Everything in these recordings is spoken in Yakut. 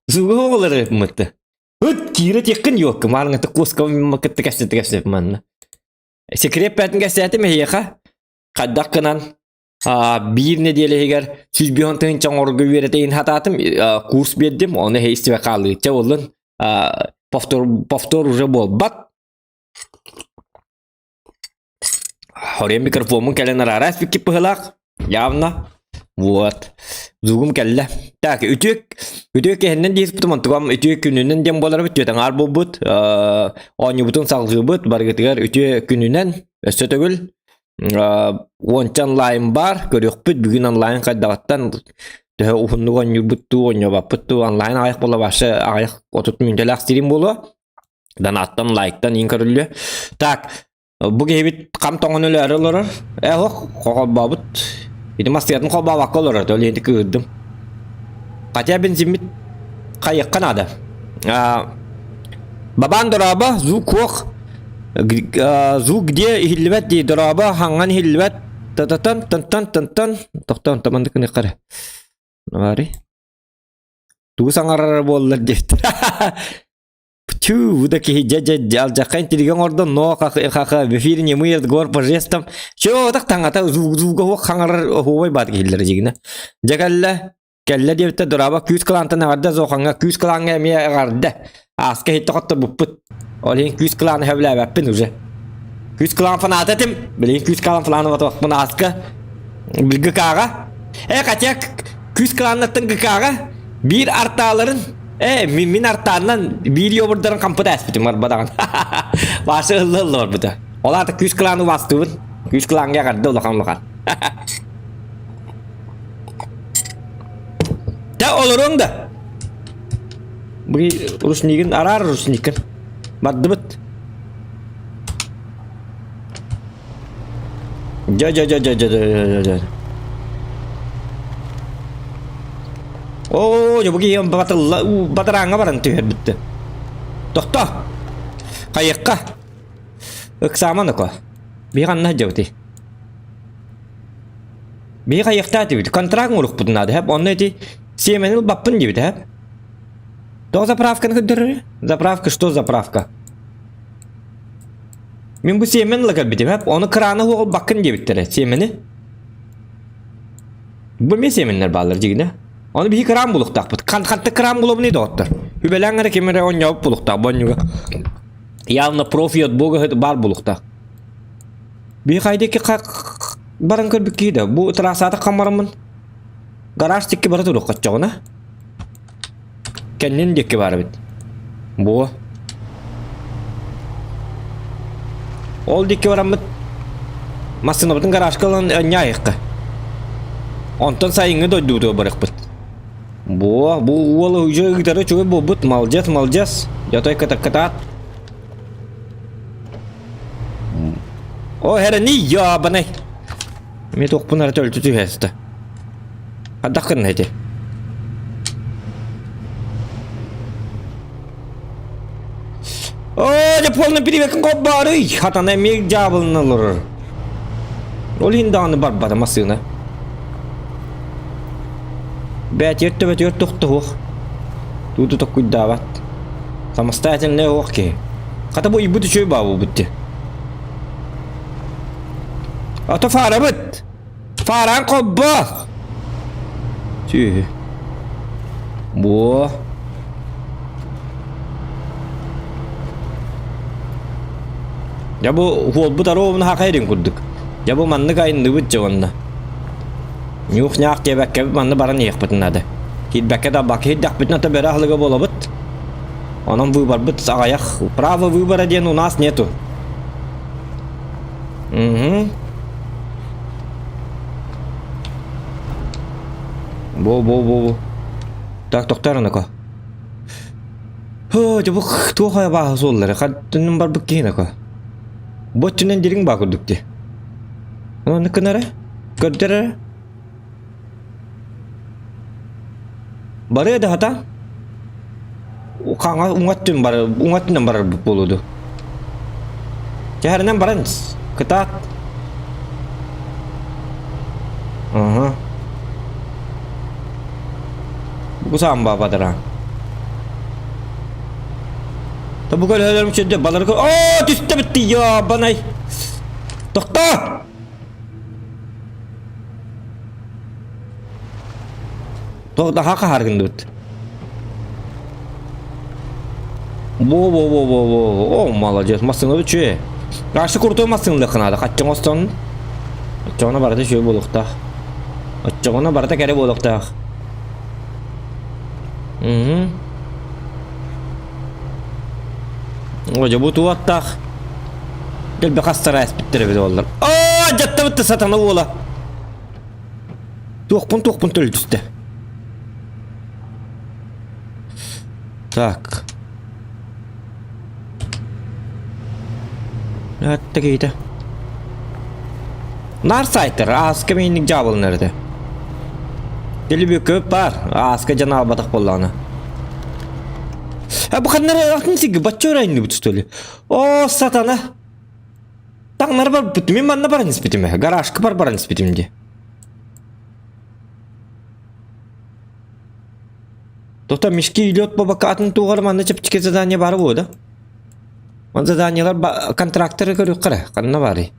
Зуга оҕолор мытты. Ыт киирэ тиэххин юокка маарыҥата куоска кытта кэпсэтэ кэпсэт манна. Секрет пэтин кэпсээтим эһиэхэ. Хайдах гынан биир нэдиэлэ иһигэр 105 тыһыынча оҥорорго үөрэтэйин хатаатым курс биэрдим ону эһэ истибэ хаалыычча буоллун повтор повтор уже буолбат Хоруйа микрофоммун кэлэн араара испиккит быһыылаах. Явно. Вот. Звугум кэллэ. Так, үтүө үтүө киһиннэн диэспитим онтугам үтүө күнүнэн диэн буоларбыт түөт аҥаар буолбут. Оонньуубутун салҕыыбыт барыгытыгар үтүө күнүнэн өссө төгүл уонча онлайн баар көрүөхпүт бүгүн онлайн хайдаҕыттан төһө уһуннук оонньуурбут дуу оонньообоппут дуу онлайн аҕыйах буолла вообще аҕыйах 30 мүнүүтэлээх стрим буолуо Донаттан, лайктан иин көрүллүө. Так, бу киһибит хам тоҥон өлөөрү олорор. Э, ох, холбообут. Ити массыйатын холбообакка олорор, ол иһин кыырдым. Хотя бензиммит хайыахха наада. А, бабан дорообо, звук хуох. Звук где иһиллибэт дии, дорообо, хаҥҥан иһиллибэт. Та-та-тан, тан-тан, тан-тан. Тохтоон, таманды кыныххары. Бары. Тугу саҥарара буоллар диэбит. Тю, бу да киһи дьэ дьэ алдьархай интрига оҥордо, но хаха в эфире немый разговор по жестам. Чё так таҥата звук уох хаҥарар оһуобай баат киһилэр дьигинэ. Дьэ кэллэ, кэллэ диэбиттэ дораба күүс кылаантан эҕэрдэ зоохаҥҥа күүс кылааҥҥа эмиэ эҕэрдэ. Ааска иһиттэ хотторбуппут. Ол иһин күүс кылааны сөбүлээбэппин уже. Күүс кылаан фаната этим, билигин күүс кылаан фанаты батыбаппын ааска. ГК-ҕа. Э, хотя күүс кылааннаттан ГК-ҕа биир артааларын Э, мин, мин артааннан биир йобурдарын хампыт ааспытым барбадаҕын. Баасы ылла ылла барбыта. Ол аата күүс кылааны убаастыыбын. Күүс кылааҥҥа эҕэрдэ улахан улахан. Та олоруоҥ да. Бу рушнигин араар рушниккин. Бардыбыт. Дьэ дьэ дьэ дьэ дьэ дьэ дьэ. Оо, дьэ бу киһи батылла батарааҥҥа баран түһэрбитти. Тохто! Хайыахха? Ыксааман око. Биһи ханна сылдьабытый? Биһи хайыахтаа этибит? Контракт оҥоруохпутун наада, һэп? Онно ити сиэмэни ылбаппын диэбитэ, һэп? Тоҕо заправканы көрдөрөр? Заправка что заправка? Мин бу сиэмэн ыла кэлбитим, һэп? Ону краны суох ылбаккын диэбиттэрэ, сиэмэни. Бу эмиэ сиэмэннэр бааллар дьигинэ. Ону биһи кран булуохтаахпыт. Хан ханта кран булабыный доҕоттор? Үбэлээн эрэ ким эрэ оонньообут булуохтаах бу оонньууга. Явно профи от бога баар булуохтаах. Биһи хайда ики баран көрбүт киһи да бу трассата хамараммын. Гараж тикки бара туруох хоччоҕуна. Кэннин диэки баар эбит. Буо. Ол диэки бараммыт массыынабытын гаражка ылан өнньаайыахха. Онтон сайыҥҥы дойдубутугар барыахпыт. Буо, бу уол уже ыытара үчүгэй буолбут. Молодец, молодец. Дьотой кытаккытаат. О, хэрэни ябанай. Мен туохпун эрэ төлтү түһэстэ. Хайдах гынна ити? Оо, дьэ полный привекин хоббаарый! Хатана эмиэ дьаабылына олорор. Ол иһин даҕаны барбата массыына. Бээтиэр төбөтүгэр тохтоһуох. Тууту токкуйдаабат. Самостоятельный оһох киһи. Хата бу ыйбыт үчүгэй баа буолбут дии. Ото фаарабыт! Фааран холбоо! Сүөһү. Буо. Дьэ бу уолбут аруобун хахайрын курдук. Дьэ бу маннык айынныбыт дьэ уонна. Ньух-ньаах диэбэккэ манна баран иһиэхпитин наада. Киирбэккэ да бак иһирдэхпитинэ то бөрө аһылыга буолабыт. Онон выборбыт аҕыйах. Право выбора диэн у нас нету. Угу. Бо бо бо бо. Так тохтоор анако. Хо, дьэ бу туох айбааһы суоллары хаттынын барбыт киһи нако. Бу өттүнэн дириҥ баа курдук дии. Оннук гынара? Көрдөрөрө? Барыа да хата. Хаҥа уҥа өттүн бар уҥа өттүнэн барарбыт буолуо дуу. Чэһэринэн баран кытаат. Аха. Бу саамба бадараан. Та бу көлөһөлөрүм сүрдэ баларга оо түстэ битти ёбанай. Тохтоо! Тоқ daha хаһаргындыбыт. Во во во во во о молодец массыына үчү. Каршы крутой массыынылык надо хаччың остон. Оччоҕуна барыта үчүгэй буолуохтаах. Оччоҕуна барыта кэрэ буолуохтаах. Угу. О, дьэ бу туоттаах. Дэлби хастара эспиттэр эбит буоллар. Оо, дьаттабытта сатана уола. Туохпун туохпун төлө түстэ. Так. Атта киһитэ. Нар сайтар ааска миинник дьаабылынар этэ. Дэлби көп бар. Ааска дьан албатах буоллаҕына. А бу ханнары атын сиргэ бачча өрөйнүбүт что ли? О, сатана! Таҥнары барбыт. Мин манна баран испитим ээ. Гаражка бар баран испитим дии. Тота мешки лед бабака атын туоҕар манна чэпчэки задание баар буо да? Ман заданиелар контракторы көрүөххэ ханна баарый?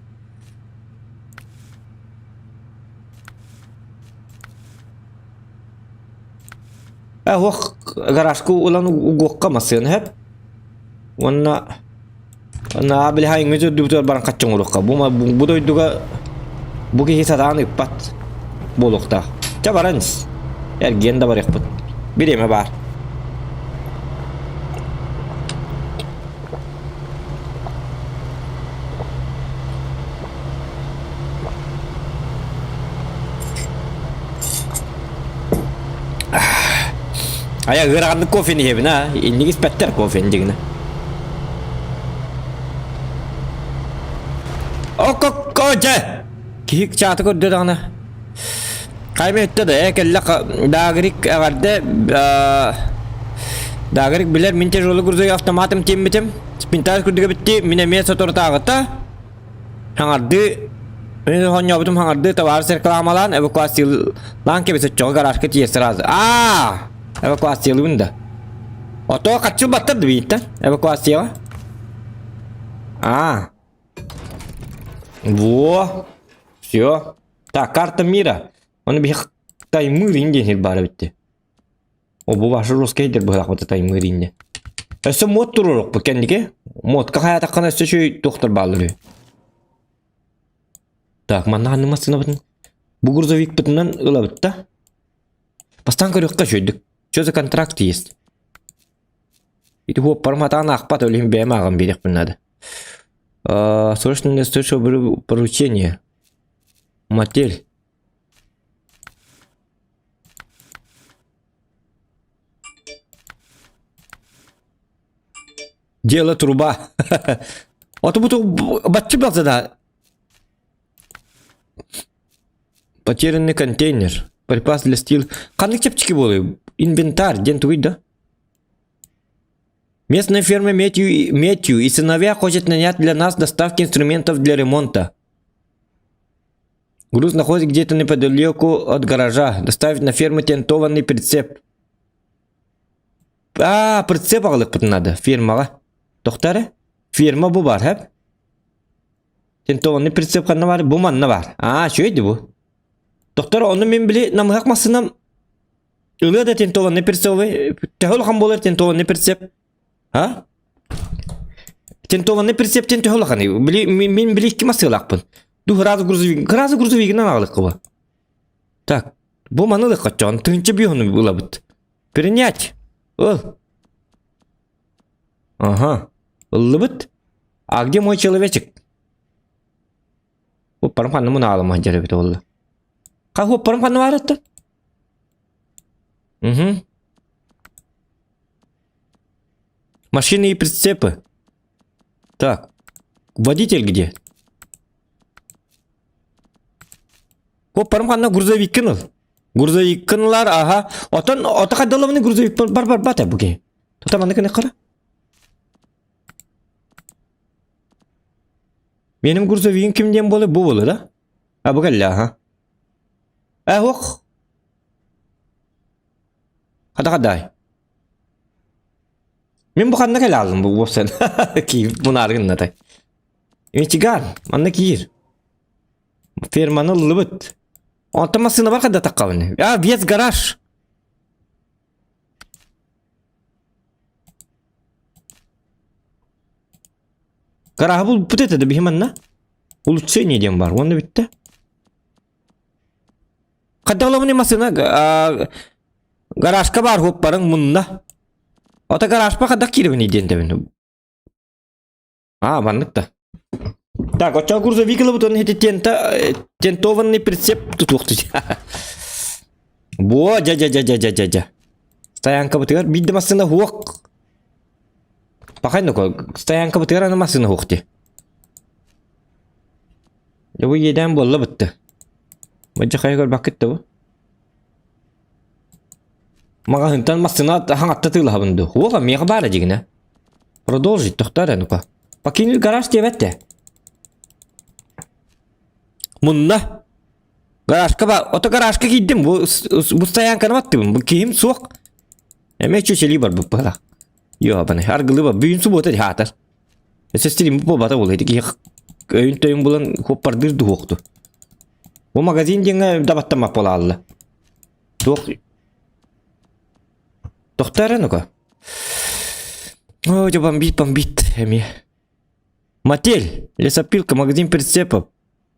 Э, уох гаражка улан угуохха массыына хөп. Уонна Наа били хайыҥҥы дьөрдүбүтүгэр баран хаччыҥ уруохха. Бу бу дойдуга бу киһи сатаан ыппат буолуохтаах. Чэ баран ис. Эргиэн да барыахпыт. Бириэмэ баар. Айа ыараханнык кофены иһэбин а. Инник испэттэр кофены дигинэ. Ококко дьэ! Киһи чааты көрдө даҕаны. Хайма өттө да э кэллэ Дагрик эҕэрдэ Дагрик билэр мин тяжелый грузовой автоматом тиэммитим. Спинтаж курдук эбитти мин эмиэ соторутааҕыта хаҥардыы мин хонньообутум хаҥардыы табаарыс рекламалаан эвакуациялаан кэбис оччоҕо гаражка тиийэр сразу аа эвакуациялыыбын да Ото хаччы баттар да бииттэн эвакуацияҕа А. Во. Все. Так, карта мира. Оны биһи Таймыр диэн сир баар эбитти. О, бу ваша русский дер быһаахпыт Таймыр инде. Өссө мод туруорукпут кэнники. Модка хайаатаххына өссө үчүгэй туохтар бааллар үһү. Так, манна ханнык массыынабытын бу грузовикпытынан ылабыт да. Бастаан көрүөххэ үчүгэйдик. Что за контракт есть? Ити хуоппарым хатаан аахпат, ол иһин бэйэм ааҕан биэриэхпин наада. Срочно срочное поручение. Мотель. Дело труба. Ото бу баччы балса да. Потерянный контейнер. Припас для стил. Ханнык чэпчэки буолуой? Инвентарь диэн тугуй да? Местная ферма Мэтью, Мэтью и сыновья хочет нанять для нас доставки инструментов для ремонта. Груз находится где-то неподалеку от гаража. Доставить на ферму тентованный прицеп. А, прицеп аҕалыахпытын надо фермаҕа. Тохтоо Ферма бу бар, хэп? Тентованный прицеп ханна бар? Бу манна бар. А, үчүгэй дии бу. Доктор, ону мин били намыһах массыынам ылыа да тентованный прицебы төһө улахан буолар тентованный прицеп? А? Тентованный прицеп тен төһө улаханый? Били мин били икки массыылаахпын. Ду сразу грузовик, сразу грузовигынан аҕалыахха бу. Так, бу маны ылыахха тыһыынча биоһуну ылабыт. Принять. Ыл. Ага. Ыллыбыт. А где мой человечек? Уппарым ханна мунаалым сылдьар эбит буолла. Хас уппарым ханна баар этэ? Угу. Машины и прицепы. Так. Водитель где? Уппарым ханна грузовиккин ыл. Грузовиккин ылар, аха. Отон ото хайдалабыны грузовик бар бар бата бу киһи. Тута манна кини хара. Меним грузовигим ким диэн буолар бу буолар да? А бу кэллэ аха. Э ох. Хата-хадай. Мин бу ханна кэлэ алдым бу уопсан. Киир мунааргын гыннатай. Мичиган, манна киир. Ферманы ыллыбыт. Онтон массыына бар хадда таққабын. А, вес гараж. Гаражы булбут этэ да биһи манна. Улучшение диэн бар. Уонна бүттэ. Хайдах оломуни массыына гаражка баар хуоппарыҥ мунна. Ото гаражпа хайдах киирэбиний диэн тэбин. А, маннык да. Так, оччо грузовик ылыбыт уонна ити тента тентованный прицеп тутуохту. Бо, дьа дьа дьа дьа дьа дьа дьа. Стоянкабытыгар биир да массыына хуох. Пахай ну стоянкабытыгар аны массыына хуох дии. Дьэ бу иэдээн буолла бытты. Мадьа хайа көрбөккүт да бу. Маҕаһыынтан массыына хаҥатта тыылаһабын дуу. Уоха миэхэ баара дьигинэ. Продолжить тохтоо эрэ ну-ка. Покинуть гараж диэбэт дээ. Мунна. Гаражка ба, ото гаражка киирдим. Бу бу стоянканы баттыбын. Бу киһим суох. Эмиэ чүчэлии барбыт быһалаах. Йоабаны аргылыы бар. Бүгүн субуота хаатар. Сестрим буолбата буолуо ити киһи өйүн-төйүн булан куоппардыыр дуһуохту. Бу магазин диэҥҥэ дабаттаммат буолаалла. Туох Тохтоо эрэ ну-ка. О, дьэ бомбит, бомбит эмиэ. Мотель, лесопилка, магазин прицепов.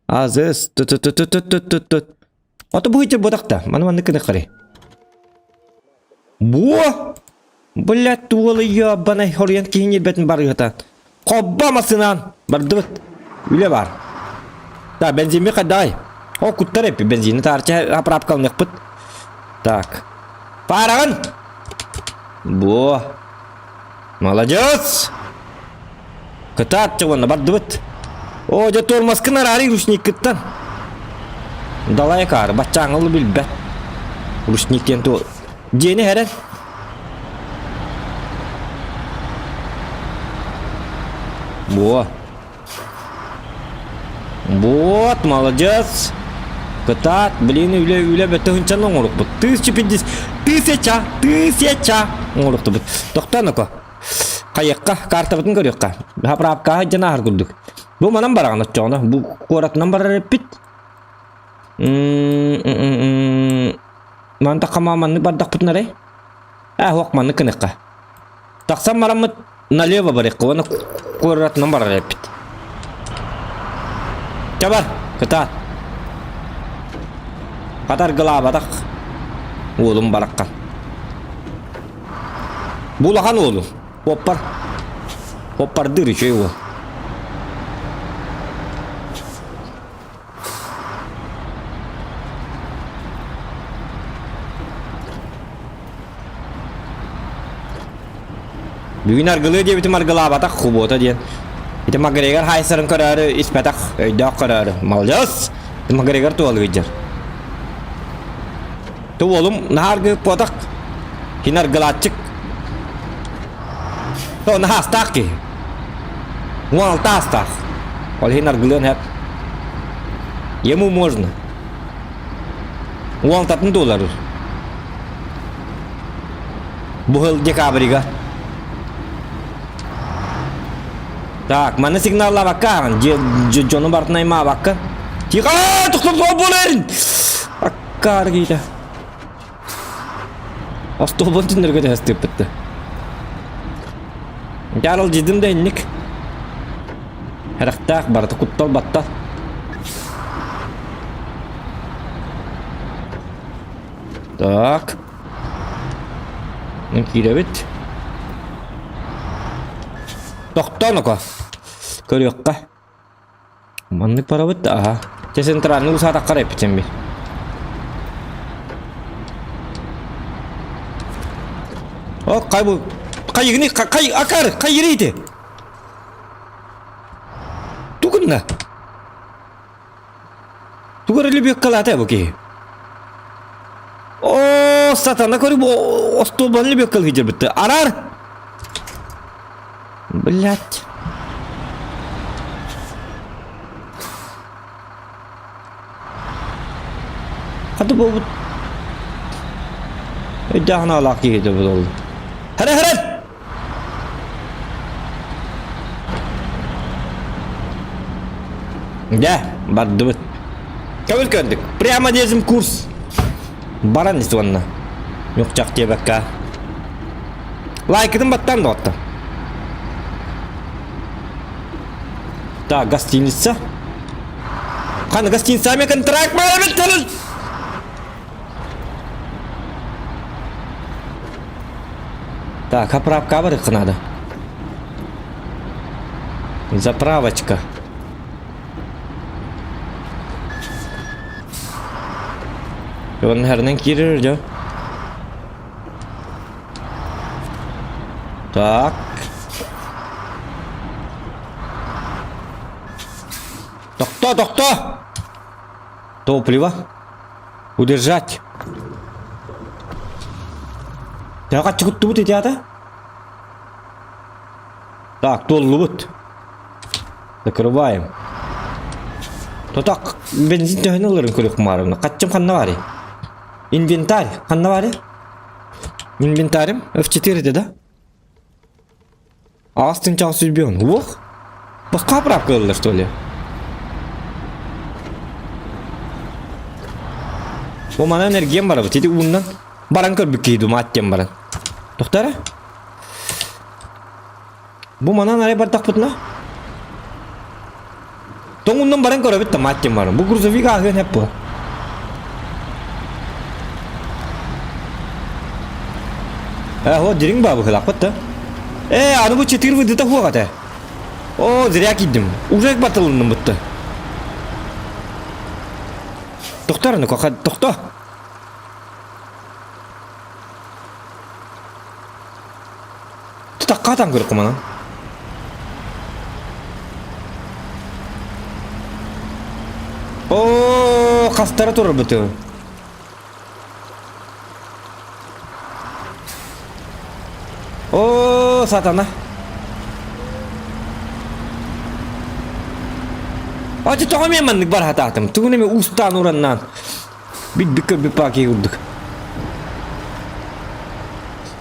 АЗС, т-т-т-т-т-т-т. Ото быһыйтыр ботахта. Маны маннык гына қарай. Буо! Блядь, туолы ебаный хоруйан киһи ньирбэтин барыһытан. Хобба массынаан! Бардыбыт. Үлэ бар. Так, бензинми хайдай. О, куттар эппи бензини таарча заправкалыныахпыт. Так. Паараҕын! Буо. Молодец! Кытаат уонна бардыбыт. Оо, дьэ тормозкын араары ручниккыттан. Далай акаары, баччааҥылы билбэт. Ручник диэн туо... Дьиэни хэрэн. Во. Вот, молодец. Кытаат, блин, үлэ үлэ бөтө хынчан оҥорукпут. Тысяча пятьдесят, тысяча, тысяча оҥоруктубут. Тохтоо, Хайыахха, картабытын көрүөххэ. Заправкаҕа дьон ааһар курдук. Бу манан бараҕын оччоҕуна. Бу куоратынан барар эппит. Мантан хамаа маннык бардахпытын арай. Ээ, суох маннык гыныахха. Тахсан бараммыт налево барыахха уонна куоратынан барар эппит. Чэ бар, кытаат. Хатаргылаабатах уолум бараххан. Бу улахан уолу. Оппар. Оппардыыр үчүгэй уол. Бүгүн аргылыы диэбитим аргылаабатах хубуота диэн. Ити Макгрегор хайсарын көрөөрү испэтэх, өйдөөх көрөөрү. Молодец! Макгрегор туолуйдьар. Ту уолум наһаа аргыппатах. Кини аргылааччык. То наһаа астаах киһи. 16 астаах. Ол иһин аргылыан сөп. Ему можно. Уонтатын долларыр. Бу сыл декабрьга. Так, манна сигналлаабакка ааҕын. Дьону барытын аймаабакка. Тихо! Тохтор буоларын! Аккаар киитэ. Остуолбун түннэргэ тэһэстыыппытты. Дьаарал дьидим да инник. Хэрэхтээх барыта куттал баттал. Так. Киирэбит. Тохтоо ноко. Көрүөххэ. Маннык барабыт да аха. Чэ центральный усаатахха эрэ эппитим бир. О, кай бу? Кайыгыны кай акар, кайыры ити. Тугунна? Тугар лебеккалаата бу киһи. О, сатана көрү бу остуолбаны лебеккалыы дьэрбитте. Арар! Блять. Хата буолбут. Өйдөөх наалаах киһи да буолла. Хара хара! Дьэ, бардыбыт. Көбүл көрдүк. Прямо держим курс. Баран ис уонна. Ньукчах диэбэккэ. Лайкытын баттаан доҕоттор. Так, гостиница. Хана гостиница ами контракт баар Так, заправка барыахха надо. Заправочка. Уонна киирэр дьэ. Так. Тохто, тохто! Топливо. Удержать. Төһө хаччы куттубут ити ата? Так, туоллубут. Закрываем. Тотак бензин төһөнү ыларын көрүөх маарымна. Хаччым ханна баарый? Инвентарь ханна баарый? Инвентарем F4 edi да? Аас тынчаҕа сүрбүөн. Уох! Босхо заправка ыллар что ли? Бу манан эргиэн барабыт. Ити ууннан баран көрбүт киһи думаат диэн баран. Тохтара? Бу манан арай бардахпытына? Тоҥуннан баран көрөбүт да маат диэн баран. Бу грузовик ааһыан хэп бу. Э, вот дириҥ баа быһыылаахпыт да. Э, аны бу четыре выдыта хуох этэ. О, зря киирдим. Уже батылынным бутта. Тохтор, ну тохто. Тутахха көрүк манан. Оо, хастара турар буту. Оо, сатана. Ачы тоҕо мен маннык бар хатаатым. Тугун эме уустаан ураннаан. Бит көрбүт паки курдук.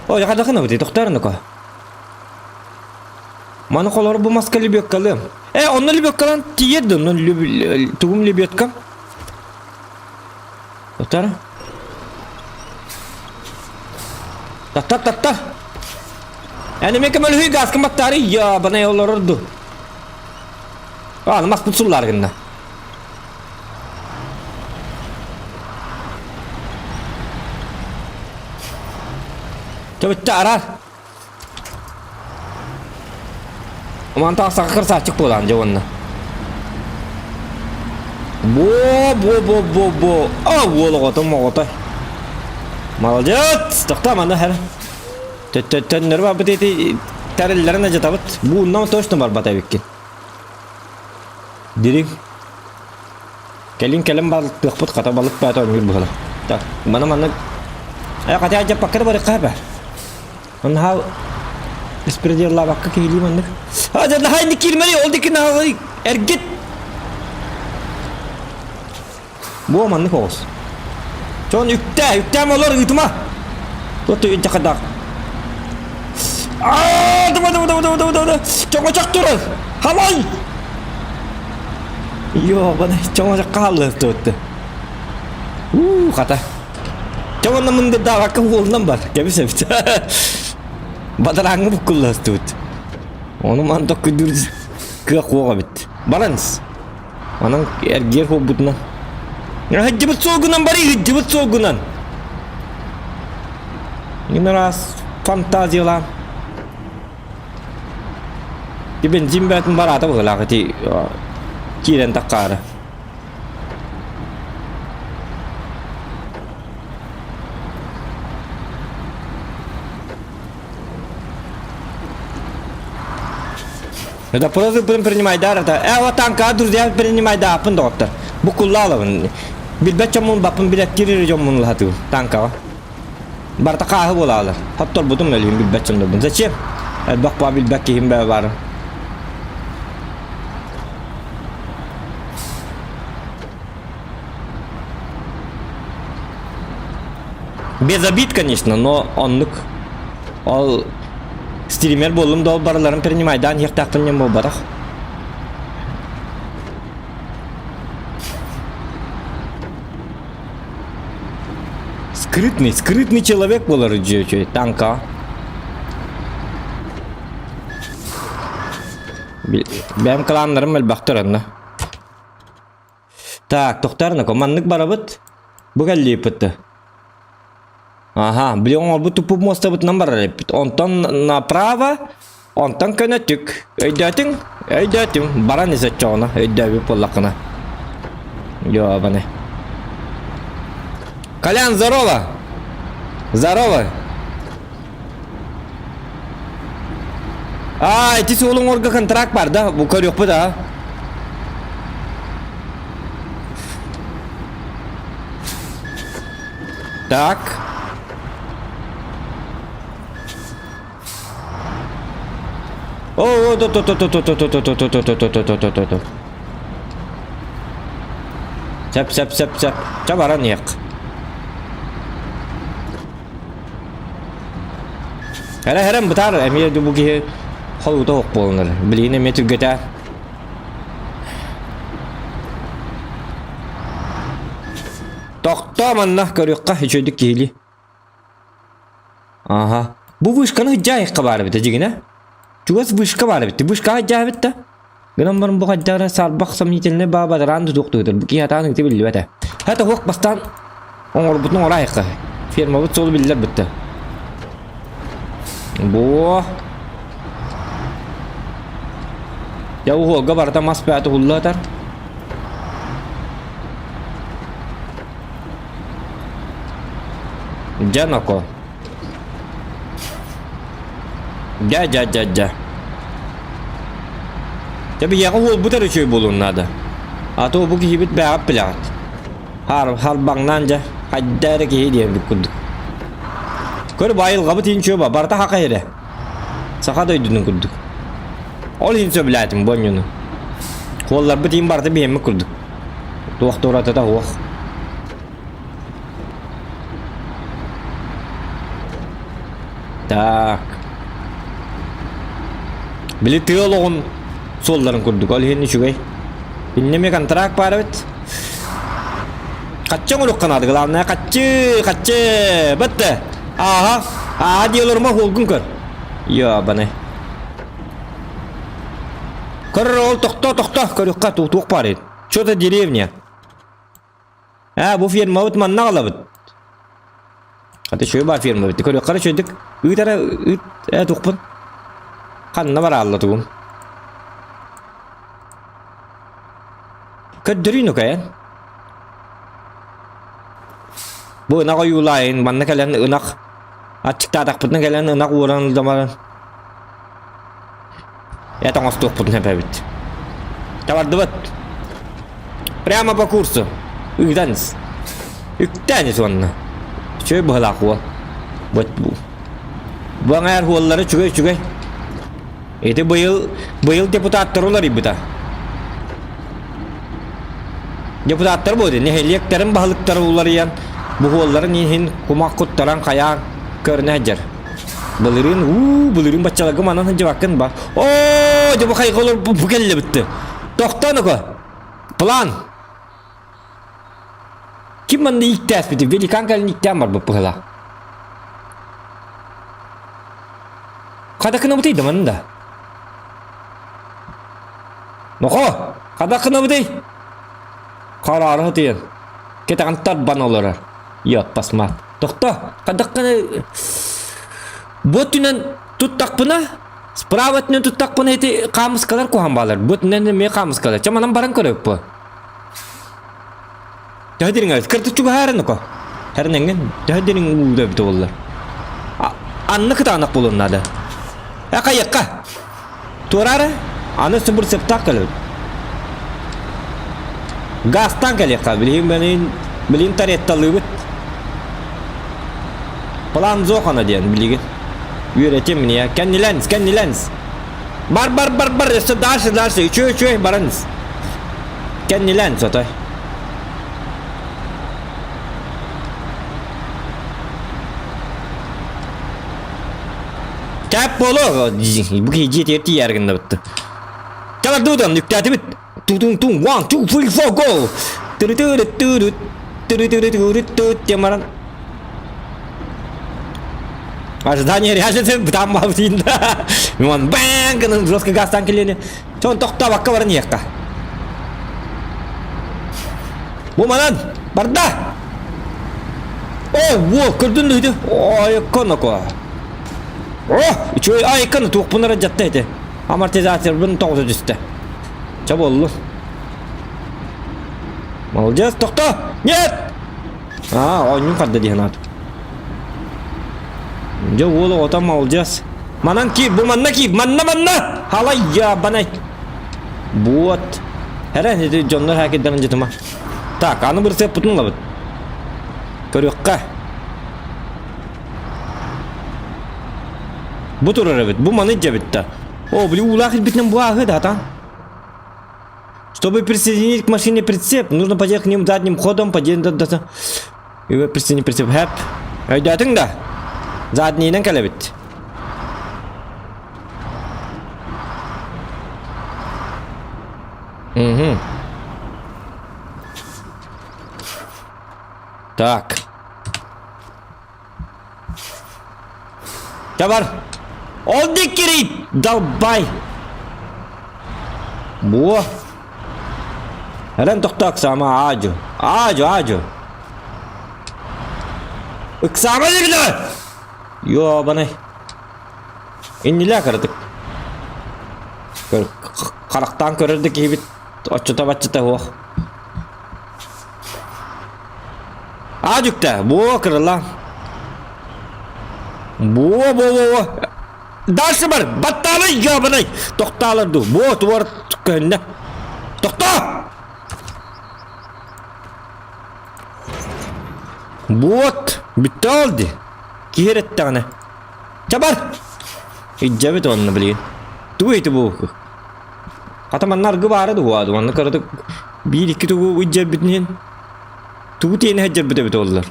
О, хадахына бути, тохтарныко. Маны холор бу маска лебедкалыам. Э, онно лебедкалан тиийэр да, онно тугум лебедка. Тохтар. Таттар, таттар. Әне көмөлүһүй газка баттары я бана олорорду. А, маспын суллар гынна. Төбүттэ арар. Оман тахсаҕа кырсааччык буолаан дьэ уонна. Бо бо бо бо бо. А уол оҕото моҕото. Молодец! Тохтоо манна хэр. Төннөрү барбыт ити тэриллэрин ажатабыт. Бууннан точно барбат эбиккин. Дириҥ. Кэлин кэлэн балыктыахпыт хата балык баата оонньуур быһыла. Так, маны манна э хотя дьаппакка да барыахха баар. Онно беспределлаабакка киһилии маннык. А дьэ наһаа инник киирмэри ол диэки наһаа эргит. Бу маннык оҕус. Чон үктээ, үктээм олор ыытыма. Тут дьахадаах. Аа, дыма дыма дыма дыма дыма дыма. Чоҥочох турар. Халай! Йоо, бана чоҥочох хааллы туотты. Уу, хата. Чоҥонно мындырдаабакка уолунан бар. Кэбис эбит. Бадарааҥҥа буккулластыбыт. Ону ман токкуйдуур кыах уоҕа эбит. Баланс. Онон эргиэр буолбутунан. Ыһыддьыбыт суолгунан барый, ыһыддьыбыт суолгунан. Ин раз фантазиялаан. Ти бензин бээтин бараата быһыылаах ити киирэн таккаары. Это просто будем принимать дар это. Э, вот танка, друзья, принимай да, апын доктор. Букуллалабын. Билбэт чомун бапын билет кирир жомун латыы танкаҕа. Барта хааһы буолаалар. Хотторбутум өлүһүн билбэт чомнорбун. Зачем? Элбэх баа билбэт киһим бээ баар. Без обид, конечно, но оннук. Ол стример буоллум да ол барыларын принимайдаан иһиэхтээхпин диэн буолбатах. Скрытный, скрытный человек буолар үчүгэй танка. Бэйэм кланнарым элбэхтэр онно. Так, тохтоорноко, маннык барабыт. Бу кэллииппит. Аха, били оҥорбут туппут муостабытынан барар эппит. Онтон направо, онтон көнөтүк. Өйдөөтүҥ? Өйдөөтүм. Баран ис оччоҕуна, өйдөөбүт буоллаххына. Ёбаны. Колян, здорово! Здорово! А, ити суолуҥ оҥорго контракт бар да? Бу көрүөхпүт а? Так. О, то то то то то то то то то то то то то то то то то Сөп, сөп, сөп, сөп. Ча баран иһиэх. Эрэ эрэн бытаар эмиэ бу киһи холута ох буолунар. Билигин эмиэ түргэтэ. Тохтоо манна көрүөххэ үчүгүйдүк киһилии. Ага. Бу вышканы дьаайыкка баар эбит дьигинэ. Чугас вышка баар эбит. Вышкаҕа дьаабит да. Гынан баран бу хайдах саарбах сомнительный баа бадараан тутуох туһутар. Бу киһи атаан ыты биллибэт ээ. Хата уох бастаан оҥорбутун оҥораайыкка. Фермабыт суолу биллэр бытта. Бу. Я уһуолга барыта мас бээтэ уһулла атар. Дьэ ноко. Дьэ дьэ дьэ дьэ. Дьэ биһиэхэ уолбут эрэ үчүгэй буолуон наада. А то бу киһибит бээҕит билэҕит. Хар харбаҥнаан дьэ хайда эрэ киһи диэбит курдук. Көр бу айылҕабыт иһин үчүгэй барыта хака эрэ. Саха дойдутун курдук. Ол иһин сөбүлээтим бу онньуну. Уолларбыт иһин барыта биһиэммит курдук. Туох да уратыта суох. Так. Били тыа олоҕун суолларын курдук. Ол иһин үчүгэй. Иннэ эмиэ контракт баар эбит. Хаччы оҥоруохха наада, главное хаччы, хаччы, бытты. Ааха, ааха дии олорума хуолгун көр. Ёбаны. Көр ол тохто, тохто, көрүөххэ туох баар Что-то деревня. Аа, бу фермабыт манна аҕалабыт. Аты үчүгэй баар ферма эбит. Көрүөххэ эрэ үчүгэйдик. Ыыт эрэ, ыыт ээ туохпун. Ханна бараалла тугум. Көрдөрүү нукайан. Бу ынах ойуулаайын, манна кэлэн ынах аччыктаатахпытына кэлэн ынах уоран ылдамаран Эт оҥостуохпутун эпэбит. Табардыбыт. Прямо по курсу. Ыытан ис. Үктээн ис уонна. Үчүгэй быһылаах уол. Вот бу. Бу аҥаар уоллара үчүгэй үчүгэй. Ити быйыл быйыл депутаттар уларыйбыта. Депутаттар буолду. Нэһилиэктэрин баһылыктара уларыйан, бу уолларын иһин кумах куттаран хайаан көрүнэ сылдьар. Былырыын, уу, былырыын баччаларга манан сылдьыбаккын ба. Оо, дьэ бу хайга олор бу кэллэ битти. Тохтоо ноко. План. Ким манна ииктээспити? Великан кэлин ииктээн барбыт быһыла. Хадакынабытый да манна да. Нохо, хадакынабытый? Хараары сытыйан. Кэтэҕин тарбан олорор. Йоппасмат. Тохто, хадакканы бу өттүнэн туттахпына, справа өттүнэн туттахпына ити хаамыскалар куһаҕан баалар. Бу өттүнэн эмиэ хаамыскалар. Чэ манан баран көрөбүт бу. Төһө дириҥ эбит? Кырдык чугаһаарын око. Хэрнэҥҥин төһө дириҥ ууга эбит буоллар. Анны кытаанах буолуон наада. Э хайыахха? Туораары, аны субур сыптаах кэлэбит. Газтаан кэлиэххэ, билигин билигин билигин таретталыыбыт. План зохана диэн билигин. Үөрэтим мне. Кэннилэнс, кэннилэнс. Бар, бар, бар, бар, өссө дальше, дальше. Үчүгэй, үчүгэй, баранс. Кэннилэнс, отой. Кэп буолуо. Бу киһи дьиэтигэр тиийээри гыннабытты. Кэлэрдуутан үктээтибит. Ту-тун-тун, one, two, three, four, go! Тыры-тыры-тыры, тыры-тыры-тыры-тыры диэн баран Ожидание реальности бытаан баабытыйын да. Мин бэҥ гынан жестко газтаан кэлиэни. Чон тохтообакка баран иһиэххэ. Бу манан барда. О, во, көрдүн да Ой, коноко. О, үчүгэй айканы туохпун эрэ дьатта этэ. Амортизаторбын тоҕута түстэ. Ча буоллу. Молодец, тохто! Нет! Аа, оонньуу харда дии санаатым. Дьэ уол оҕото молодец. Манан киир, бу манна киир, манна манна! Халай ябанай. Вот. Эрэ, ити дьоннор хакердарын дьытыма. Так, аны бырсыаппытын ылабыт. Көрүөххэ. Бу турар эбит. Бу маны дьэбит да. О, били уулаах илбитинэн бу ааһы да атаан. Чтобы присоединить к машине прицеп, нужно подъехать к ним задним ходом, подъехать И присоединить прицеп. Хэп. Өйдөөтүҥ да? Заднийынан кэлэбит. Угу. Так. Табар. Ол диккирий! Далбай! Буо. Эрэн тохтоо Оксама, аажу. Аажу, аажу. Ыксаама дебиле! Ёбаный. Иннилээ кыратык. Харахтаан көрөр да киһибит оччото-баччата суох. Аа дьүктэ, буо кырыла. Буо буо буо. Дальше бар, баттаалай ёбаный. Тохтаалар ду. Буо туар көннө. Тохтоо! Буот, бүттэ ол ди. Киһи эрэттэҕинэ. Чабар! Илдьэбит онно билигин. Тугу ити бу? Хата манна аргы баара дуо? Манна кыратык биир-икки тугу илдьэрбитин иһин тугу тиэнэ сылдьарбыт эбит оллар.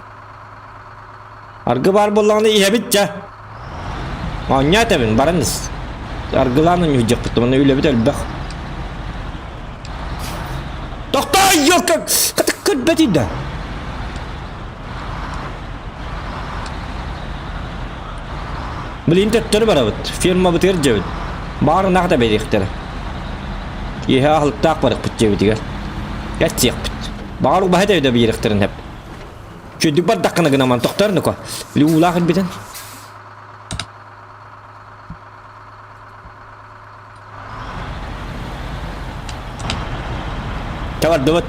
Аргы баар буоллаҕына иһэбит дьэ. Оонньоо этэбин, баран ис. Аргылаан онньуйдьахпыт, манна үлэбит элбэх. Тохтоо, ёлка! Хата көрбөтүй да. Билигин төттөрү барабыт. Фирмабытыгар дьэбит. Баар ынах да бэриэхтэрэ. Киэһэ аһылыктаах барыахпыт дьиэбитигэр. Кэччиэхпит. Баҕар убаһа да биэриэхтэрин сөп. Чөйдүк бардаххына гынаман тохтор нука. Били уулаах илбитин. Табардыбыт.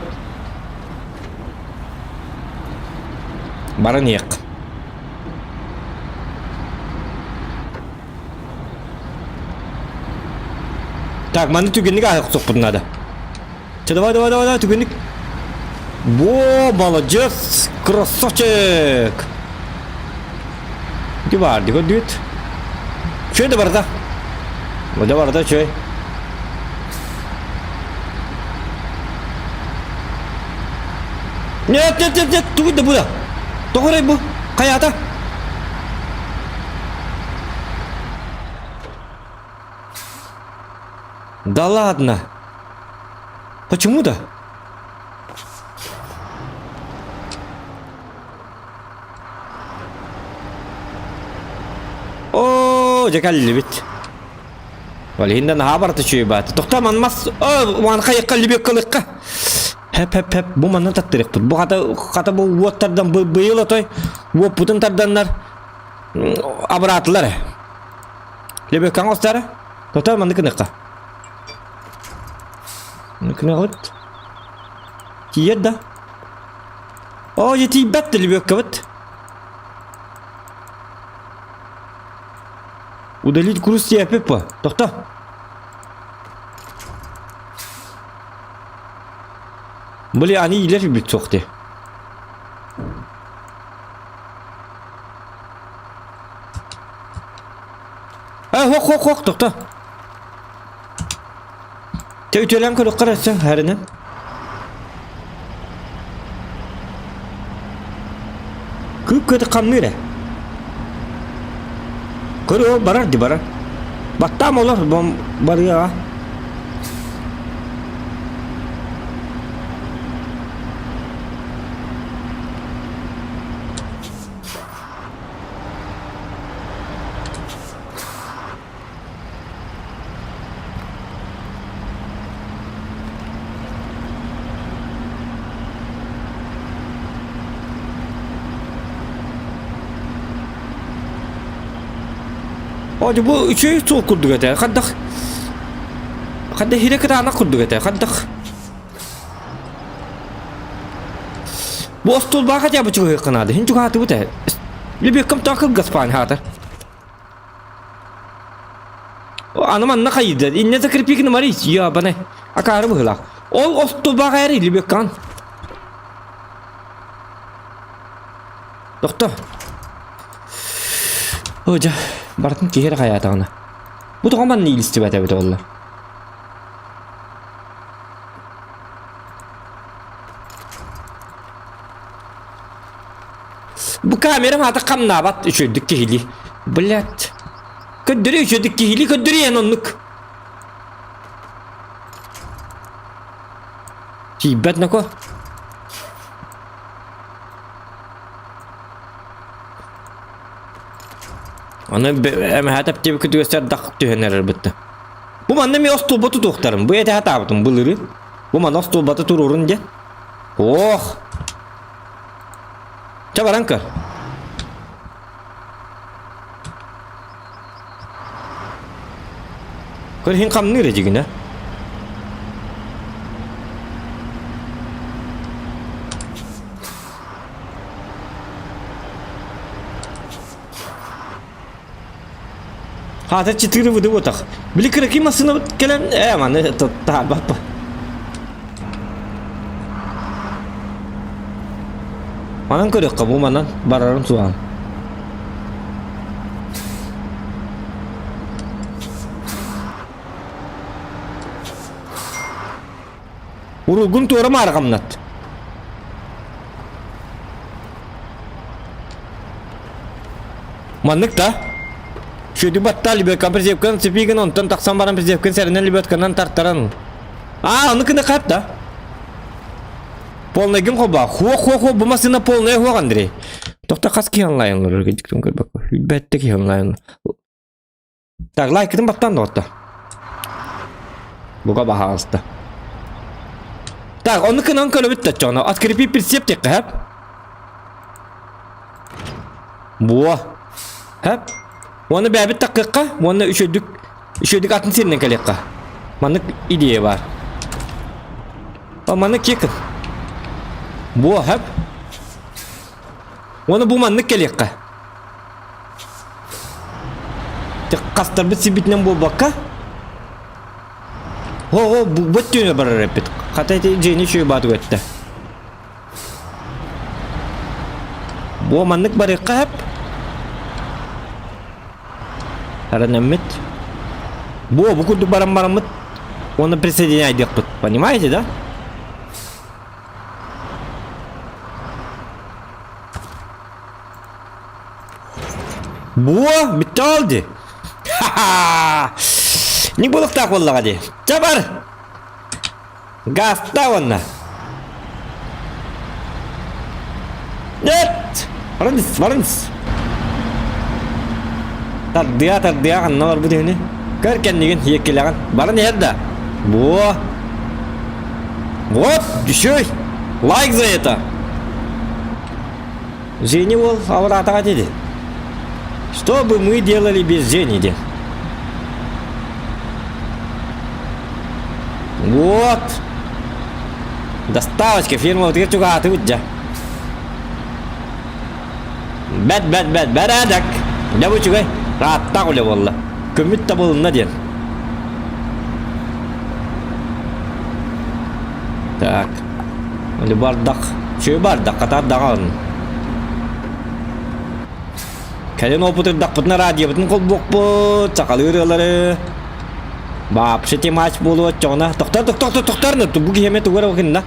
Баран иһиэх. Так, манны түгэнник ааһыах соппут надо. Че, давай, давай, давай, давай, түгэнник. Во, молодец, красавчик. Ди бар, ди көрдүгүт. Чөй да барда. Да барда чөй. Нет, нет, нет, нет, тугу да бу да. Тоҕо бу? Хайата? Да ладно. Почему-то? Оо, дьэ кэллибит. Ол иһин да наһаа барыта үчүгэй баата. Тохтоо манмас, оо, хайыкка либеккалыкка. Хэп хэп хэп, бу манна таттырыахпыт. Бу хата хата бу уот тардан быйыл отой уоппутун тарданнар абыраатылар. Лебеккаҥ остара. Тохтоо манны кыныхха. Кыныхыт. Тиийэр да. Оо, дьэ тиийбэт да лебеккабыт. Удалить груз тиэппит Тохто. Били аны иилэр бүт суох дии. А, хоқ, хоқ, хоқ, тохто. Те үтүөлээн көрүөххэ эрэ өссө, хэринэн. Кыып-кыатык хамныыр ээ. Көрүө барар ди барар. Баттаам олор барыаҕа. О, бу үчүгэй суол курдук этэ. Хайдах хайдах хирэ кытаанах курдук этэ. Хайдах Бу остуолбаах хотя бы чугаһыахха наада. Хин чугаһаатыбыт ээ. Лебеккам таах кылгас паан хаатар. Аны манна хайыда. Инне закрепи гынамары ябаны. Акаары быһылаах. Ол остуолбаах эр лебеккан. Тохто. О, дьэ, барытын киһи эрэ хайаатаҕына. Бу тоҕо манна иилистибэт эбит оллар. Бу камерам аата хамнаабат үчүгдүк киһилии. Блять. Көрдөрүү үчүгдүк киһилии көрдөрүү эн оннук. Тиийбэт ноко. Аны эмэһэ тэптиэбит күтүгэстэр дах түһэн эрэр бытта. Бу манна ми остуолба тутуохтарым. Бу этэ хатаабытым былыры. Бу манна остуолбата туруорун диэн. Ох! Чэ баран көр. Көр иһин хамныыр эдьигинэ. Хаата чытыыры выды ботах. Били кыракый массыына кэлэн ээ маны таһаарбаппа. Манан көрүөххэ бу манан барарым суоҕа. Уругун туора маарҕамнат. Маннык да. Шөдү батта лебедкан призепкан цепигин онтон тахсан баран призепкин сэринэн лебедканан тартаран. А, ону кына хат да. Полный гым хоба. Хуо хуо хуо бу машина полная хуо Андрей. Тохта хас киһи онлайн олорор гидиктен көрбөккө. Бэтте киһи онлайн. Так, лайкытын баттан доҕотто. Буга баһаалыста. Так, ону кынан көрөбүт да чоно. Открепи прицеп диэххэ хэп. Буо. Хэп. Уонна бэйэбит таккыахха, уонна үчүгдүк үчүгдүк атын сиринэн кэлиэххэ. Маннык идея бар. О, маннык киэкин. Буо, хэп. Уонна бу маннык кэлиэххэ. Хастарбыт сирбитинэн буолбакка О, бу өттүнэ барар эппит. Хата ити дьиэни үчүгэй баатык өттө. Бу маннык барыахха сөп. Аранаммыт. Бу бу курдук баран бараммыт. Уонна присоединяйдыахпыт. Понимаете, да? Буо, бүтте ол дии. Ха-ха! Не буолуохтаах буоллаҕа дии. Чэ бар! Гаста уонна. Нет! Барынс, барынс! Тардыа, тардыа, ханна барбыт үһүнү? Көр кэннигин, иэккилэҕин. Баран иһэр да? Буо! Вот, еще лайк за это! Жени уол абыраатаҕа диэди. Что бы мы делали без Жени диэн. Вот. Доставочка фирмабытыгар чугаһаатыбыт дьэ. Бэт бэт бэт бэрээдэк. Дьэ бу үчүгэй. Рааттаах үлэ буолла. Көмүт табылынна диэн. Так. Или бардак. Үчүгэй бардак, хатар даҕан. Кэлин опытырдахпытына радиобытын холбуохпут, сахалыы ырыалары. Вообще темач буолуо оччоҕуна. Тохтор, тохтор, тохтор, бу киһи эмэ тугу эрэ гынна.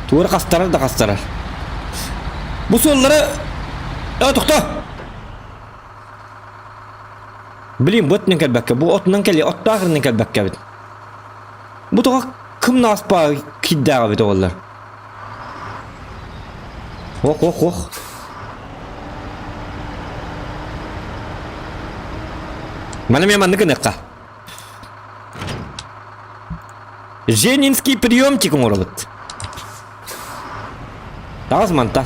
Тугу эрэ хастарар да хастарар. Бу суоллары... Э, тохто! Блин, бу өттүнэн кэлбэккэ, бу отунан кэлиэ, оттоох иринэн кэлбэккэ эбит. Бу тоҕо кымнаҕас баа киирдээх эбит оҕолор. Ох, ох, ох. Маны мен маннык гыныахха. Женинский приемчик оҥоробут. Таҕыс мантан.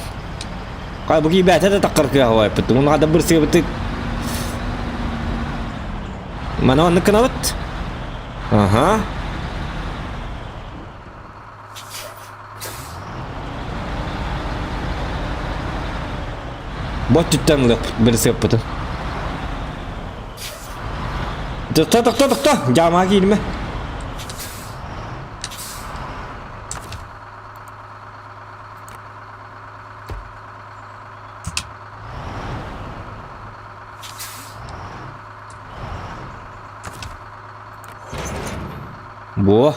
Хай бу киибээтэ да таххар кыаҕа Уну хада бырсыабыты. Маны оннук гынабыт. Аха. Бот түттэн ылыахпыт бырсыаппытын. Тохто, тохто, тохто! Дьаамаҕа кииримэ. Буо.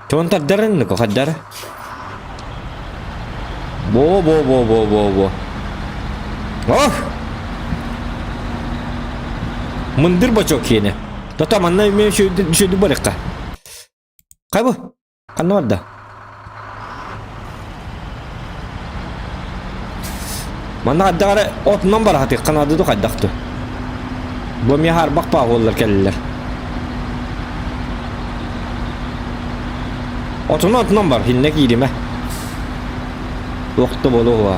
Чон тардарын хайдар. Бо бо бо бо бо бо. Ох! Мындыр бочок киэнэ. Тото манна мен шөйдү барыкка. Хай бу? Ханна барда? Манна хайдах эрэ отунан барахатык ханаады хайдахту. Бу эмиэ хаарбах пааҕыллар кэллилэр. Отунан отунан бар, хиннэ кииримэ. Туох да буолуо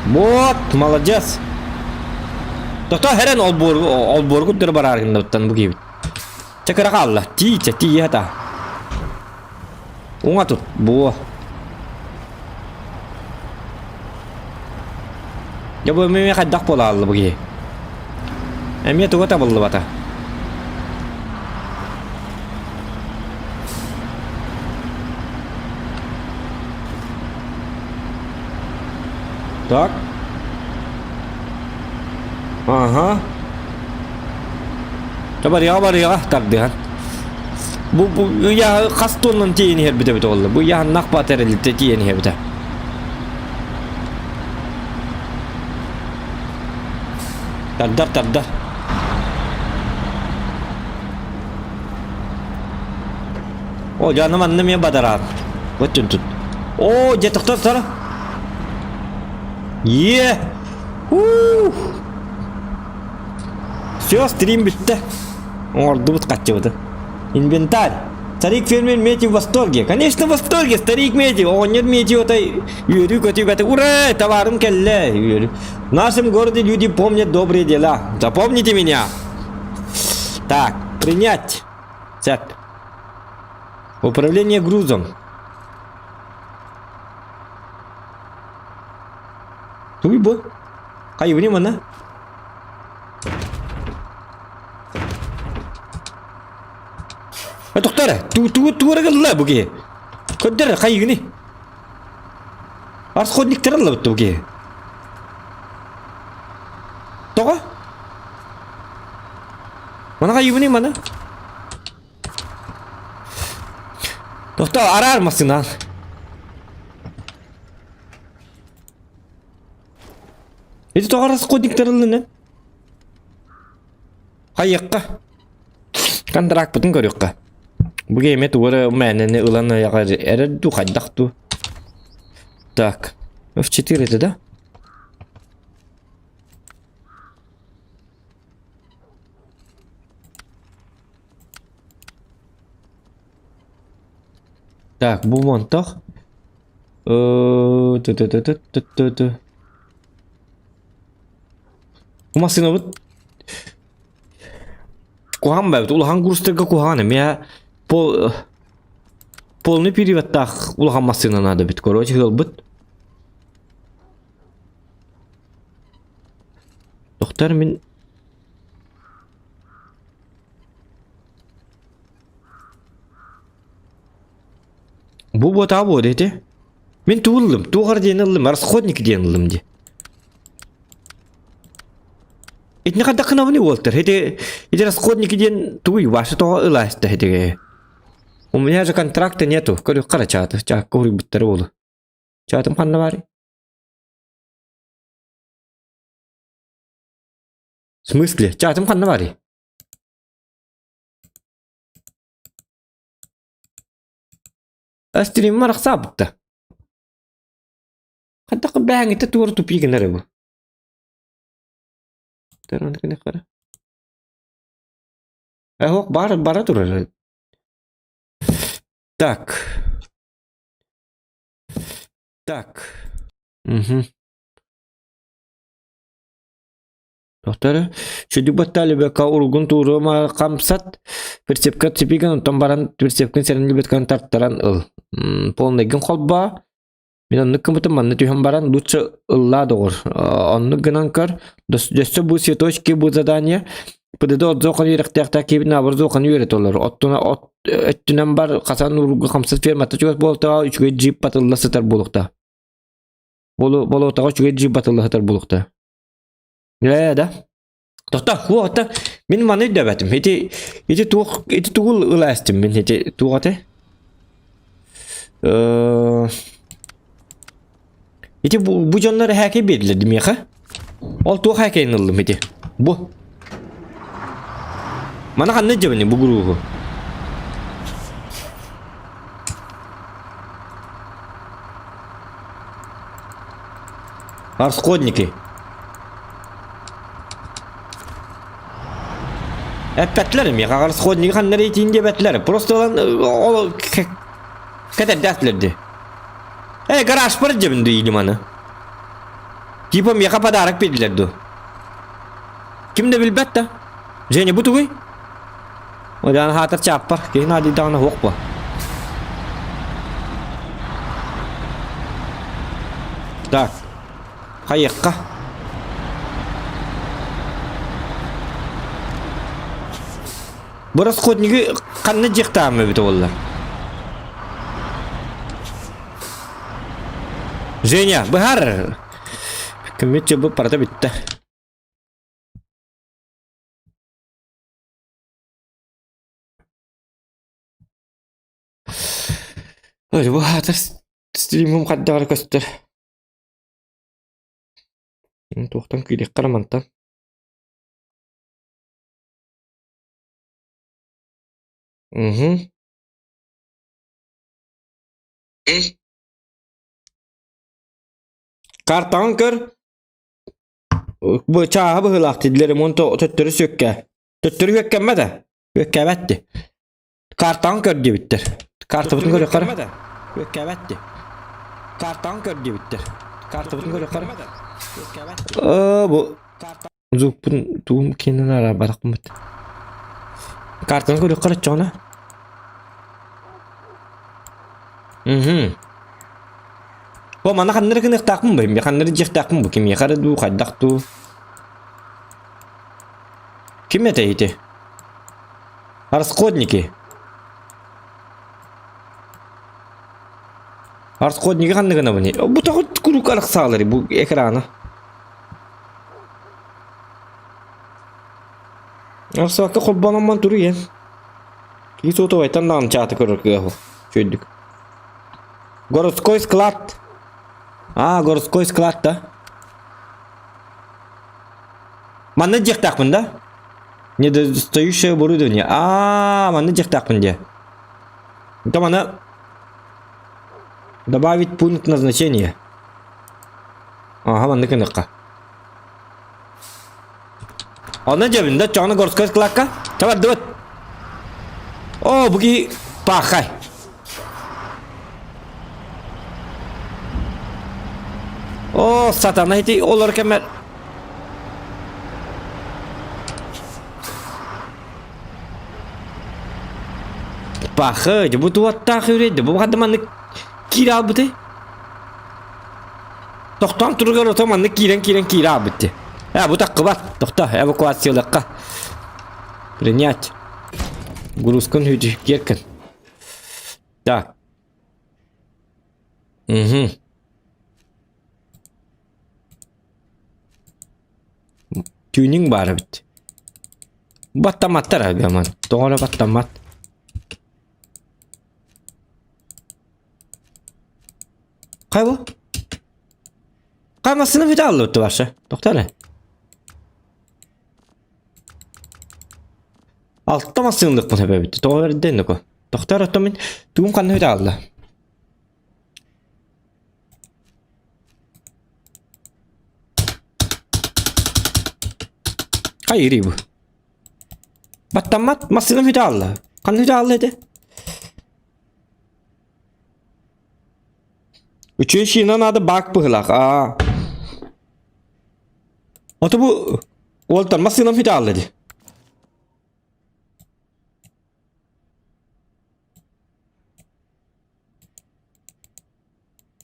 Вот, молодец. Тото хэрэн олбуоргу олбуоргу дыр барааргыннабыттан бу киһибит. Чэ кыра хаалла. Тии чэ тиийэ хата. Уҥа тут. Буо. Дьэ бу эмиэ хайдах буола хаалла бу киһи? Эмиэ туга табыллыбата? Так. Ага. Барыаҕа барыаҕа тардыһан. Бу бу ыйа хас туоннан тиийэн иһэрбит эбит буолла. Бу ыйаһаннах баат эрэлитэ тиийэн иһэбитэ. Тардар тардар. О, дьэ аны манна эмиэ бадараан. Вот тут. О, дьэ тохтор тара. Е! Ух! Все, стрим бүттэ. Оҥордубут хаччыбыты. Инвентарь. Старик фермер Мети в восторге. Конечно, в восторге, старик Мети. Оҕонньор Мети отой үөрүү-көтүү көтө. Ура! Товарым кэллэ. Үөрүү. В нашем городе люди помнят добрые дела. Запомните меня. Так, принять. Цеп. Управление грузом. Туй бу? Хайыбыны манна? Тохтор, ту ту туурагылла бу киһи. Көрдөр хайыгыны. Расходниктар ыллабыт бу киһи. Тоҕо? Мана хайыбыны мана? Тохтоо, араар массыынан. Ити тоҕо расходниктар ыллын Хайыахха? Контракпытын көрүөххэ. Бу гейме тугу эрэ мээнэни ылан айаҕар эрэр дуу, хайдах дуу? Так, F4 это да? Так, бу монтох. Ту-ту-ту-ту-ту-ту. Бу массыынабыт куһаҕан бэбит. Улахан курстарга куһаҕан эмиэ пол полный переводтаах улахан массыына наада эбит. Короче, ылбыт. Доктор мин Бу буотаа буо ити. Мин тугу ыллым? Туох эрэ диэн ыллым, расходник диэн ыллым дии. Итини хайдах гынабыный уолтар? Ити, ити расходники диэн тугуй? Вася тоҕо ылааста итигэ? У меня же контракта нету. Көрүөххэ эрэ чааты. Чаакка уруйбуттара буолуо. Чаатым ханна баарый? В смысле? Чаатым ханна барый? Стриммар ахсаабытта. Хайдах бээҥҥитэ туора тупии гынар бу? Эһок баар бара турар. Так. Так. Угу. Доктор, сүдүк баттаалыбекка уругун туурума хамсат, прицепка цепигин онтон баран прицепкин сэрэнилбиткан тартаран ыл. Полныйгын холбоо. Мин оннук гыммытым манна түһэн баран лучше ыллаа доҕор. Оннук гынан көр. Өссө бу цветочки бу задание ПДД отзохан үөрэхтээхтээ киһибин абыр үөрэтэ олор. Оттуна от өттүнэн бар хасан уругу хамсат фермата чугас буолтаҕа үчүгэй джип батылла сытар буолуохта. Болуотаҕа үчүгэй джип батылла сытар буолуохта. Ээ да. Тохто, хуота. Мин маны өйдөөбөтүм. Ити ити туох ити тугул ылаастым мин ити туох ате? Э Ити бу, бу дьоннор эһээкэй биэрдилэр миэхэ. Ол туох эһээкэйин ыллым ити? Бу. Маны ханна дьэбини бу гурууһу? Расходники. Эппэтлэр миэхэ расходники ханна рейтинг диэбэтлэр. Просто ылан ол кэтэрдээтлэр дии. Эй, гаражпар дьэбин дуу маны. Типа миэхэ подарок биэрдилэр дуу. Ким да билбэт да. Женя, бу тугуй? Одьаан хаатар чааппар, киһи наадыйдаҕына суох буо. Так, хайыахха? Бу расходнигы ханна дьиэхтаам эбитэ буолла? Женя, быһаар! Көмүт бу парата бүттэ. Ой, бу хаатар стримым хайдаҕар көстөр. Туохтан киириэххэ мантан. Угу. Картаҕын көр. Бу чааһа быһыылаах дииллэр ремонт төттөрү сүөккэ. Төттөрү үөккэммэт ээ. Үөккээбэт дии. Картаҕын көр диэбиттэр. Картабытын көрүөххэ Үөккээбэт дии. Картаҕын көр диэбиттэр. Картабытын көрүөххэ Оо бу звукпун тугум киэнин араарбатахпын Картаны көрүөххэ оччоҕуна. Мгм. Бу манна ханна эрэ гыныахтаахпын бу, ханна эрэ дьиэхтээхпин бу, кимиэхэ эрэ дуу, хайдах дуу. Ким этэй ити? Расходники. Расходники ханна гынабыный? Бу тоҕо куруук арахсаалары бу экрана. Арсаакка холбонон туруйан. Киһи суотабайтан даҕаны чааты көрөр кыаһы. Чөйдүк. Городской склад. А, городской склад да. Манна диэхтээхпин да? Недостающее оборудование. А, манна диэхтээхпин диэ. Там она добавить пункт назначения. Ага, манна гыныахха. Онно дьэбин да чоҕуна городской складка. Табардыбыт. О, бу киһи пахай. О, сатана ити олор кэмэр. Пахы, бу туаттаах үрейді. Бу хадды маннык киирэ албыты. Тохтоон туругар ото маннык киирэн киирэн киирэ аалбыт дии. Ээ бу таххыбат. Тохто, эвакуациялыахха. Принять. Грузкун хүдү киэркин. Так. Угу. Тюнинг баар эбит. Баттаматтар агаман. Тоҕо эрэ баттаммат. Хайа бу? Хайа массыына бүтэ аллыбыт вообще. Тоқтаа эрэ. Алта массыынлыкпын сөбөбүт. Тоҕо эрдэ иннико. Тохтоор оттон мин тугум ханна үтэ аалла? Хайырый бу? Баттаммат массыынам үтэ аалла. Ханна үтэ аалла этэ? Үчүгэй шинэ наада бак быһылаах. Аа. Ото бу уолтан массыынам үтэ аалла дии.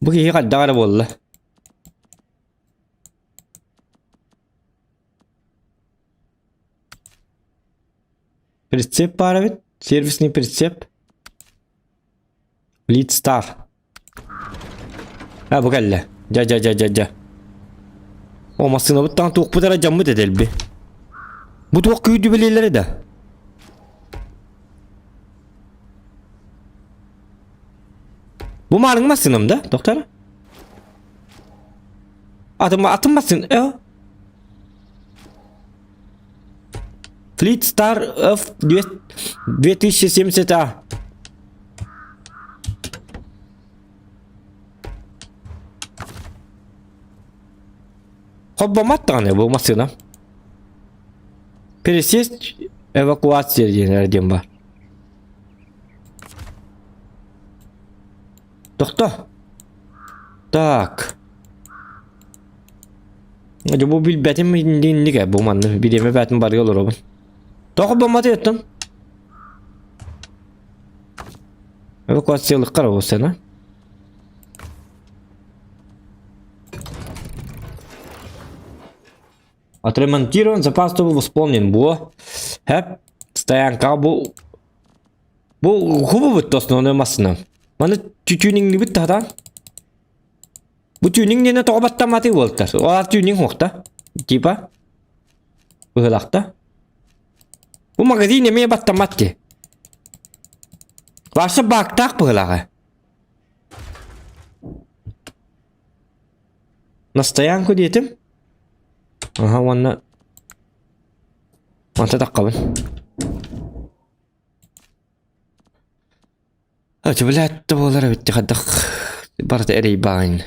Бу киһи хайдах эрэ буолла. Прицеп баар эбит. Сервисный прицеп. Лидстар. А бу кэллэ. Дьа дьа дьа дьа дьа. О массыынабыт таҥ туохпут эрэ дьаммыт этэлби. Бу туох күүрдү билиэлэрэ да? Бу маарыҥ массыынам да, доктор? Атын, атын массыын, э? Fleet Star F 2070A. Холбоммат даҕаны бу массыына. Пересесть эвакуация диэн диэн бар. Тохто. Так. Дьэ бу билбэтим инник бу манна бириэмэ бээтин барыга олоробун. Тоҕо бомматы өттөн? Эвакуациялыккар оҕустана. Отремонтирован запас тобу восполнен буо. Хэп стоянкаҕа бу бу хубубут основной массына. Маны тюнингнибит тахатан. Бу тюнинг диэни тоҕо баттамматый буолтар. Олар тюнинг хуохта. Типа быһылахта. Бу магазин эмиэ баттаммат ди. Ваша баактаах быһылаҕа. На стоянку диэтим. Аха уонна манта таххабын. Ачы блядь, буолар эбит хайдах барыта эрэй баайын.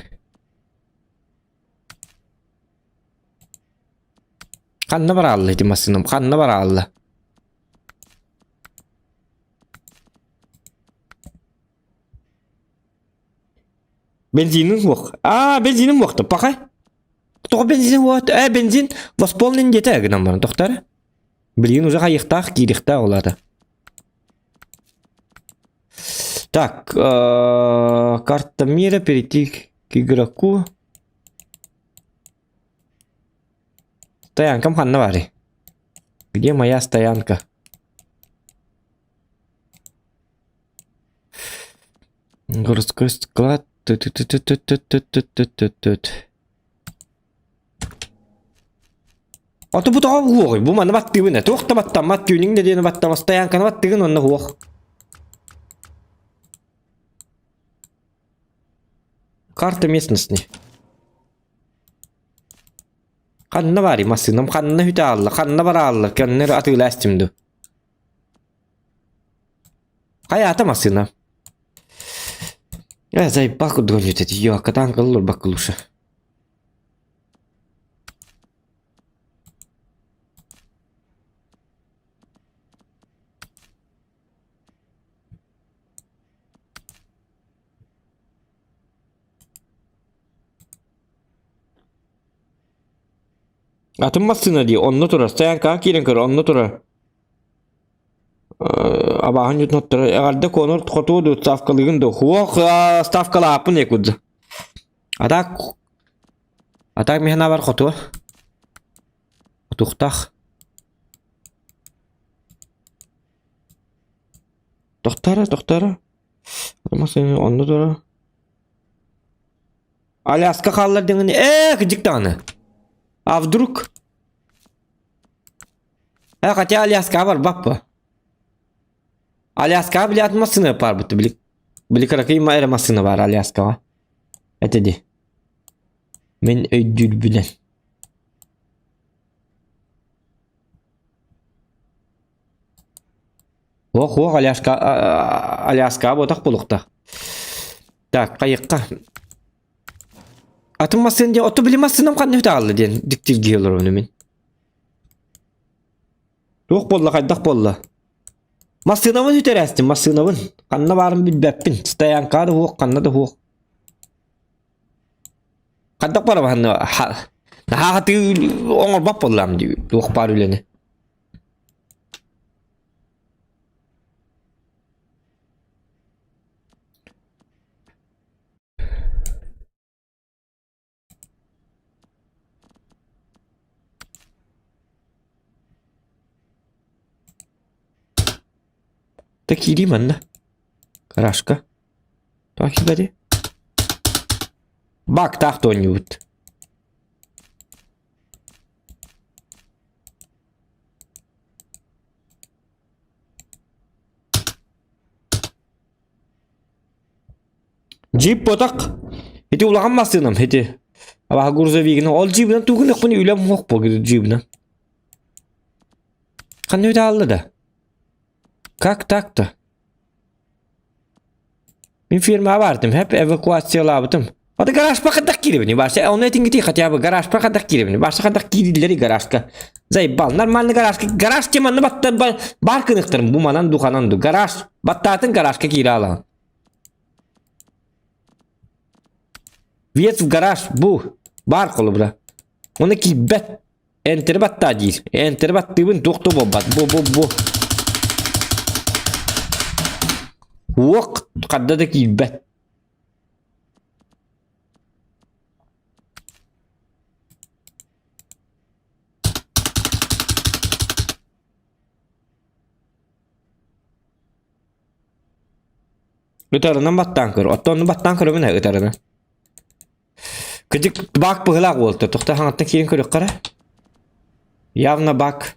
Ханна бараалла ити массыынам ханна бараалла? Бензинин суох. Аа, бензиним суохта, пахай. Тоҕо бензин суох? Ээ, бензин восполнен диэтэ гынан баран тохтор. Билигин уже хайыхтаах, киириэхтээх ол аата. Так, э, карта мира, перейти к игроку. Стоянкам ханна баарый? Где моя стоянка? Городской склад. Түт-түт-түт-түт-түт-түт-түт. Ото бу тоҕо уоҕуй? Бу маны баттыыбын ээ. Туох да баттаммат, түүнүҥ да диэни баттамас, стоянканы баттыгын онно уох. Карта местности. Ханна баарый массыынам? Ханна үтэ аалла? Ханна бараалла? Көннөр атыылаастым ду. Хайаата массыына? Э, заебал курдук өлүтэ Йо, катаан кыллыр лучше. Атын массыына дии, онно турар. Стоянкаҕа киирэн көр, онно турар. Абааһын дьонноттор эҕэрдэ Конор хотуо дуу ставкалыгын дуу хуох ставкалааппын якудза. А так а так миһана бар хотуо. Хотуохтаах. Тохтара, тохтара. Онно тура. Аляска хааллар диҥини ээ кыдьык даҕаны. А вдруг? Э, хотя Аляскаҕа барбаппа. Аляскаҕа блядь массыына барбыт били били кыракый эрэ массыына баар Аляскаҕа. Этэ дии. Мин өйдүүрбүнэн. Ох, ох, Аляска, Аляска ботах булукта. Так, хайыкка. Атын массыын диэн, отто били массыынам ханна үтаалла диэн диктиргии олоробун мин. Туох буолла, хайдах буолла? Массыынабын үтэрээстим, массыынабын. Ханна баарын билбэппин. Стоянка да суох, ханна да суох. Хайдах бара ханна наһаа хатыы оҥорбот буоллаам дии туох баар үлэни. Да киирии манна. Гаражка. Тоҕо киирбэтий? Бактаах да оонньуубут. Джип ботах. Ити улахан массыынам ити. Абаһа грузовигынан. Ол джибынан тугун ыкпын үлэм суох буол джибынан. Ханна үтэ аалла да? Как так-то? Мин фирмаҕа баартым, хэп эвакуациялаабытым. Ата гаражпа хайдах киирэбиний? Барса оны этиҥҥитий хотя бы гаражпа хайдах киирэбиний? Барса хайдах киириллэрий гаражка? Заебал, нормальный гаражка. Гараж тем манна баттар бар кыныктарым бу манан ду ханан ду. Гараж баттаатын гаражка киирэ алаҕын. Въезд в гараж бу бар холобура. Оны киирбэт. Энтери баттаа диир. Энтери баттыыбын туох да буолбат. Бу бу бу. Уох ханна да киирбэт. Ытарынан баттаан көр. Оттон онну баттаан көрөбүн ээ ытарынан. Кыдьык бак быһылаах буолта. Тохто хаҥаттан киирэн көрүөххэ эрэ. Явно бак.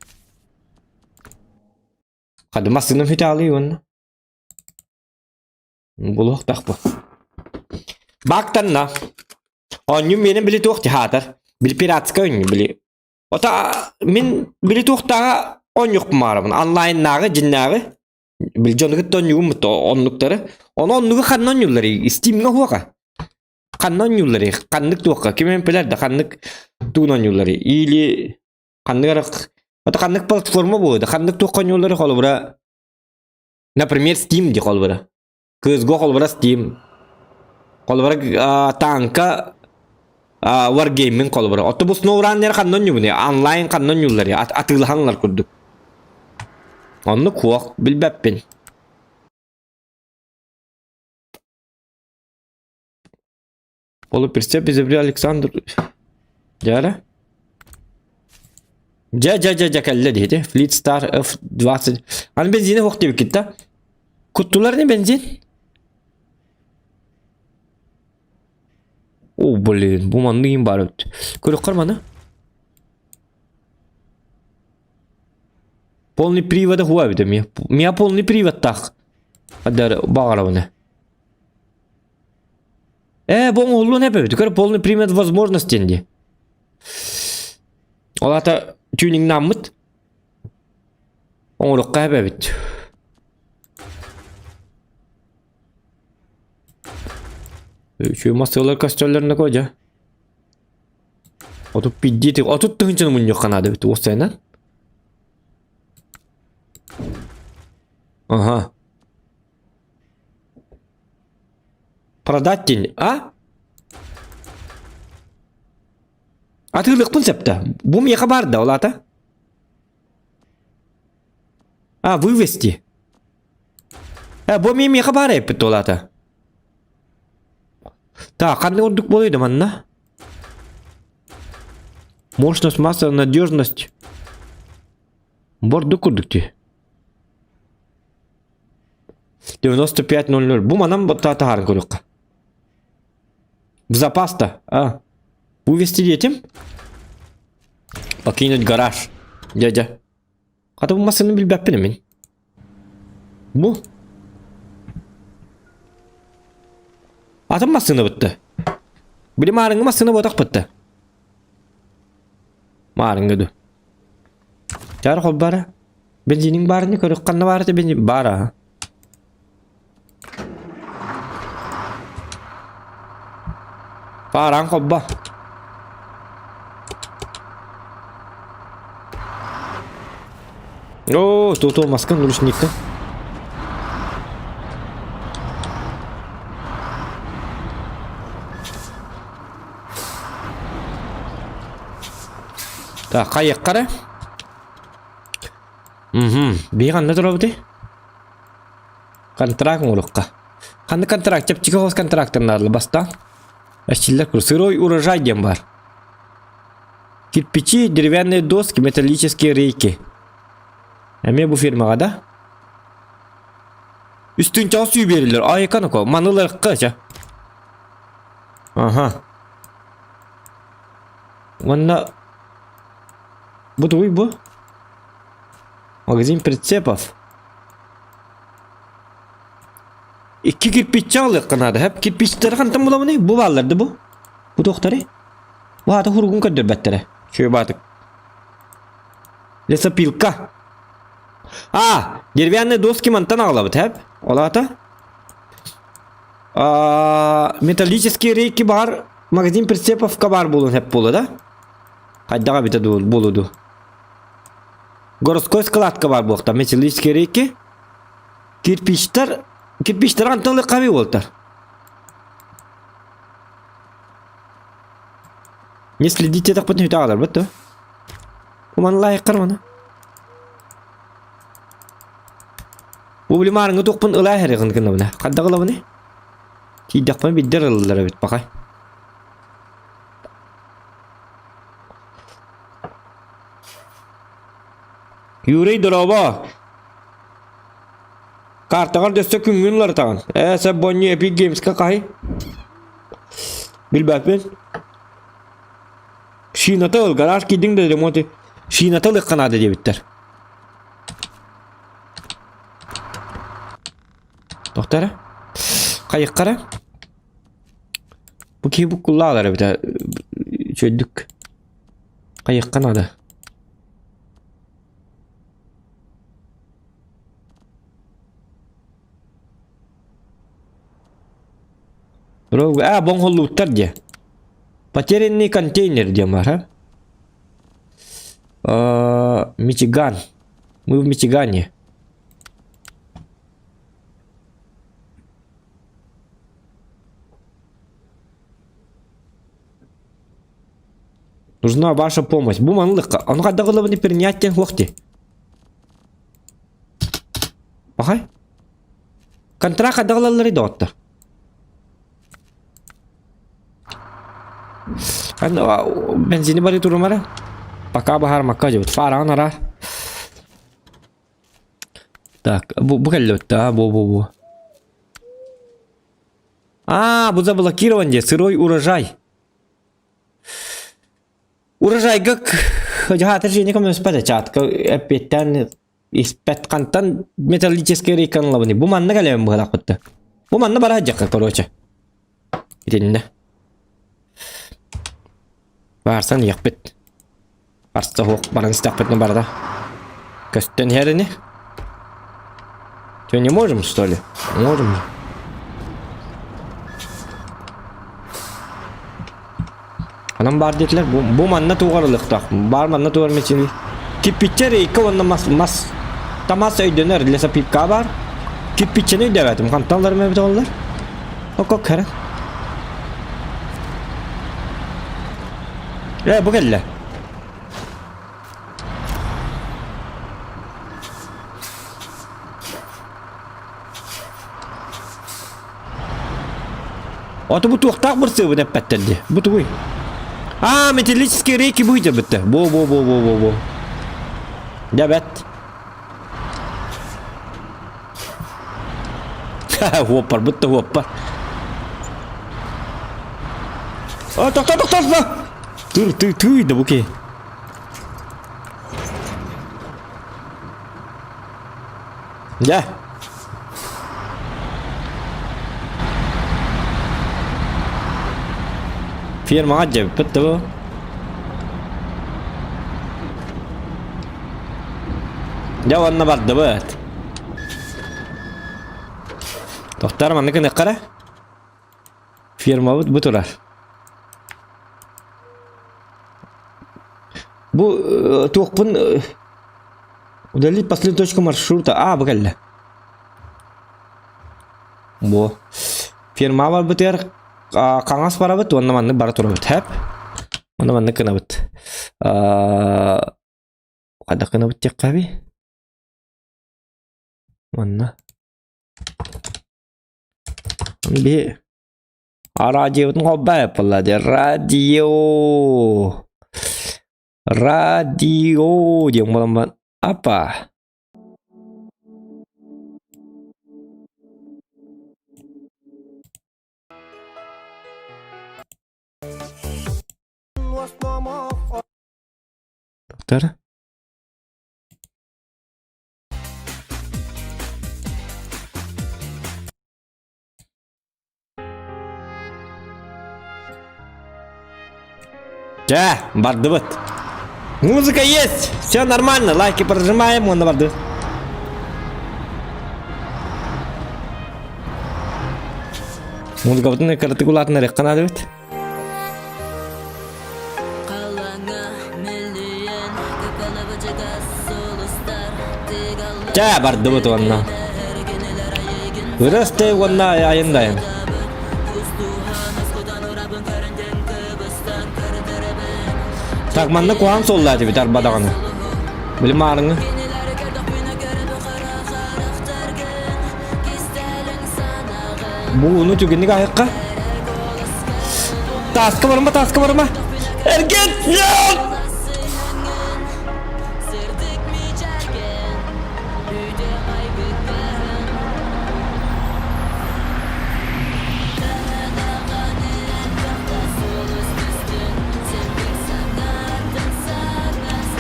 Хады массыынам хүтаалыы уонна. Булуохтаах бу. Бактанна. Оонньуу миэнэ били туох хаатар. Били пиратскай оонньуу били. Ота мин били туохтааҕа оонньуохпун баарабын. Онлайннааҕы, дьиннээҕи. Били дьону кытта оонньугум оннуктары. Ону оннугу ханна оонньууллар? Стимҥэ уһуоха. Ханна оонньуулларый? Ханнык туохха? Ким эмэ билэр да ханнык тугун оонньуулларый? Или ханнык эрэ это ханнык платформа буолуо да ханнык туохха оонньуулларый холобура например Steam дии холобура. CS:GO холобура Steam. Холобура танка Wargaming холобура. Отто бу SnowRunner ханна оонньуубуный? Онлайн ханна оонньуулларый? Атыылаһанлар курдук. Оннук суох, билбэппин. Полуприцеп изобрел Александр Дьэ Дьэ дьэ дьэ дьэ кэллэ диэти. Fleet Star F20. Аны бензини суох диэбиккит да? Куттулар не бензин? О, блин, бу маннык им бар эбит. Көрөххөр маны. Полный привода хуа эбит эмиэ. Миа полный приводтаах. Адар баҕарабын. Ээ, бу оҥоһуллуон эбэбит. Көр, полный привод возможности дии. Ол аата тюнингнаммыт. Оҥоруохха эбэбит. Үчүгэй массыылар көстөллөр нөкө дьэ. Отут пиддии 30 тыһыынчаны мунньуохха наада эбит уопсайынан. Ага. Продать день, а? Атыылыахпын сөптө. Бу миэхэ баар да, ол аата? А, вывести. Э, бу миэхэ баар эппит ол аата. Так, ханнык ордук буолуой да манна? Мощность, масса, надежность. Бордук курдук дии. 95.00. Бу манан таһааран көрүөххэ. В запас-то. А. Вывести детям? Покинуть гараж. Дядя. Хата бу массыынаны билбэппин мин. Бу. Атын массыына бытты. Били маарыҥҥы массыына буотах бытты. Маарыҥҥы ду. Чаар холбара. Бензиниҥ баар ини көрүөх ханна баар этэ бензин баар аа. Паараан холбо. Оо, ту-ту маскын ручникка. Так, хайыахха эрэ? Мгм. Биһи ханна турабытый? Контракт оҥоруохха. Ханнык контракт? Чэпчэки соҕус контрактар наадалар бастаан. Эчиллэр курдук. Сырой урожай диэн баар. Кирпичи, деревянные доски, металлические рейки. Эмиэ бу фирмаҕа да? Үстүнчэҕэ сүү биэрэллэр. Айка ну-ка, маны ылыахха чэ. Ага. Уонна бу тугуй бу? Магазин прицепов. Икки кирпиччэ ылыахха наада. Хэп кирпичтэри хантан буламыный? Бу бааллар да бу? Бу туохтары? Бу аата хуругун көрдөрбөттөрө. Чүө баатык. Лесопилка. А, деревянные доски мантан аҕалабыт, хэп? Ол аата? А, металлические рейки бар, магазин прицеповка бар буолуон хэп буолуо да? Хайдаҕа эбитэ буолуо дуу? Городской складка бар буолта металлические рейки. Кирпичтэр, кирпичтэр антан ылыахха буолтар. Не следите тахпытын үтэ аҕаларбыт да. Уман лайыққар маны. Бу билимаарыҥы туохпун ылаа иһэригин гынабына. Хайдах ылабыный? Тиийдэхпинэ биддер ылаллар эбит бакай. Юрий, дорообо! Картаҕар дөссө күҥҥүн уларытаҕын. Ээ, сөп бонньу Epic Games-ка хаһый? Билбэппин. Шината ыл, гараж киирдиҥ да ремонт шината ылыахха наада диэбиттэр. Тохто эрэ. Хайыахха эрэ. Бу киһи буккуллаалар эбитэ. Үчүгэйдик. Хайыахха наада. А, боҥхоллууттар диэ. Потерянный контейнер диэн баар, а? Мичиган. Мы в Мичигане. Нужна ваша помощь. Бу манлыкка. Ону хайдах ылабын принять диэн суох дии. Пахай. Контракт хайдах ылалларый доҕоттор? Бензини бары турумара. Пока баһаармакка дьыбыт. Фараҕын араар. Так, бу, бу кэллибит да, бу, бу, бу. А, бу заблокирован дии, сырой урожай. Урожайга дьаһаатар дьиэни көмөлөспөт чаатка эппиэттээн испэт хантан металлический рейканы ылабыный бу манна кэлэбин быһалаахпытта бу манна бара сылдьахха короче итиннэ баарсан иэхпит барса суох баран истэхпитинэ барда көстөн иһэр ини Что, не можем, что ли? Можем. Анан баар диэтилэр, бу, бу манна тугар ылыктаах. Баар манна тугар мечини. Кирпиччэ рейка уонна мас, мас, тамас өйдөнөр, лесопилка баар. Кирпиччэни өйдөөбөтүм, хантан ыларым эбит оллар. Окок кэрэ. Э, бу кэллэ. Ото бу туохтаах бырсыабын эппэттэр дии. Бу тугуй? Аа, металлические рейки быйдыр битте. Бо бо бо бо бо бо. Дьэ бэт. Хуоппар бытта хуоппар. А, тохто тохто тохто. Тыр ты ты да буки. Дьэ. Фермаҕа дьэбиппит да бу. Дьэ уонна бардыбыт. Тохтор маннык гыныахха эрэ. Фирмабыт бу турар. Бу э, туохпун э, удалить последнюю точку маршрута. А, бу кэллэ. Бу. Фирма барбытыгар хаҥас барабыт уонна маннык бара турабыт. Хэп. Уонна маннык гынабыт. Хайдах гынабыт диэххэ эбий? Манна. Би радиобутун холбооппулла дии. Радио. Радио диэн буолан апа. Доктор? Чэ, бардыбыт. Музыка есть! Все нормально, лайки прожимаем, уонна бардыбыт. Музыкабытын кыратык улаатынарыахха наада эбит. Чэ, бардыбыт уонна. Ырас тэй уонна айындайын. Так, манна куһаҕан суоллаа этибит арба даҕаны. Били маарыҥы. Бу ууну түгэнник аһыахха. Тааска барыма, тааска барыма. Эргит! Нет!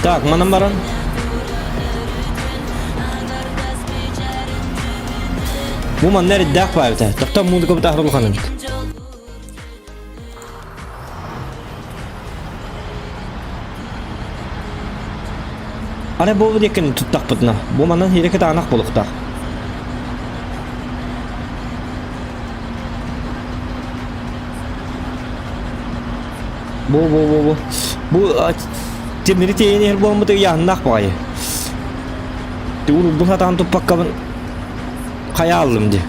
Так, манан баран. Бу манна эрдээх баар этэ. Тохтоо музыка бытаахыр улахан эбит. Аны бу диэкин туттахпытына, бу манан хиирэ кытаанах буолуохтаах. Бу бу бу бу бу тимири тиэйэн иһэр буоламмыт ыйааһыннаах баҕайы. Урбун сатаан туппаккабын хайа аллым дии.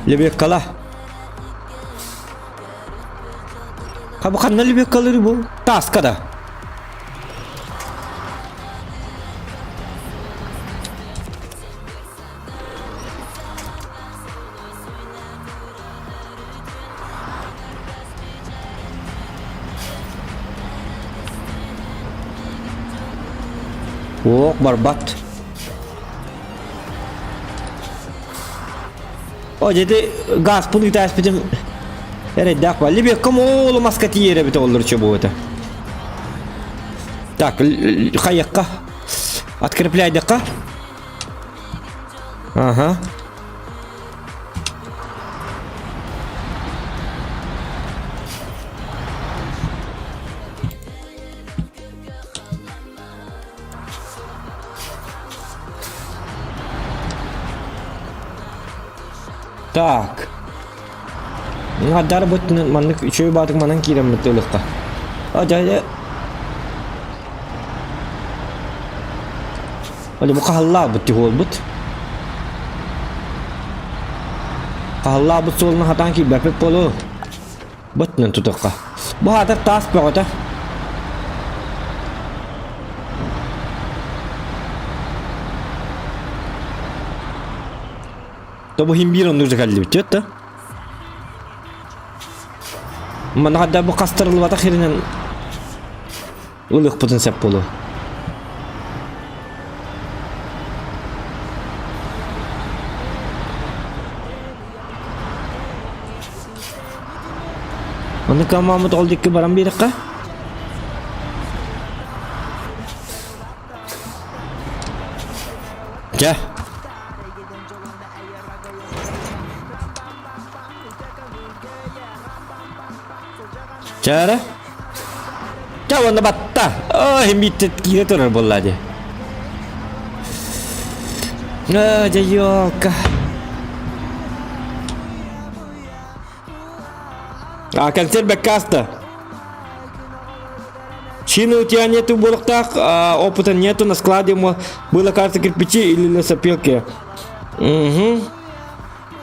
Лебеккала. Ха бу ханна лебеккалыр бу? Таска да. Ок, барбат. О, дьэти газпын ыытааспытым эрэйдээх ба. Лебеккам оолу маска тиийэр эбит оллор чобуота. Так, хайыкка. Открепляйдыкка. Ага. Так. Адар бытын маннык үчүгэй баатык манан киирэммит ылыхха. А дьэ Али бу хаһаллаабыт тиһуолбут. Хаһаллаабыт суолун хатаан киирбэппит буолуо. Бытынан тутуохха. Бу аатар таас бөҕөтө. То бу хим биир оннук кэллибит да? Манна хадда бу хастарылыбатах хиринен ылыахпытын сөп буолуо. Ону камамыт ол дикки баран биэрэххэ. Чэ. Чаара? Ча уонна батта. Ой, миттет киирэ турар буолла дии. Аа, дьэ ёлка. А, концерт бэккэ ааста. Чины у тебя нету буолуохтаах, а, опыта нету, на складе было карта кирпичи или лесопилки. Угу.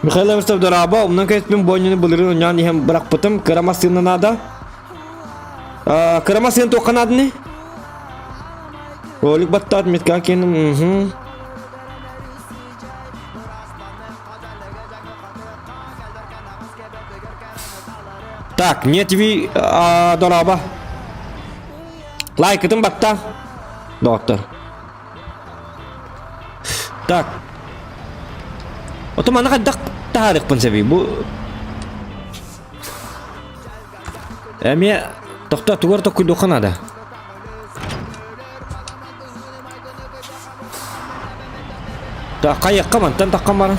Михаил Эверстов дорообо, умнан кэспин буонньуну былырыын оонньоон иһэн бырахпытым, кыра массыына наада. А, кыра массыына туохха нааданы? Ролик баттаат, метка киэним, угу. Так, не ТВ а, дорообо. Лайкытын батта. Доктор. Так. Ото маны хайдах таһаарыахпын сөбүй? Бу Эмиэ тохто тугар токкуйдуохха наада. Так, хайыахха мантан таххан баран.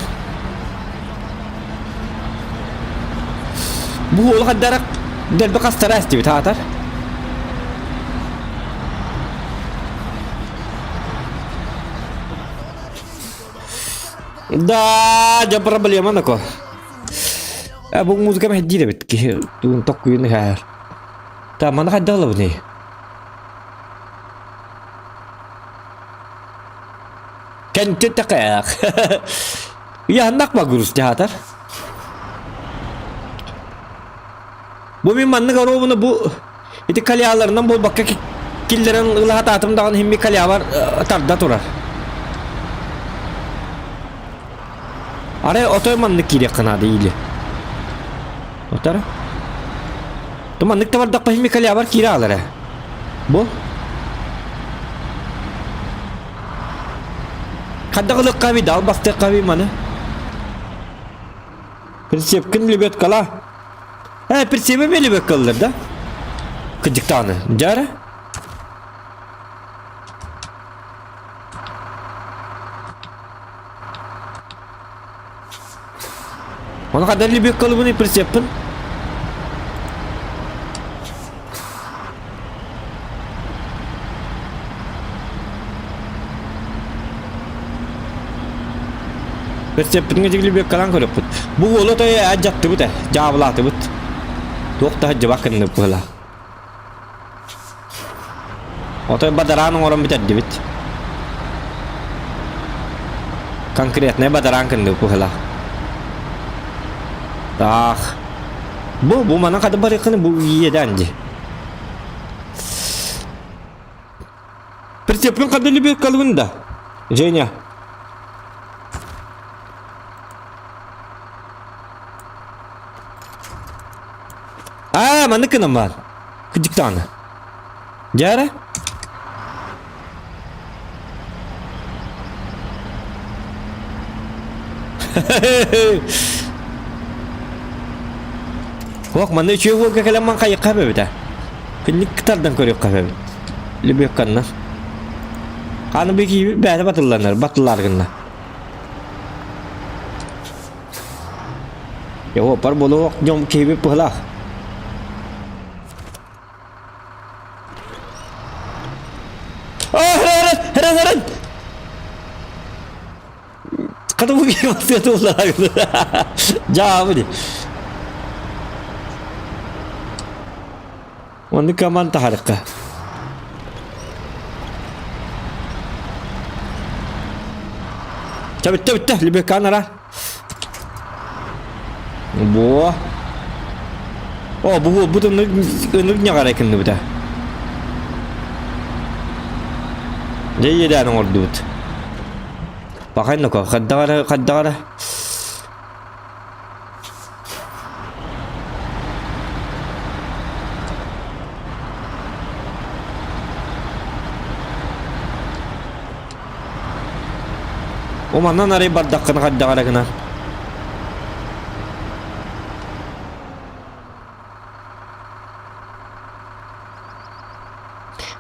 Бу уолу хайдарак дэлби хастара эстибит аатар. Да, дьэ проблема нако. Э, бу музыка мэһдиир эбит киһи тугун токкуйун ыһаар. Та маны хайдах ылабыный? Кэнтин тэкээх. Яһаннах багырус театр. Бу мин маннык оруобуна бу ити колеяларынан буолбакка киллэрэн ылаһатаатым даҕаны химми колеябар тарда турар. Арай отой маннык киириэххэ наада или. Отара. Ту маннык табардахпа химми колеябар киирэ аалар Бу. Хайдах ылыахха эбий, дал бастыахха эбий маны. Прицепкин лебедкала. Э, прицепи лебедкалар да? Кыдьыктааны. Дьара. Оны хайдах лебедкалыбын прицеппин? Прицеппитин лебедкалаан көрөппүт. Бу уолу той адьаттыбыт э, дьаабылаатыбыт. Туох да дьыбак гынныбыт быһыла. Отой бадараан оҥорон бүтэрдибит. Конкретнай бадараан кынныбыт быһыла. Таах. Бу, бу манан хады барыаххыны бу иэдээн дии. Прицеппин хады лебедкалыбын да. Женя. Аа, маннык гынан баар. Кырдьык даҕаны. Дьэ Ох, манна үчүгэй уолга кэлэн ман хайыахха эбэбит Күннүк тардан көрүөххэ эбэбит. Лүбүөкканна. Аны бу киһи бэйэтэ батылланар, батыллар гынна. Йоо, пар болуох дьон киһибит быһылаах. Херен, херен! Хата бу киһи басыа туллаах. Дьаабы ди. Оннук команда тахарыкка. Чэ бүттэ бүттэ, Лебекан ара. Бо. О, бу бу ыннык ыннык ньаҕара кынныбыта. Дьэ иэдээн оҥордубут. Бахай ноко, хаддаҕара, хаддаҕара. О манан арай бардаххына хайдах эрэ гынан.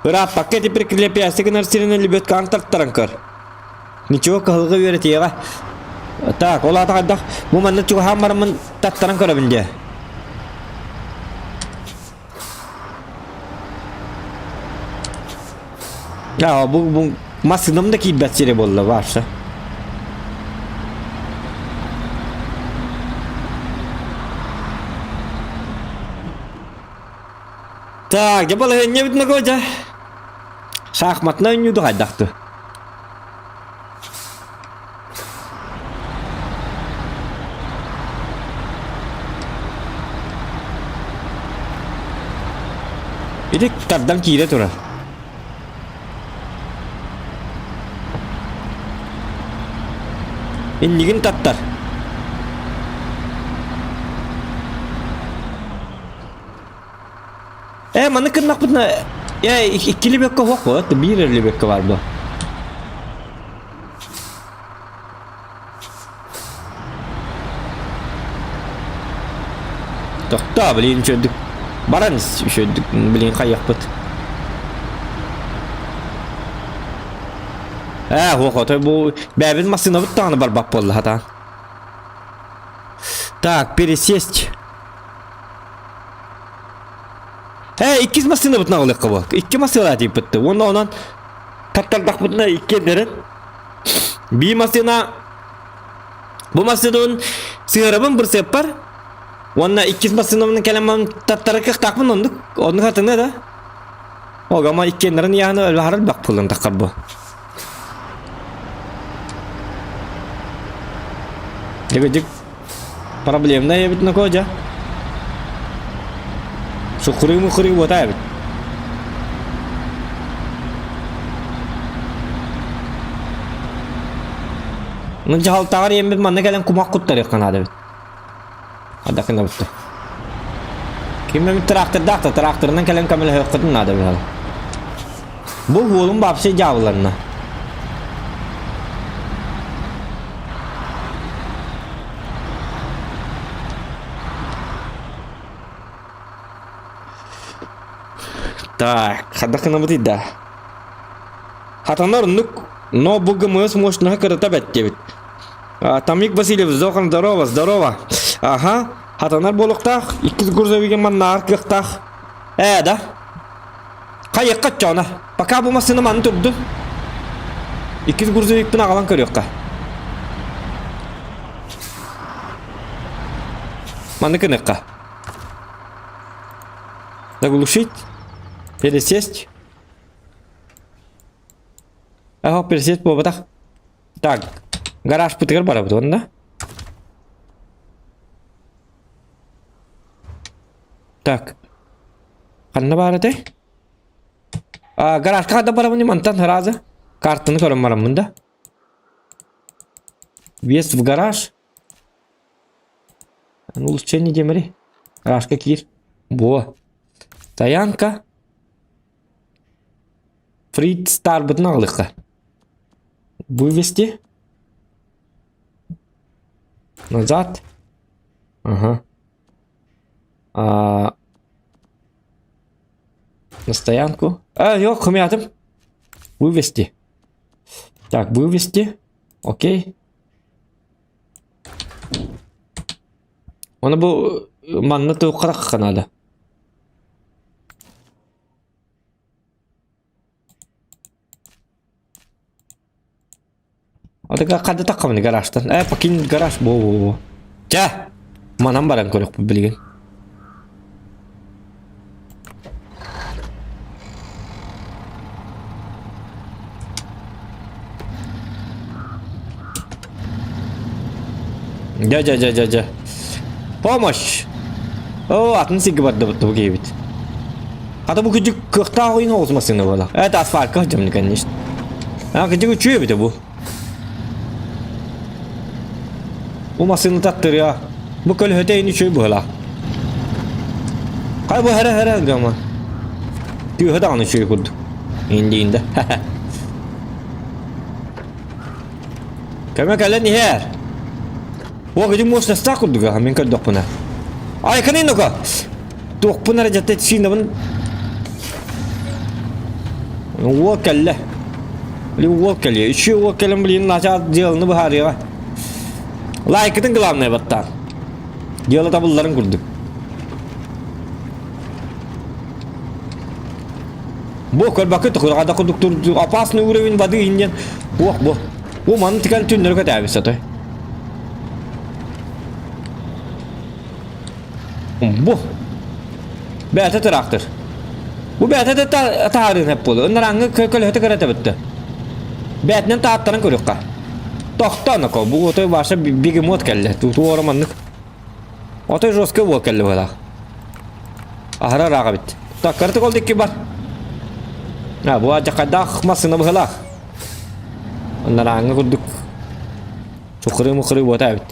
Ырааппакка ити прикрепляйся гынар сиринэн лебедкаҕын тартаран көр. Ничего кыһылга үөрэтиэҕэ. Так, ол аата хайдах бу манна чугаһаан бараммын таттаран көрөбүн дии. А, бу, бу массыынам да киирбэт сирэ буолла вообще. Так, дьэ балаһыанньа бүтүнэ дьэ. Шахматна үннүүдү хайдахты. Ити тардан киирэ турар. Иннигин таттар. Э, маны кыннахпытына э иккили бөккө хоқ бу, биир эрли бөккө бар бу. Тохтоо, блин, үчүгдүк. Баран үчүгдүк, блин, хайыахпыт. Ээ, хуох, отой бу бэйэбит массыынабыт даҕаны барбат буолла хатаан. Так, пересесть. Ээ, иккис массыынабытын аҕалыахха бу. Икки массыына тиийбитти. Уонна онон таттардахпытына иккиэннэрин Бии массыына бу массыынабын сыһыарабын бырсыаппар уонна иккис массыынабын кэлэн таттара кыахтаахпын оннук оннук атыҥа да Огама иккиэннэрин ыйааны өлбаһарар бак пулан таххар бу. Дьыгы-дьык проблемная эбит нако дьа. Сукурыы-мукурыы буота эбит. Ну дьаһалтаҕар иэммит манна кэлэн кумах куттарыахха наада эбит. Адакына бутта. Ким эмит трактордаах да тракторынан кэлэн көмөлөһүөххүтүн наада эбит. Бу уолум вообще дьаабыланна. Так, хайдах гынабытый да? Хатанар оннук, но бу ГМС мощноһа кырата бэт диэбит. Тамик Васильев, Зохан, здорово, здорово. Ага, хатанар буолуохтаах, иккис грузовигы маннааҕар кыахтаах. Ээ, да? Хайыахха оччоҕуна? Пока бу массыына манна турдун. Иккис грузовикпын аҕалан көрүөххэ. Манны гыныахха. Заглушить. Пересесть. Ага, пересесть буолбатах. Так, гаражпытыгар барабыт уонна. Так. Ханна баар этэй? А, гаражка ханна барабын мантан сразу. Картаны көрөн бараммын да. Въезд в гараж. Улучшение демери. Гаражка киир. Во. Стоянка. Фрид Старбытын аҕалыахха. Вывести. Назад. Ага. А, на стоянку. А, yok, хомятым. Вывести. Так, вывести. Окей. Оны бу манна туохха надо. Отыга ханна таххабын гаражтан. Э, покинуть гараж. Во-во-во. Чэ! Манан баран көрөхпүт билигин. Дьэ, дьэ, дьэ, дьэ, дьэ. Помощь! О, атын сиргэ бардыбыт бу киһибит. Хата бу күдьүк кыахтаах ойун оҕус массыына буолар. Это асфальтка сылдьаммын, конечно. А, кырдьык үчүгэй эбитэ бу. Бу массыына таттырыа. Бу көлөһөтө ини үчүгэй быһыылаах. Хай бу хара хара гама. Тыаһа даҕаны үчүгэй курдук. Инди инде. Көмө кэлэн иһэр. О, кыдьык мощностаах курдуга, мин көрдөхпүнэ. Ай, каны ну-ка! Туохпун эрэ дьэтэ сиинабын Уол кэллэ. Блин, уол кэлиэ. Үчү уол кэлэн, блин, начал дьыаланы быһаарыаҕа. Лайкытын главное баттаан. Дьыала табылларын курдук. Бу көрбөккө тохураҕа курдук тур опасный уровень воды иннен. Ох бу. Бу маны тикан түннөрү көтөөбүт сатой. Бу. Бэйэтэ тыраахтыр. Бу бэйэтэ да таһаарыын сөп буолуо. Ынарааҥҥы көлөһөтө кыра бытты. Бэйэтинэн тааттаран көрүөххэ. Тохтоо ноко, бу отой Ваша бегемот кэллэ. Туора маннык. Отой жесткий уол кэллэ быһалаах. Аһара ыраах эбит. Так, кыратык ол диэки бар. А, бу адьакайдаах массыына быһалаах. Ынарааҥҥы курдук. Сукырыы-мукырыы буота эбит.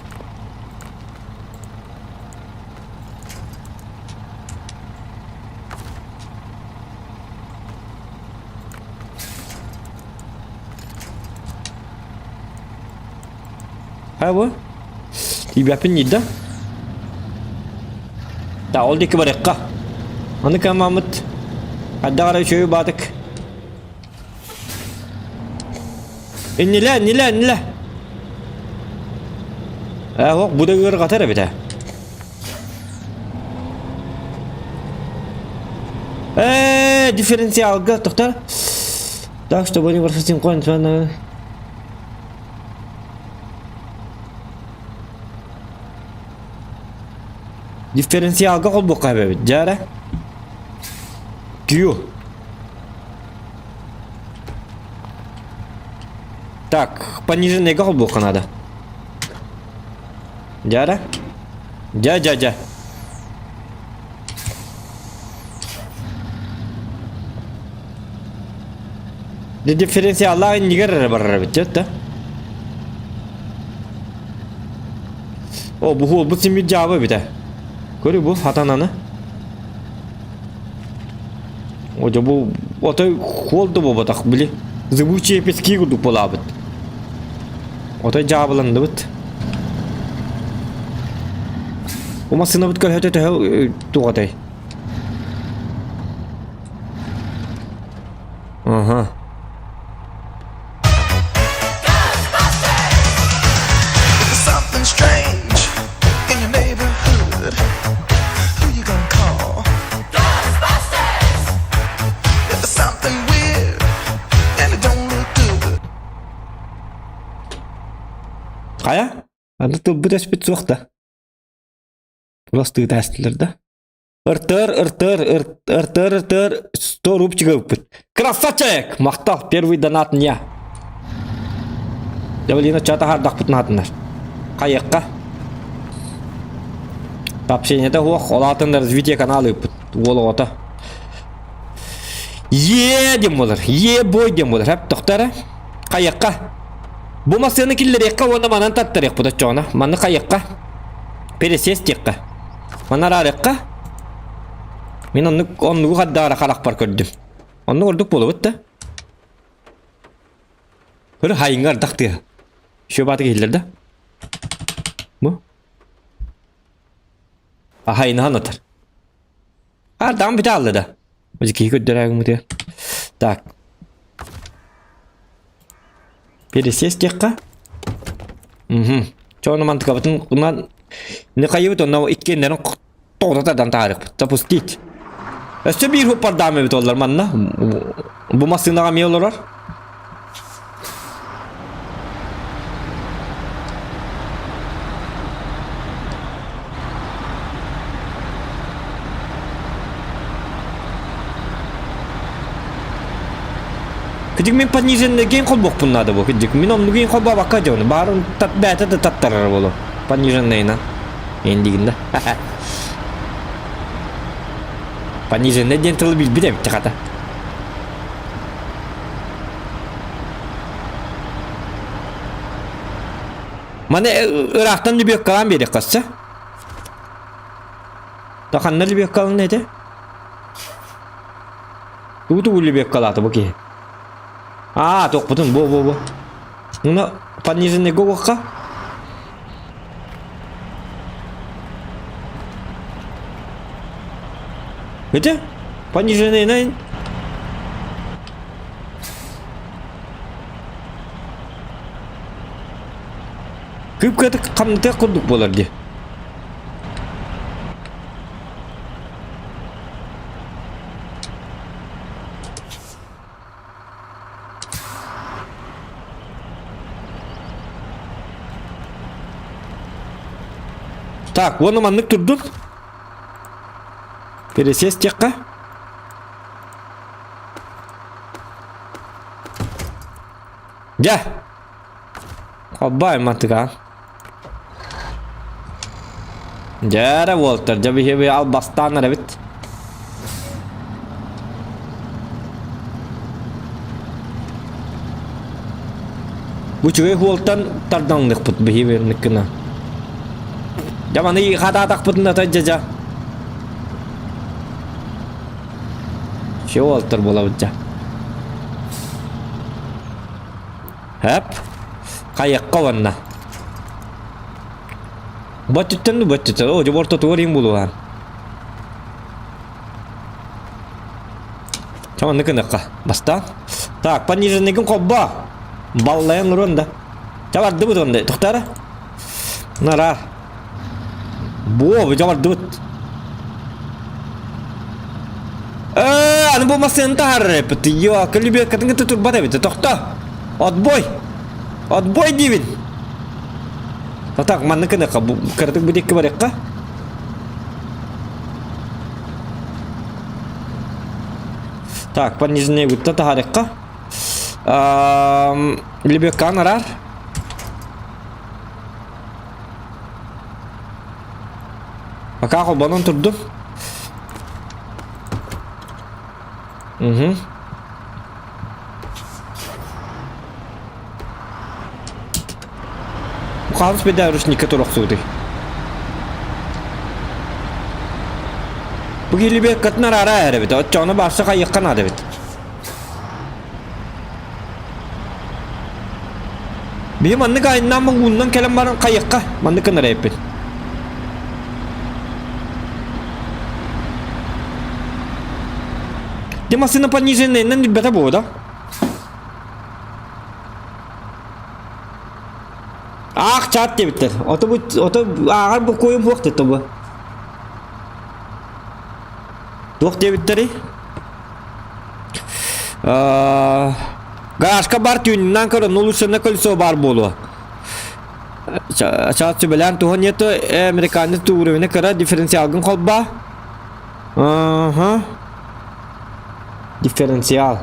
Хайа бу? Тиийбэппин дии да? Да, ол диэки барыахха. Аны камаммыт хайдах эрэ үчүгэй баатык. Иннилэ, иннилэ, иннилэ. Ээ, ох, бу да ыарҕатар эбит ээ. Ээ, дифференциалга тохтор. Так, чтобы не бросить конь, Дифференциалга холбуохха эбэбит, дьэ эрэ. Q. Так, пониженныйга холбуохха наада. Дьэ эрэ. Дьэ, дьэ, дьэ. Дифференциаллаах иннигэр эрэ барар эбит, дьэ, да? О, бу хуолбут симмит дьаабы эбит ээ. Көрү бу, хатананы. О, дьэ бу отой хуол да буолбатах, били зыбучие пески курдук буолаабыт. Отой дьаабыланныбыт. Бу массыынабыт көрөтө төһө туох этэй? Ага. Something strange in your neighborhood. Who you gonna call? Ghostbusters! If there's something weird and it don't look good. Хайа? Аны тылбыт өспүт суох да. Просто ыытаастылар да. РТР, РТР, РТР, РТР, 100 рубчика ыппыт. Красавчик! Махтал, первый донат не. Жавелина чата хардахпытын хатынар. Хайыққа. Сообщениета хуох, ол атын развитие канала ыппыт. Уол оҕото. Е диэн буолар. Е бой диэн буолар. Хэп тохтара. Хайыққа. Бу массыына киллэриэххэ уонна манан таттарыахпыт оччоҕуна. Манны хайыққа. Пересесть диэххэ. Манна араарыахха. Мин оннук оннугу хардаара харахпар көрдүм. Оннук ордук буолубут да. Көрө хайыҥҥа ардах тыаһа. Еще бааты киһиллэр да. Бу. Ахайынахан атар. Ардаҕым бүтэ алла да. Бу киһи көрдөрөөгүмүтү. Так. Пересесть диэххэ. Угу. Чону мантыкабытын унан не хайыбыт онно иккиэннэрин тоҕута тардан таарыхпыт. Запустить. Өссө биир хуппардаам эбит оллар манна. Бу массыынаҕа эмиэ олорор. Кыдьык мин пониженный ген холбуохпун наада бу кыдьык. Мин оннук ген холбообакка дьону. Баарын тат бээтэ да таттарар болу. Пониженныйынан. Эндигин да. Пониженный диэн тылы билбит эбит хата. Маны ыраахтан лүбүөккалаан биэриэххэ сөп. Да ханна лүбүөккалан этэ? Тугу тугу лүбүөккалаата бу киһи? Аа, туохпутун бу бу бу. Ну, пониженный уохха. Где? Пониженный на... Кыып-кыатык хамнатыах курдук буолар дии. Так, уонна маннык турдун. Пересесть диэххэ. Дьэ! Хоббай мантыгаан. Дьэ эрэ уолтар, дьэ биһиги албастаан эрэбит. Бу үчүгэй уолтан тардаҥныхпыт биһиги гына. Дьэ маны хатаатахпытына та дьэ дьэ. Все уолтар буолабыт дьэ. Хэп. Хайыкка уонна. Бөттүттэн ну бөттүттэн. О, дьэ ортотугар иҥ булуһан. Чэ маннык гыныахха. Бастаан. Так, пониженныйгын холбоо. Баллайан уруон да. Чэ бардыбыт онно. Тохторо. Нара. Буо, дьэ бардыбыт. Э, аны бу массыынаны таһаарар эппит. Йоо, көлүбүөккэтин кытта турбат эбит. Тохто. Отбой. Отбой диибин. Так, маннык гыныахха. Кыратык бу диэки барыахха. Так, пониженный гутта таһаарыахха. Лебедкаан араар. Пока холбонон турдум. Угу. Хаһыс бэдэ ручникка турохсуутуй. Бу киһи кытын араара эрэбит. Оччоҕуна барса хайыахха наада эбит. Биһи маннык айаннаан ууннан кэлэн баран хайыахха маннык гынар эбиппит. Ти массыына пониженныйынан билбэтэ буо да? Аах чаат диэбиттэр. Ото бу ото ааҕар букуойум суох диэтэ бу. Туох диэбиттэрий? Гаражка бар түүнүнэн көрөн улучшенное колесо бар буолуо. Чаат сүбэлээн туһан нету американец уровень кыра дифференциалгын холбаа. Ага. Дифференциал.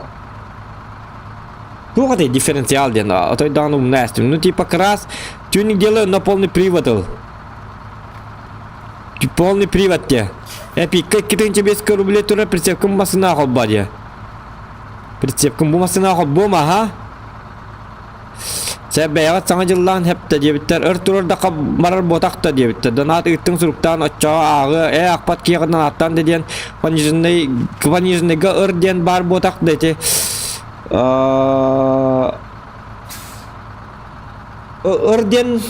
Туох этэй дифференциал диэн отой даҕаны умна ээстим. Ну типа крас тюнинг делаю на полный привод ыл. Полный привод те. Эпикка 25 рублей турар прицепкам массына холба диэ. Прицепкам бу массына холбуом аха. Сэ бэйэҕит саҥа дьыллаан хэптэ диэбиттэр, өр турар да барар буотах да диэбиттэр. Донат ыыттыҥ суруктаан оччоҕо ааҕыа, ээ аахпат киэҕин ааттаан да диэн пониженный пониженныйга ыр диэн баар буотах да ити ыр диэн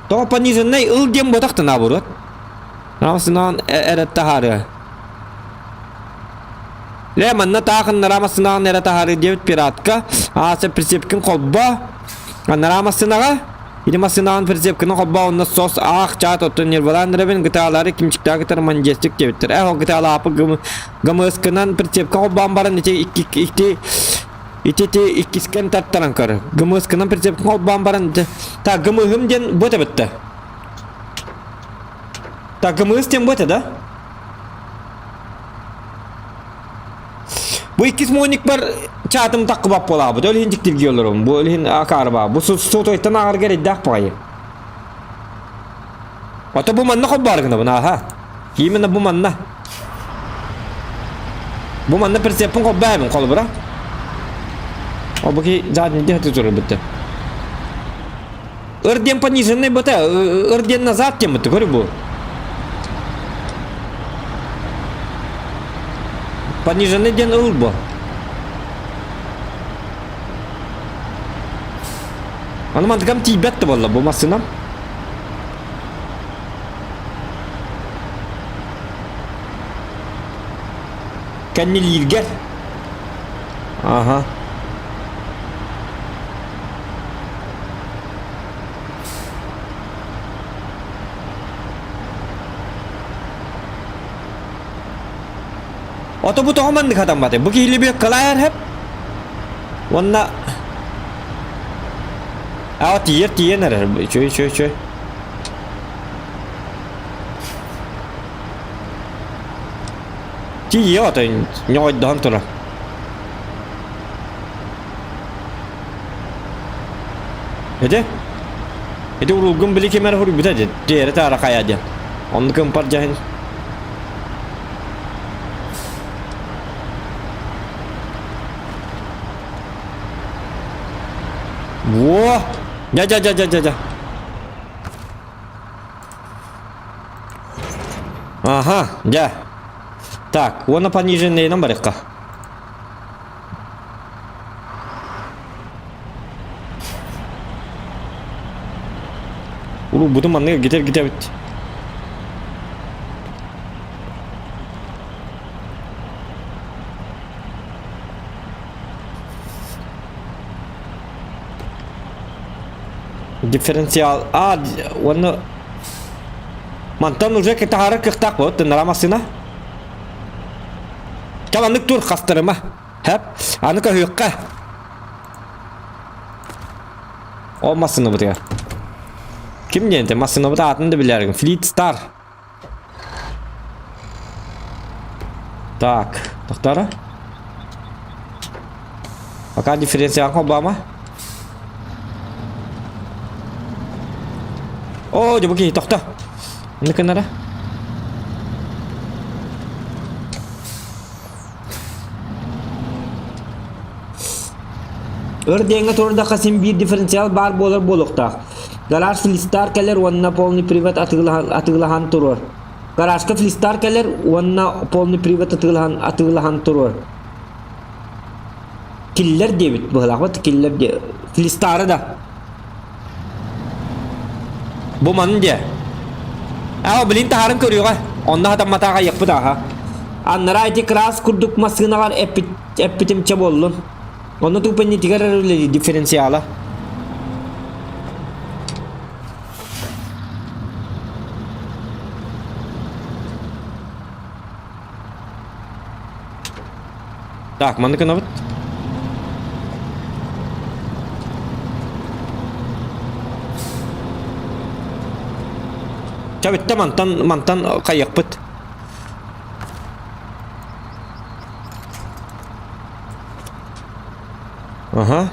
тоҕо пониженный ыл диэн буотах да наоборот. Намасынаан эрэ таһаарыа. Лэ манна таахыннара массынаҕын эрэ таһаарыы диэбит пиратка. Ааса прицепкин холбоо. Анараа массынаҕа. Ити массынаҕын прицепкины холбоо онно сос аах чаат оттон нервалаан эрэбин гытаалары кимчиктаа кытар мандестик диэбиттэр. Э ол гытаалаапы гмскынан прицепка холбоон баран ити икки ити ити ити иккискен тартаран көр. ГМСкынан прицепкин холбоон баран так ГМһым диэн бу этэбитте. Так ГМС диэн бу этэ да? Бу иккис моникпар чаатым таккыбап буолаабыт. Ол иһин дьиктиргии олорум. Бу ол иһин акаарба. Бу сотойтан ааҕарга эрэйдээх баҕайы. Ото бу манна холбоору гынабын ааха. Именно бу манна. Бу манна прицеппин холбообун холобура. Ол бу ки задний дехти турар битте. Ыр диэн пониженный быта, ыр диэн назад диэн быта, көрү бу. Пониженный диэн ыл бу. Аны мантыкам тиийбэт да буолла бу массыынам. Кэннилииргэр. Аха. Ото бу тоҕо маннык хатамматай? Бу киһи лебедкалаайар хэп. Уонна Аа тиийэр тиийэн эрэр. Чөй чөй чөй. Тиийэ отой ньоҕойдоһон турар. Ити? Ити уруулгун били ким эрэ суруйбута дии. Тиэрэ таара хайа диэн. Оннук ымпар дьаһын. Во! Дьа дьа дьа дьа дьа дьа. Ага, дьэ. Так, уонна пониженныйынан барыахха. Урут маннык гитер-гитэбит. Дифференциал А уонна мантан уже таһаарар кыахтаах буолат тыннара массыына. Каланнык тур хастарыма. Хэп. Аны көһүөххэ. Ол массыынабытыгар. Ким диэн те массыынабыт аатын да билэргин. Fleet Star. Так, тохтара. Пока дифференциал Обама. О, дьэ бу киһи тохто. Онно кынара. Өр диэҥҥэ турдахха син биир дифференциал баар буолар буолуохтаах. Гараж флистар кэлэр уонна полный привод атыылаһан, атыылаһан туруор. Гаражка флистар кэлэр уонна полный привод атыылаһан, атыылаһан туруор. Киллэр диэбит быһылаах киллэр диэ. Флистары да. Бу манын диэ. Аа, блин таһарын көрүөҕэ. Онно хатамматаҕа айыахпыт ааха. Аннараа ити крас курдук массыыналар эппит, эппитимчэ буоллун. Онно тупа иннитигэр эрэ үлэлиир дифференциала. Так, манны гынабыт. Чэ бүттэ мантан мантан хайыахпыт. Ага.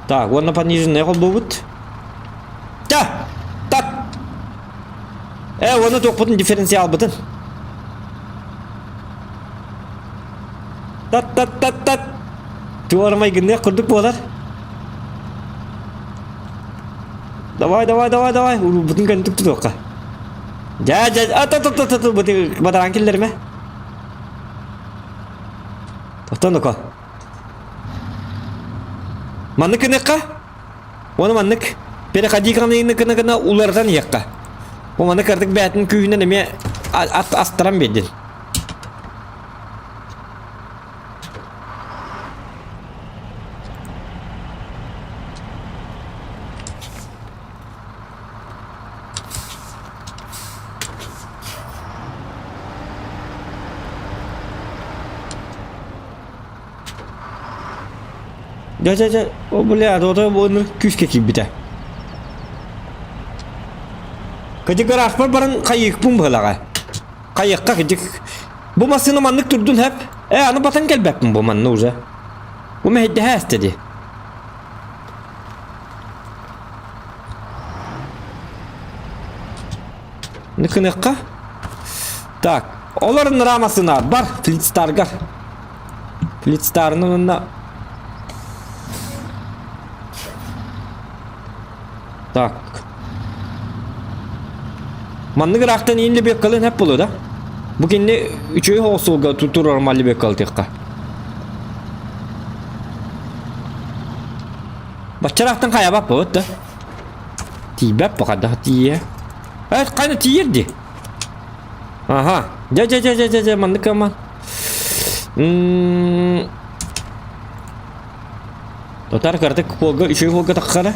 Так, уонна пониженная холбуубут. Та! Так! Э, уонна туохпутун дифференциалбытын. Тат-тат-тат-тат! Туора майгынныах курдук буолар. Давай, давай, давай, давай. Урбутун көнтүк тутуохха. Дьэ, дьэ, ат-ат-ат-ат, бадараан киллэримэ. Тохтон око. Маннык гыныахха. Уонна маннык переходи гына гына уларытан иһиэххэ. Бу маннык ардык бээтин күүһүнэн эмиэ астаран биэрдин. Дьэ, дьэ, дьэ, о, бля, ото бу күүскэ киирбитэ. Кыдьык гаражпар баран хайыыкпын быһылаҕа. Хайыахха кыдьык. Бу массыына маннык турдун хэп. Э, аны батан кэлбэппин бу манна уже. Бу мэһэйдэһэ эстэ дии. Ныкыныахха. Так, олор рамасына бар Флитстаргар. Флитстарны онно Так. Маннык ыраахтан иин лебеккалын хэп болу да? Бу кинни үчүгэй хоосулга турар маллебеккал тиэххэ. Баччараахтан хайабап бу да? Тиийбэп бу хайдах тиийэ. Э, хайна тиийэр ди. Ага. Дьэ, дьэ, дьэ, дьэ, дьэ, дьэ, маннык ама. М Тотар картык хуолга үчүгэй хуолга таххара.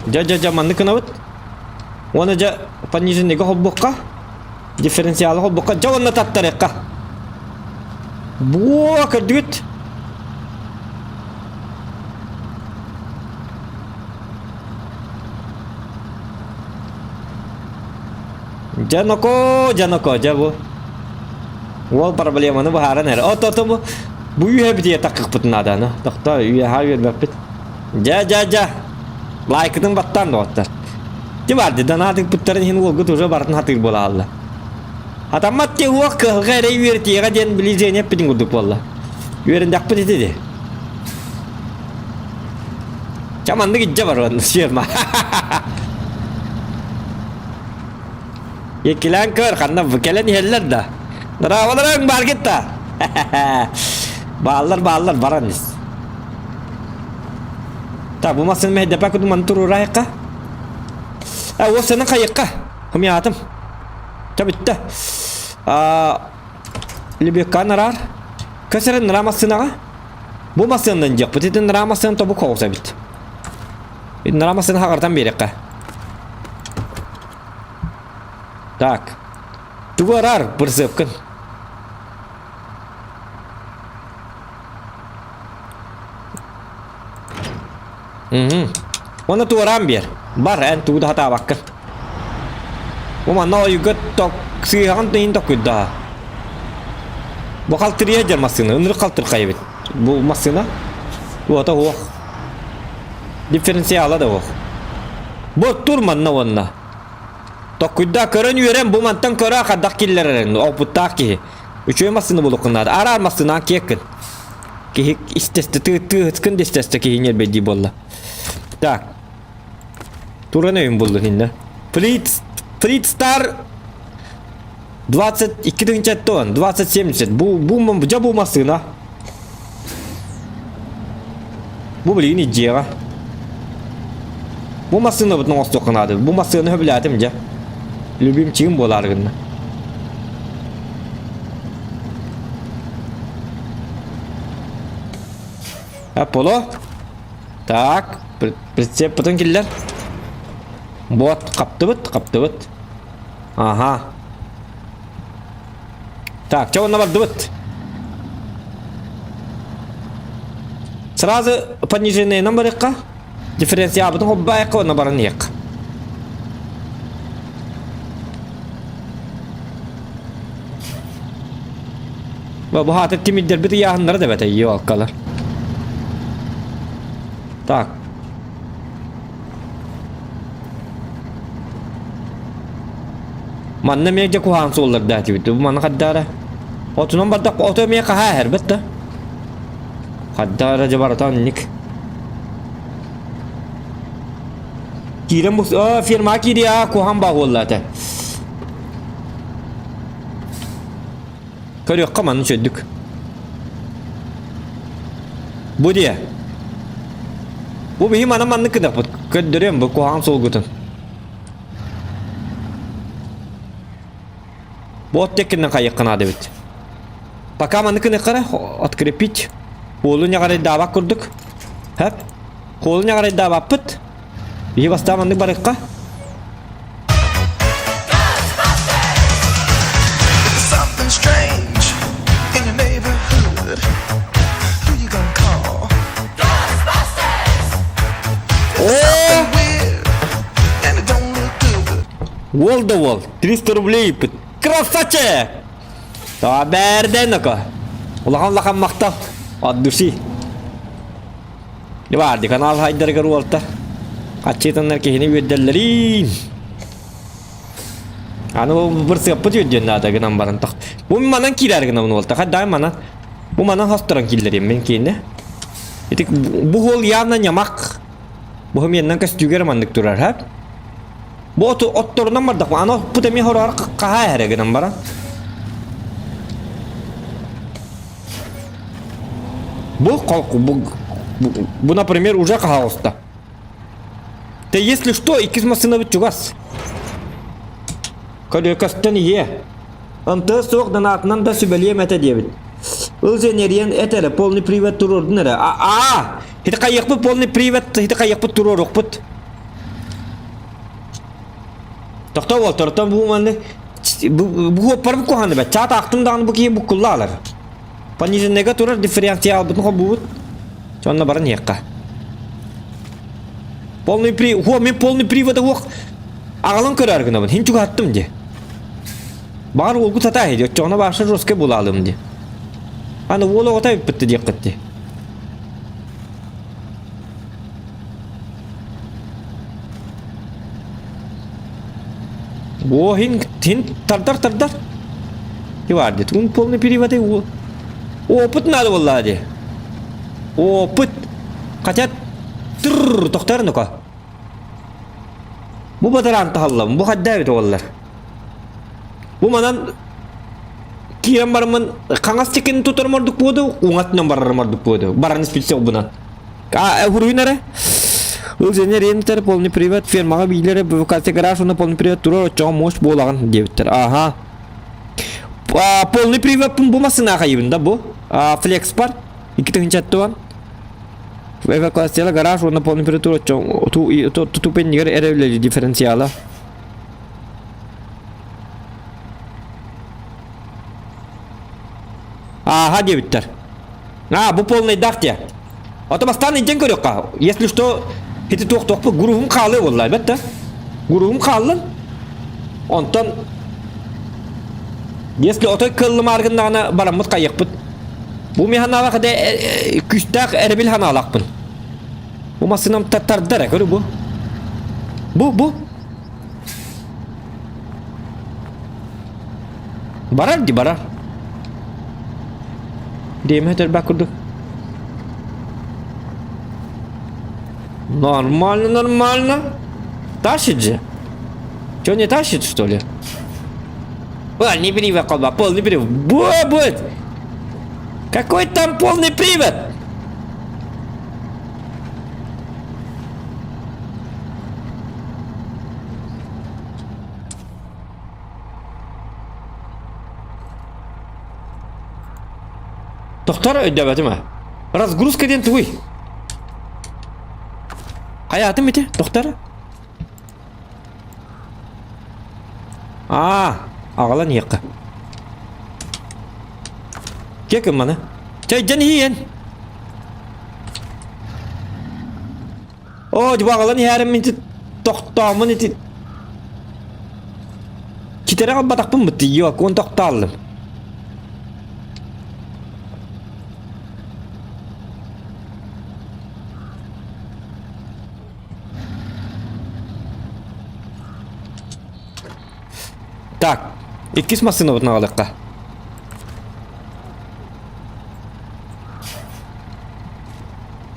Дьэ, дьэ, дьэ, маннык гынабыт. Уонна дьэ пониженныйга холбуохха. Дифференциалы холбуохха. Дьэ уонна таттарыахха. Буо, көрдүгүт? Дьэ ноко, дьэ ноко, дьэ бу. Уол проблеманы быһааран эрэ. Ото ото бу бу үөһэ битиэ таккыкпыт наада. Тохто үөһэ үөрбэппит. Дьэ дьэ дьэ. Лайкытын баттаан доҕоттор. Ти барды донатыппыттарын иһин уолгут уже барытын хатыыр буолаалла. Хатаммат ки уох кыһылга эрэй үөрэтиэҕэ диэн билижение эппитин курдук буолла. Үөрэндэхпит ити ди. Ча маннык иддьэ баруон фирма. Еккилээн көр, ханна кэлэн иһэллэр да. Нраваларың баргыт да. Бааллар бааллар баран ис. Так, бу массыына мэһэйдэппэ кудум маны туруорайыкка. Э, ол сенин хайыкка. Хымыйаатым. Ча бүттэ. А, Лебекка нарар. Көсөрөн нара массыынаҕа. Бу массыынанан диэхпит. Ити нара массыына тобук хоҕус эбит. Ити нара массыына хаҕыртан биэриэххэ. Так. Тугу араар бырсыапкын? Угу. Уонна туораан биэр. Бар, эн тугу да хатаабаккын. Бу манна ойуга ток сыыһаҕын тыйын токуйдаа. Бу халтырыйа дьэр массыына. Ынырык халтырхай эбит. Бу массыына. Уота уох. Дифференциала да уох. Бу тур манна уонна. Токуйда көрөн үөрэн бу мантан көрө хардах киллэрэрин опыттаах киһи. Үчүгэй массыына булуккун наада. Араар массыынаан киэккин. Киһи истэстэ тыыскын да истэстэ киһи ньэрбэйдии буолла. Так. Туран өйүн буллун иннэ. Флит Флит Стар 22 тыһыынча тонн, 2070. Бу бу дьэ бу массыына. Бу билигин идеяҕа. Бу массыынабытын оҥостуохха наада. Бу массыынаны сөбүлээтим дьэ. Любимчигим буолаары гынна. Аполло. Так, прицеп потом киллер. Вот, хаптыбыт, хаптыбыт. Ага. Так, чэ онно бардыбыт. Сразу пониженныйынан барыахха. Дифференциалбытын холбоайахха уонна баран иһиэххэ. Бу хаатыр тимирдэрбит ыйааһыннара да бэтэ елкалар. Так. Манна эмиэ дьэ куһаҕан суоллардаах этибит. Бу манна хаддаара. Отунан бардах ото эмиэ хаһаа иһэрбит да. Хаддаара дьэ барыта оннук. Киирэн бу фирма киириэ куһаҕан баа буолла этэ. Көрүөххэ манна үчүгдүк. Бу диэ. Бу биһи манан маннык гынахпыт. Көрдөрүөм бу куһаҕан суолгутун. Бу от теккинен хайыахха наада эбит. Пока маннык гыныахха открепить. Уолу ньаҕарайдаабат курдук. Хэп. Уолу ньаҕарайдаабаппыт. Биһи бастаан маннык барыахха. Something strange in your neighborhood. Who you gonna call? Something weird and it don't look good. Уол да уол, 300 рублей ыппыт. Красавчик! Бэрдэн око. Улахан улахан махтал. От души. Баар канал хайдарыгар уолта. Хаччытаннар киһини үөрдэллэрин. Аны бу бырсыаппыт үөрдүөн наада гынан баран тох. Бу манан киирэр гынан уолта. Хаддай манан. Бу манан хосторон киллэрим мен киинне. Ити бу хуол явно ньамак. Бу меннен көстүүгэр маннык турар, ха? Бу оту отторунан бардах. Аны бу эми хороор хаһаа эрэ гынан баран. Бу, бу, бу, например, уже хаоста. Ты если что, иккис массыынабыт чугас. Көлүөкөстөн ийэ. Ынтыа суох донатынан да сүбэлиэм этэ диэбит. Ыл зенериен эт эрэ, полный привет туруордун эрэ. А-а! Хити хайыахпыт полный привет, хити хайыахпыт туруорукпут. Тохтоо уол, тортон бу маны бу бу хуоппарбыт куһаҕан эбэт. Чаат аахтым даҕаны бу киһи буккулла алар. Пониженныйга турар дифференциалбытын холбуубут. Сонно баран иһиэххэ. Полный при... Хуо, мен полный привода уох аҕалан көрөөр гынабын. Хин чугаһаттым дии. Баҕар уолгут сатаа иһи, оччоҕуна баарса жесткай буолаалым дии. Аны уол оҕото эбиппит диэххит дии. О, хин, хин тардар тардар. Бар дии. Тугун полный переводы Опыт надо буоллаа дии. Опыт. Хотя тррр тохтор ну-ка. Бу батараан таһаллам, бу хадда эбит уоллар. Бу манан киирэн бараммын хаҥас тикин тутарым ордук буоду, уҥатынан барарым ордук буоду. Баран испитсе обунан. А, хуруйун эрэ. Ыл рентер полный привет фермаҕа биилэрэ ВК гараж уонна полный привет турар оччоҕо мощь буолаҕын диэбиттэр. Аха. Полный привеппин бу массыына хайыбын да бу. Флекспар 2007 Эвакуацияла гараж уонна полный привет турар оччоҕо тупеннигэр эрэ үлэлиир дифференциала. Ааха диэбиттэр. А, бу полныйдаах диэ. Ото бастаан илдьэн көрүөххэ. Если что, ити туох-туохпут гуруһум хаалыа буолла, эбэт да. Гуруһум хааллын. Онтон если отой кыллымаар гыннаҕына бараммыт хайыахпыт. Бу ми ханаалах эдэ күүстээх эрэбил ханаалахпын. Бу массыынам тардар көрү бу. Бу бу. Барар ди барар. Диэмэ төрбэк курдук. Нормально, нормально. Тащит же. Че, не тащит, что ли? А, не привод, колба, полный привод. Будет! Какой там полный привод? Тохтор өйдөөбөтүм а. Разгрузка диэн тугуй? Хайаатым ити, тохтор? Аа, аҕалан иһиэххэ. Киэ маны. Чэйдэн иһиэн. Оо, дьэ аҕалан иһээрим ити тохтооммун ити Китэрэ албатахпын бытты, йок, он тохтооллум. Так, иккис массыынабытын аҕалыахха.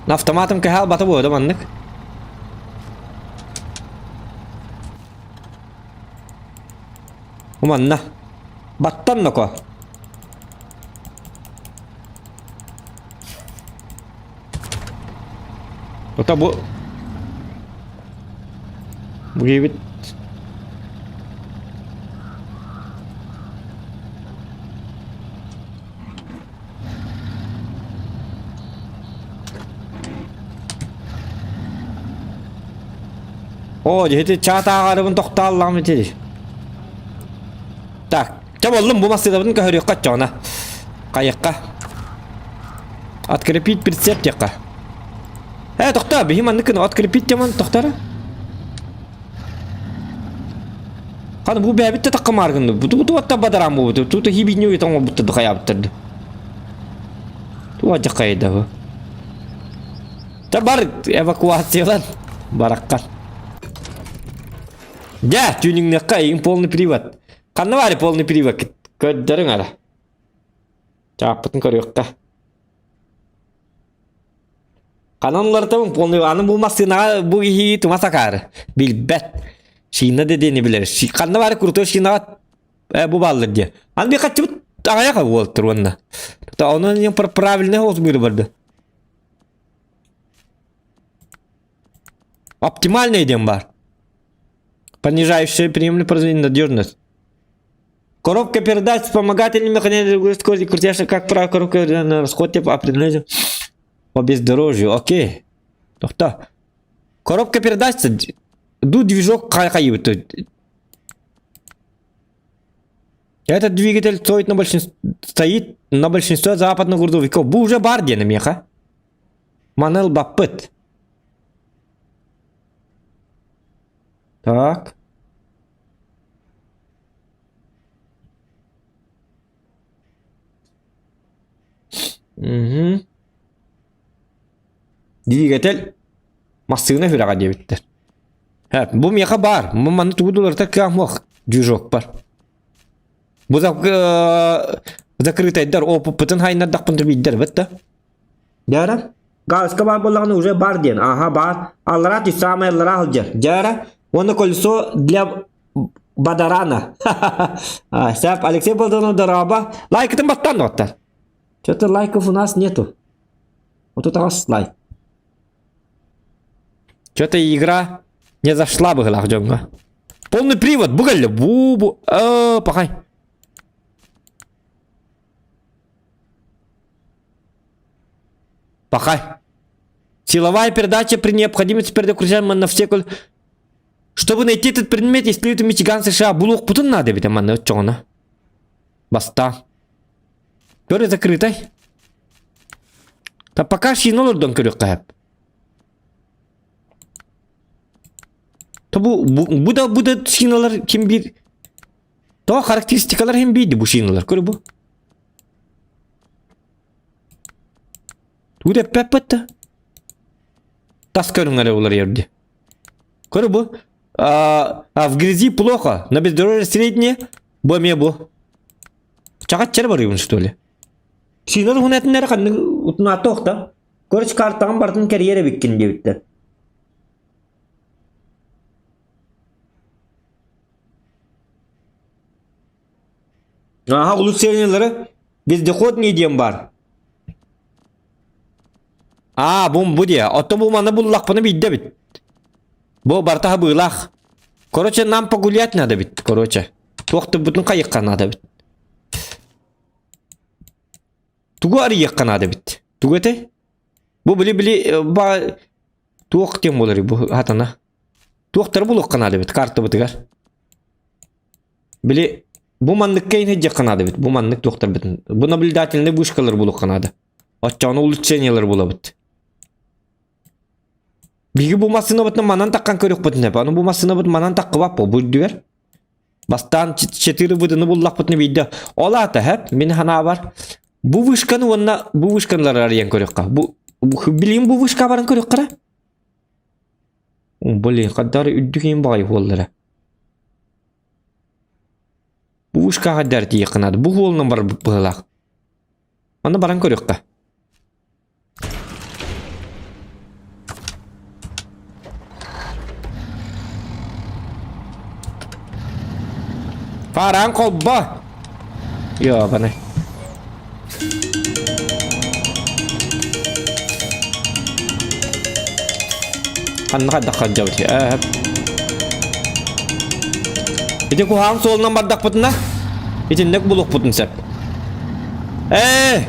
Автоматом кэһэ албата буолда маннык. Уманна. Баттан ноко. Ота бу Бу киһибит Оо, дьэ, чаат ааҕарыбын тохтооллоҕум ити. Так, чэ боллум бу массыынабытын көһөрүөххэ оччоҕуна. Хайыахха. Открепить прицеп диэххэ. Э, тохтоо, биһи маннык гына открепить диэмэн тохтор. Ханы бу бэйэбит да таккамаар гынны. Бу ту туотта бадарам буолбут. Тута хибиньи уйтан оҥорбуттар хайаабыттар. Туа дьакайда бу. Та бар эвакуациялан бараккан. Дьэ, тюнингнехха эйигин полный привод. Ханна баары полный привод көрдөрүҥ ара. Чааппытын көрүөххэ. Ханан уларытабын полный аны бу массыынаҕа бу киһи тума сакаары билбэт. Шина да диэни билэр. Ханна баары крутой шинаҕа э, бу бааллар диye. Аны би хаччыбыт аҕайаха буолтур уонна. Онон правильный соҕус барды. Оптимальный диэн баар. Понижающая приемлемую производительность надежность. Коробка передач вспомогательный механизм скорость крутящая, как правило, коробка на расход типа определенный по бездорожью. Окей. Тохто. Коробка передач ду движок хайыбыт. Этот двигатель стоит на большинстве, стоит на большинстве западных грузовиков. Бу уже бар диэн меха. Маныл баппыт. Так. Мгм. Двигатель массыына сүрэҕэ диэбиттэр. Һэ, бу миэхэ баар. Бу манна тугу да кыам суох движок бар. Бу закрытайдар опыппытын хайнардахпын да билдэрбэт да. Дьара, гаска баар буоллаҕына уже бар диэн. Аха баар. Аллараа түс саамай аллараа сылдьар. Дьара, уонна колесо для бадарана. Сәп, Алексей Болдонов дорообо. Лайкытын баттан доҕоттор. Что-то лайков у нас нету. Вот тут раз лайк. Что-то игра не зашла быһылаах дьоҥҥо. Полный привод, бу кэллэ. Бу бу пахай. Пахай. Силовая передача при необходимости предохраняем на все кол... Чтобы найти этот предмет, исследуйте Мичиган США. Булуохпутун надо эбит манна оччоҕуна. Баста. Көрө закрытай. Та пока шина олордон көрүөххэ сөп. То бу, бу, бу да бу да шиналар ким биир то характеристикалар хим биирди бу шиналар көрө бу. Тугу эппэппэт да. Тас көрүҥ эрэ уларыйар ди. Көрө бу. А, а в грязи плохо, на бездорожье среднее, бу эмиэ бу. Чаҕаччары барыыбын что ли? Сина туһун этиннэр ханнык утунаатта охта. Короче, картаҕын барытын кэрийэр эбиккин диэбиттэр. Ага, улучшениелары вездеходный диэн бар. Аа, бу бу диэ. Оттон бу маны буллахпына биирдэ эбит. Бу барыта хабыылаах. Короче, нам погулять надо бит, короче. Туохтурбутун хайыхха наада эбит. Тугу арыйыахха наада эбит. Тугу этэй? Бу били-били ба туох диэн буоларый бу хатана. Туохтары булуохха наада эбит картабытыгар. Били бу манныкка иһдьиэххэ наада эбит. Бу маннык туохтарбытын. Бу наблюдательный вышкалар булуохха наада. Оччоҕуна улучшениелар булабыт. Биһиги бу массыынабытын манан таххан көрүөхпүтүн сөп. Аны бу массыынабыт манан таххыбат бу үрдүгэр. Бастаан четыре выданы буллахпытына биирдэ ол аата сөп мин санаабар бу вышканы уонна бу вышкалары арыйан көрүөххэ. Бу билигин бу вышка баран көрүөххэ эрэ. Блин, хаддары үрдүк иин баҕайы буоллара. Бу вышкаҕа дэр тиийиэххэ наада. Бу уолунан барбыт быһыылаах. Манна баран көрүөххэ. Фараан холбо! Ёбаный. Ханна хайдах хаддьабыт ээ Ити куһаҕан суолунан бардахпытына итинник булуохпутун сөп. Ээ,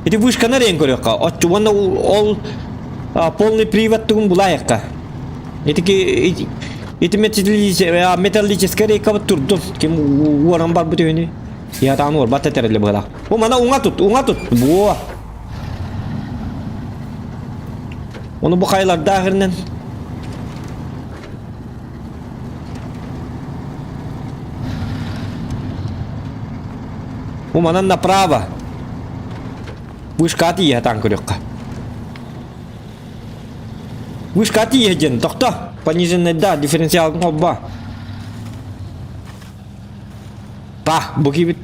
ити вышканы эрийэн көрүөххэ. Оччо уонна ол полный привод тугун булаайахха. Ити ити металлическая рейкабыт турдун. Ким уоран барбыт үһүнүй? Ятаан уорбат этэрэлэ быһалаах. Бу мана уҥа тут, уҥа тут. Буо. Ону бу хайлардаах иринэн Бу манан направо. Вышка тиийэ таан көрүөххэ. Вышка тиийэ диэн тохто. Пониженный да, дифференциалын холбоо. Па, бу киибит.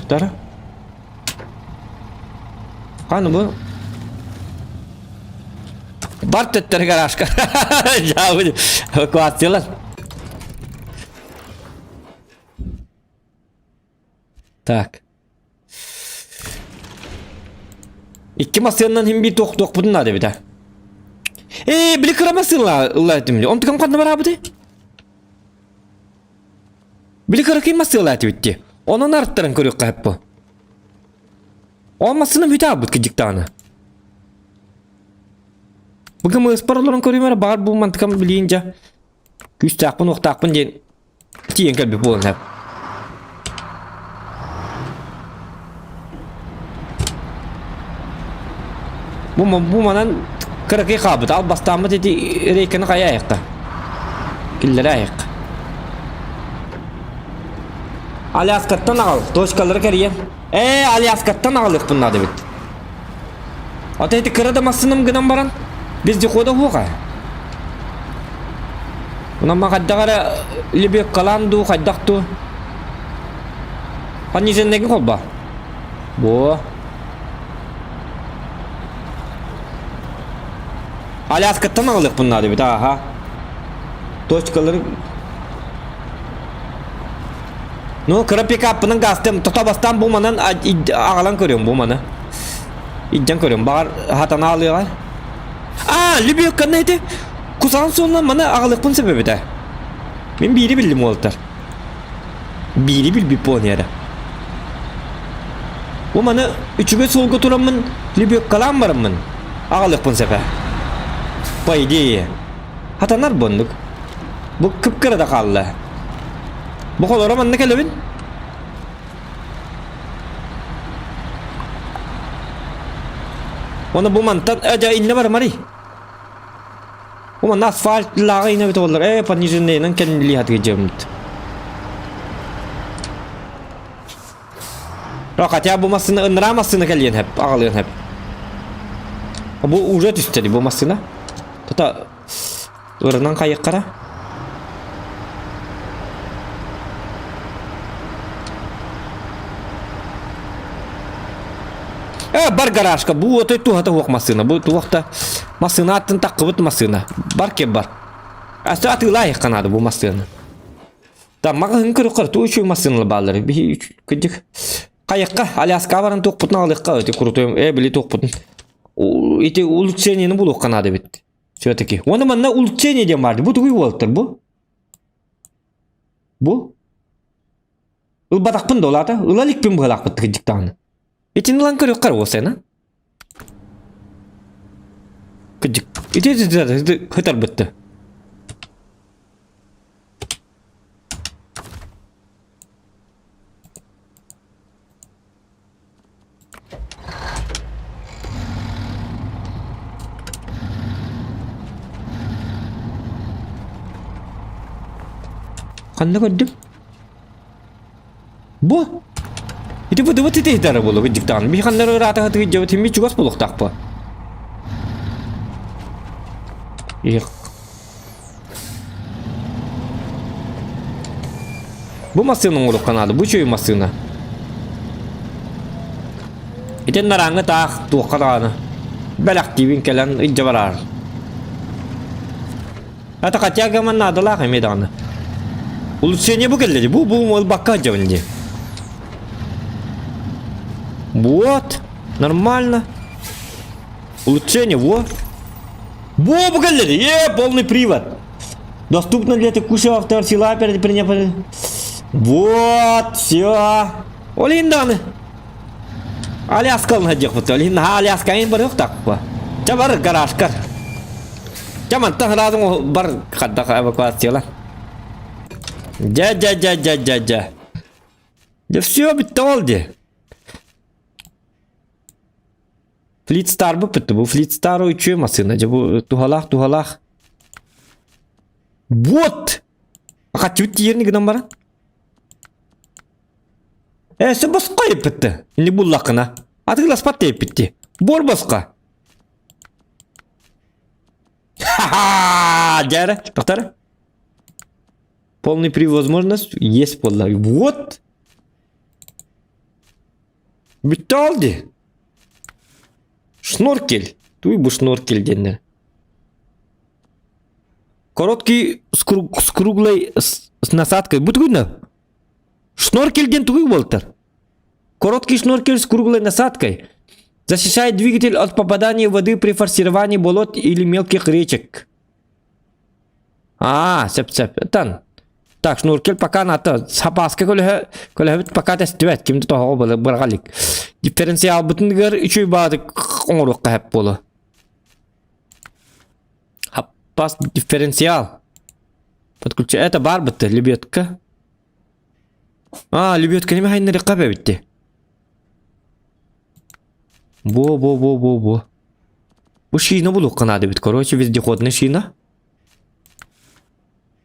Тара. Ханы бу? Бар төттөр гаражка. Жабы эвакуациялар. Так. Икки массыыннан хим биир туох-туохпутун наада эбит а. Ээ, били кыра массыынла ылла этим. Онтукам ханна бараабыты? Били кыракый массыынла этибит ди. Онон арттаран көрүөххэ сөп бу. Ол массыына бүтэ аалбыт кырдьык даҕаны. Бу КМС-пар олорон көрүүм эрэ баҕар бу мантыкам билиин дьэ күүстээхпин-уохтаахпын диэн тиийэн кэлбит буолан сөп. Бу, бу манан кыракый хаалбыт. Ал бастааммыт ити рейканы хайа айахта. Киллэрэ айык. Аляскаттан аҕал, точкалары кэрийэн. Ээ, Аляскаттан аҕалыахпын наада эбит. Ата ити кыра да массыынам гынан баран, вездехода уоҕа. Онон ма хайдах эрэ лебедкалаан дуу, хайдах дуу. Пониженныйга холба. Бо. Аляскаттан аҕалыахпын наада эбит, ааха. Точкалары Ну, кыра пикаппынан газтым, тото бастаан бу манан аҕалан көрүөм бу маны. Илдьэн көрүөм, баҕар хатана алыаҕа. Аа, лебедканы ити кусаҕан суолунан маны аҕалыахпын сөп эбитэ. Мин биири биллим уолтар. Биири билбит буолан эрэ. Бу маны үчүгэй суолга тураммын лебедкалаан бараммын аҕалыахпын сөп ээ. По идее. Хатанар бу оннук. Бу кып-кыра да хаалла. Бу холоро манна кэлэбин. Оны бу мантан э, инне барымарый. Бу манна асфальт лааҕы инэ бит олар. Э, пониженныйынан кэлин хатыгы дьэммит. Хотя бу массыына ыныраа массыына кэлиэн хэп, аҕалыан хэп. Бу уже түстэ бу массыына. Тута ырынан хайыккара. Э, бар гаражка, бу отой туһата хуох массыына, бу туохта массыына аттын таккыбыт массыына. Бар кеп бар. Асы атыылаа канады бу массыына. Да маҕаһыын көрөххө туу үчүгэй массыыналар бааллар. Биһи кырдьык хайыкка Аляскаҕа баран туохпутун аҕалыахха ити крутой э били туохпутун ити улучшениены булуохха наада эбит. Все-таки. Уонна манна улучшение диэн баар. Бу тугуй уолаттар бу? Бу? Ылбатахпын да улаата. Ыла иликпин быһалаахпыт кырдьык даҕаны. Итини ылан көрүөххэ уосайна. Кырдьык. Ити хытарбытты. Ханна көрдүм? Бу! Ити бу дыбыт ити дары болу кыдьыктаан. Би ханнары ыраата хатыгы дьабыт химми чугас болуктаах Их. Бу массыына оҥоруохха наада. Бу үчүгэй массыына. Итин нарааҥҥы таах туохха даҕаны. Бэлэхтиибин кэлэн илдьэ бараар. Это хотя гаман наадалаах эмиэ даҕаны. Улучшение бу кэллэ дии. Бу бу ылбакка сылдьабын дии. Вот. Нормально. Улучшение, во. Во, бу кэллэ дии. Е, полный привод. Доступно для текущего автора сила перед приня... Вот, все. Ол даҕаны. Аляскалын сылдьыахпыт. Ол иһин наһаа Аляска ин барыахтаахпа. Ча бар гаражкар. Ча мантан сразу бар хардах эвакуациялар. Дьэ дьэ дьэ дьэ дьэ дьэ. Дьэ все бүтте ол дии. Флит Star бүппүттэ. Бу Флит Star үчүгэй массыына. Дьэ бу туһалаах туһалаах. Вот! Хаччыбыт тиийэрни гынан баран. Э, сен босқо еппитті. Инни буллақына. Атыыласпат диэппитти. Буор босқа. Ха-ха! Дьэ, тоқтар. Полный при возможность есть буолла. Вот! Бүттэ ол дии. Шноркель. Туй бу шноркель диэннэр. Короткий с, круг, с круглой с, с насадкой. Бу тугуй Шноркель диэн тугуй буолтар? Короткий шноркель с круглой насадкой. Защищает двигатель от попадания воды при форсировании болот или мелких речек. Аа, сөп-сөп. Тан. Так, шнуркель пока ната сапаска көлөһө көлөһөбүт пока тэстибэт ким да тоһоҕо быраҕалик. Дифференциалбытыныгар үчүй баадык оҥоруохха хэп буолу. Хаппас дифференциал. Подключи. Это бар бытты, лебедка. А, лебедка неме хайнарыкка бэбитти. Бо бо бо бо бо. Бу шина булуққа надо бит. Короче, вездеходная шина.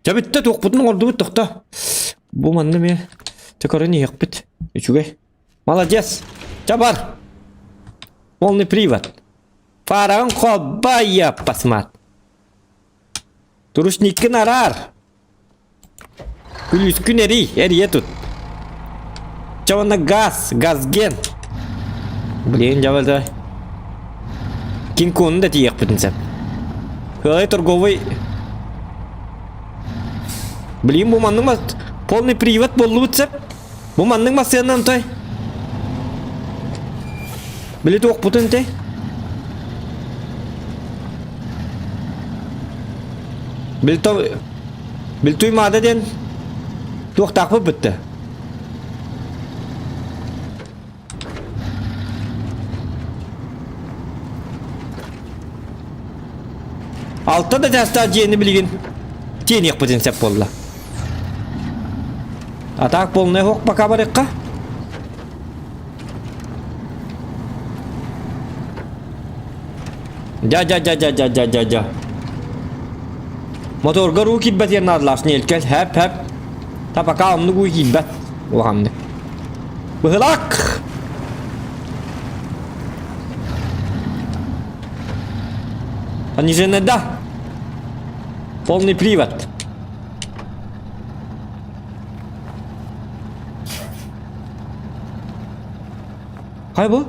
Чэ бүттэ туохпутун оҥордубут тохто. Бу манна эмиэ чэ көрөн иһиэхпит. Үчүгэй. Молодец. Чэ бар. Полный привод. Фараҕын холбайа посмат. Турушниккин араар. Күлүүскүн эрий, эрийэ тут. Чэ уонна газ, газген. Блин, дьабада. Кинг-Кону да тиийиэхпитин сөп. Кыай торговый. Блин, бу маннык мас... Полный привод буоллубут сөп. Бу маннык массыынан той. Били туохпутун те? Били то... Били туймаада диэн туохтаахпыт бүттэ. Алта да чаастаах дьиэни билигин тиэниэхпитин сөп буолла. А так полный хок пока барыахха. Дя-дя-дя-дя-дя-дя-дя-дя. Моторга руу киирбэт диэн наадалаах ньиэлкэл хэп-хэп. Та пока оннук уу киирбэт улаханнык. Быһылаак! Пониженный да. Полный привод. Хай бу?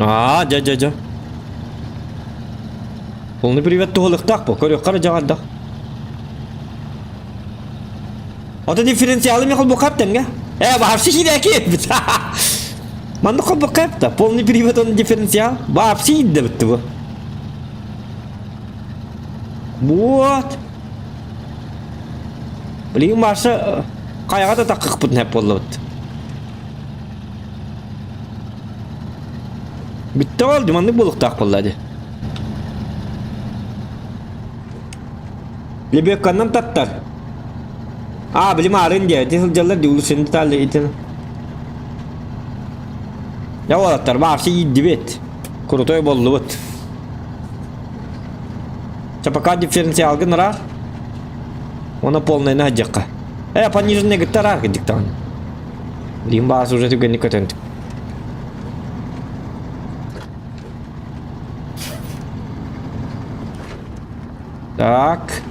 Аа, дьэ, дьэ, дьэ. Полный привет туһалыктаах бу. Көрүөххэ эрэ дьаҕардах. Ото дифференциалы мен холбукка эптэнгэ. Э, вообще хидэки. Манны холбукка эпта. Полный привод он дифференциал. Вообще идде битти бу. Вот. Блин, Маша хайаҕа да таккыкпытын эп буоллабыт. Бүттэ ол, маннык буолуохтаах буолла дии. Лебекканнан таттар. Аа, били маарын диэ, ити сылдьаллар дии, улусин детали итин. Я уолаттар, вообще иирдибит. Крутой боллубут. Чэ, пока дифференциалгын ыраах. Оны полный садьякка. Э, пониженный кытта ыраах кырдьык даҕаны. Билигин баас уже түгэнник көтөн. Так.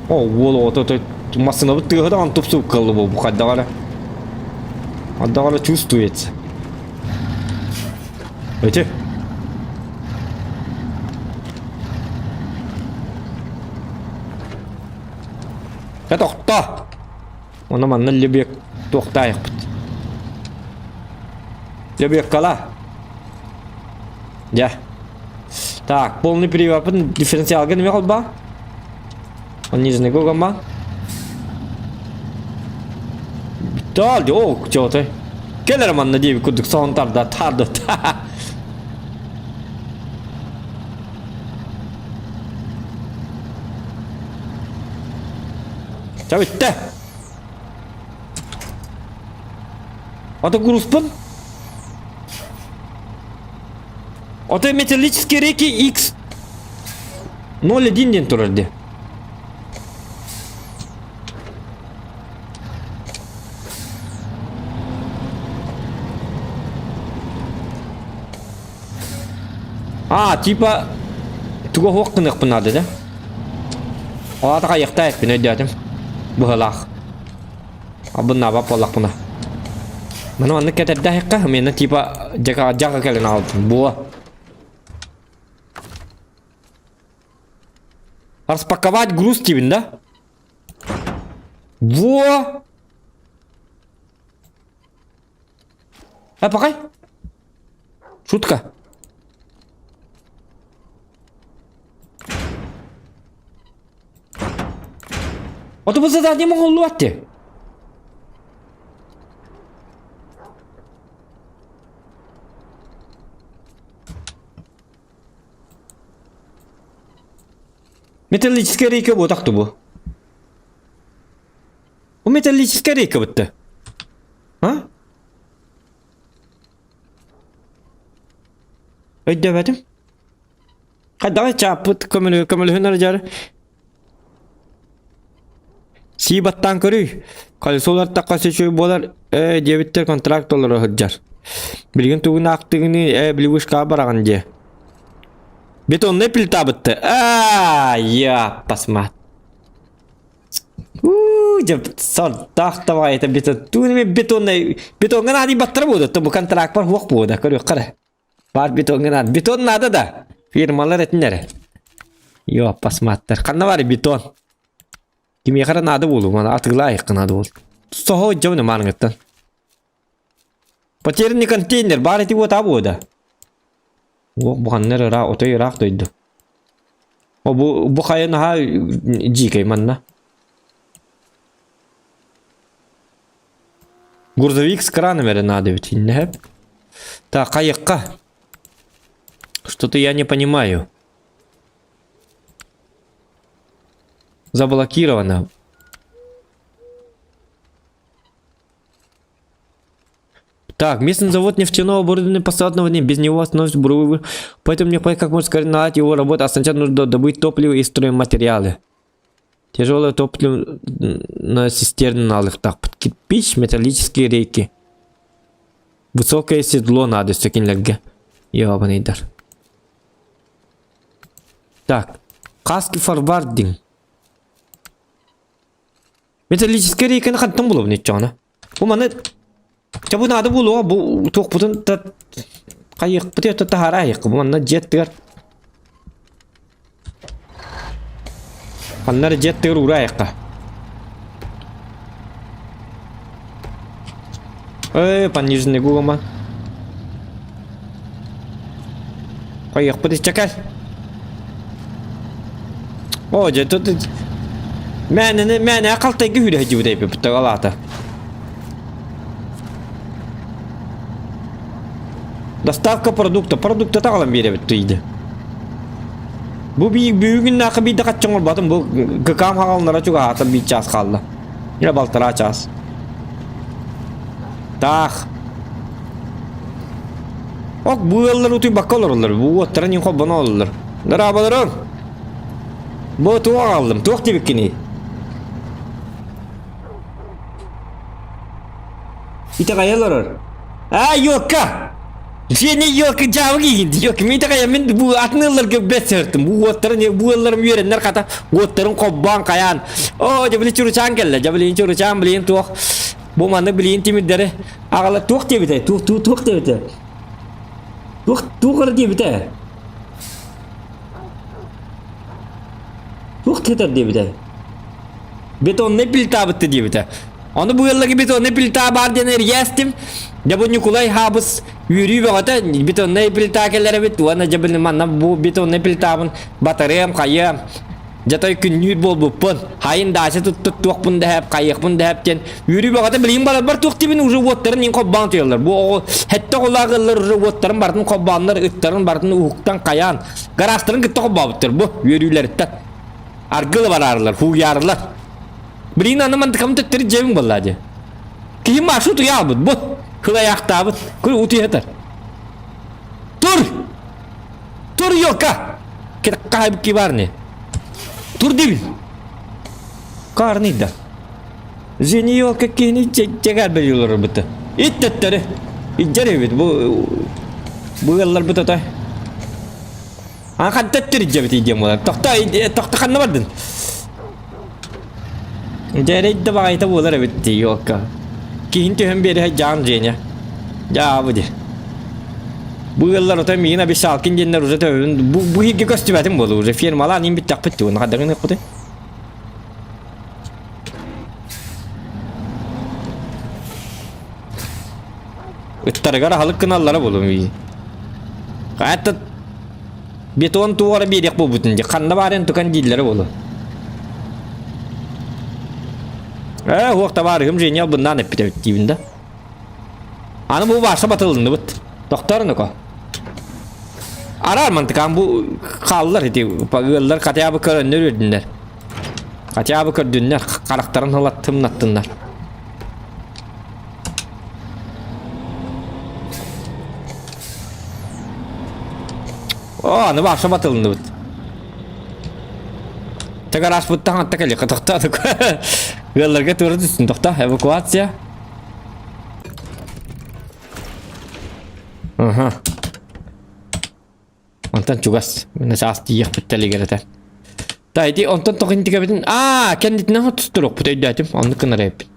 О, уол оҕото массыынабыт тыаһа даҕаны тупсубут кыалла буолбут хайдах эрэ. Хайдах эрэ чувствуется. Эти. Э, тохто! Ону манна лебек туохтаайахпыт. Лебеккала. Дьэ. Так, полный привод дифференциалга неме холба? Он нижний гогама. Дал, о, чего-то. Келер манна диэби курдук соһон тарда, тарды. Чэ бүттэ. Ата грузпун. Ото металлические реки X 0,1 диэн турар дии. А, типа туга суох гыныахпын наада да? Аата хайыахтаа эппин өйдөөтүм. Быһылаах. Абыннаабат буоллахпына. Маны маннык кэтэрдээххэ, миэнэ типа дьака дьака кэлэн аҕалбытым. Буо. Распаковать груз диибин да? Во! А пока? Шутка. Ото бу задание моҥоллубат дии. Металлическая рейка буотах бу. Бу металлическая рейка бытта. А? Өйдөөбөтүм. Хайдаҕай чааппыт көмөлөһү көмөлөһүнэр дьар. Сии баттаан көрүй. Колесолар тахха үчүгэй буолар. Ээ диэбиттэр контракт толоро сылдьар. Билигин тугун аахтыгыный ээ били вышкаҕа бараҕын диэ. Бетоннай плитабытты. Аа, я посмотри. Уу, дьэ сордоох табаайыта бетон. Тугун эмэ бетоннай бетоҥҥа наадыйбаттара буолуо, бу контракпар суох буолуо да, көрүөххэ эрэ. Баар бетоҥҥа наада. Бетон наада да. Фирмалар этин эрэ. Йоо, посмотри. Ханна баар бетон? Кимиэхэ эрэ наада буолуо, маны атыылаайыкка наада буолуо. Соһо дьэ мааныҥыттан. Потерянный контейнер баар ити уотаа буо да. Уох бу ханна эрэ ыраах, отой ыраах дойду. О бу бу хайа наһаа дьиикэй манна. Грузовик с краном эрэ наада эбит иннэһэп. Так, хайыкка. Что-то я не понимаю. Заблокировано. Так, местный завод нефтяного оборудования посадного не без него остановится буровой. Поэтому мне понять, как можно скорее его работу, а сначала нужно добыть топливо и стройматериалы. Тяжелое топливо на цистерны налых. Так, под кирпич, металлические рейки. Высокое седло надо сөкинлерге. Ёбаный дар. Так, каски форвардинг. Металлическай рейканы хантан булабын иччоҕуна? Бу маны Чэ бу наада буолуоҕа бу туохпутун та хайыахпытый то таһаараайыахха бу манна дьиэ аттыгар ханна эрэ дьиэ аттыгар уураайыахха Эй, пониженный гугама. Хайыахпыт иччэкэл. О, дьэ, тут мээнэни мээнэ халтайга сүүрэ сылдьыбыт эбиппит алаата. Доставка продукта. Продукта таҕалан биэрэбит тыйды. Бу бүгүннээхи биирдэ хачча оҥорботум. Бу ГК-м хаҕалынара чугаһаата биир чаас хаалла. Или балтараа чаас. Таах. Ок, бу ыаллар утуйбакка олороллор. Бу уоттара ньин холбоно олороллор. Дорооболоруҥ! Бу туох аҕаллым? Туох диэбиккиний? Итэҕэйэ олорор. Аа, ёлка! Сиэни ёлка дьаабы киигин. Ёлка, мин итэҕэйэ мин бу атын ыалларга бэт сырыттым. Бу уоттарын, бу ыалларым үөрэннэр хата уоттарын холбоон хайаан. Оо, дьэ били чуручаан кэллэ. Дьэ билин чуручаан билин туох Бу маннык билигин тимирдэри аҕала туох диэбитэй? Туох туох туох диэбитэ? Туох туох эрэ диэбитэ? Туох тетер диэбитэ? Бетонный плитабытты диэбитэ. Ону бу ыалларга бетонный плита баар диэн эрийээстим. Дьэ бу Ньукулай Хаабыс үөрүү бөҕөтө бетонный плита кэлэр эбит уонна дьэ били манна бу бетонный плитабын батарыам хайыам Дьэ той күннүүр буолбуппун, хайын даача туттут туохпун дэһэп, хайыахпын дэһэп диэн үөрүү бөҕөтө билигин барарбар туох диибин уже уоттарын иин холбоон туйаллар. Бу оҕо хэттэ оҕолоох ыаллар уже уоттарын барытын холбооннор, ыттарын барытын уһуктан хайаан, гаражтарын кытта холбообуттар бу үөрүүлэриттэн. Аргылы бараарылар, хууйаарылар. Билигин аны мантыкам төттөрү дьиэбин буоллаа дии. Киһи маршрут уйаабыт бу. Кылайаахтаабыт. Көр утуйа Тур! Тур елка! Кахайбыкки барни. Тур дибин. Карны да. Жени елка кини чегар берилер быты. Иттеттери. Иджер эбит бу бу ыаллар быт отой. А хантаттыр иджебит идем буолар. Тохто тохто ханна бардын? Дьэ да баҕайыта буолар эбит дии елка. Киһин түһэн биэриһэ Жан Женя. Дьаабы ди. Бу ыаллар отой миигин обещалкин диэннэр уже төбөбүн бу бу иһиргэ көстүбэтим буолу уже фирмалаан иин бүттэхпит дии уонна хайдах гыныахпытый? Ыттарыгар аһылык гыналлара буолу миигин. Хайата бетон туора биэриэх буолбутун дии ханна баарын тукан дииллэрэ буолу. Ээ, уох табаарыһым Женя албыннаан эппит эбит диибин да. Аны бу баарса батылынныбыт. Тохтоор ноко. Араар мантыкаан бу хааллар ити ыаллар хотя бы көрөннөр үрдүннэр. Хотя бы көрдүннэр, харахтарын ылаттымнаттыннар. О, аны баша батылынныбыт. Тагар аспыттан атта кэлиэххэ тохтоотук. Ыалларга туора түстүн тохто. Эвакуация. Аха. Онтон чугас. Мин саас тиийиэхпит тэлигэр этэ. Та ити онтон тоҕо интигэбитин аа кэннитинэн тустуруохпут өйдөөтүм. Оннук гынар эбиппит.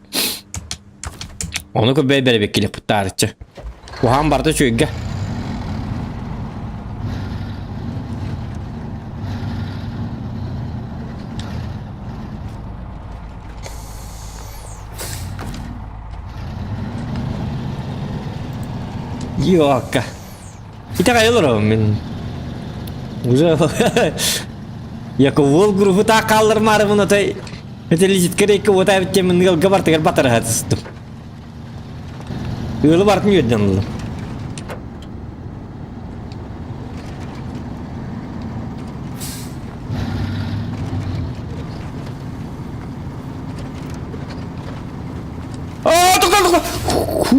Ону көрбөй бэрэбиэккилиэхпит таарыччы. Уһаан барда үчүгэйгэ. Йока. Итэҕэйэ олоробун мин. Уже Яковол группу таах хааллармаарыбын отой Металлическай рейка уота эбит диэн ыалга бартыгар батарыһа сыстым. Ыалы бартын үөрдэн ыллым. Аа, тоқта, тоқта! Ху.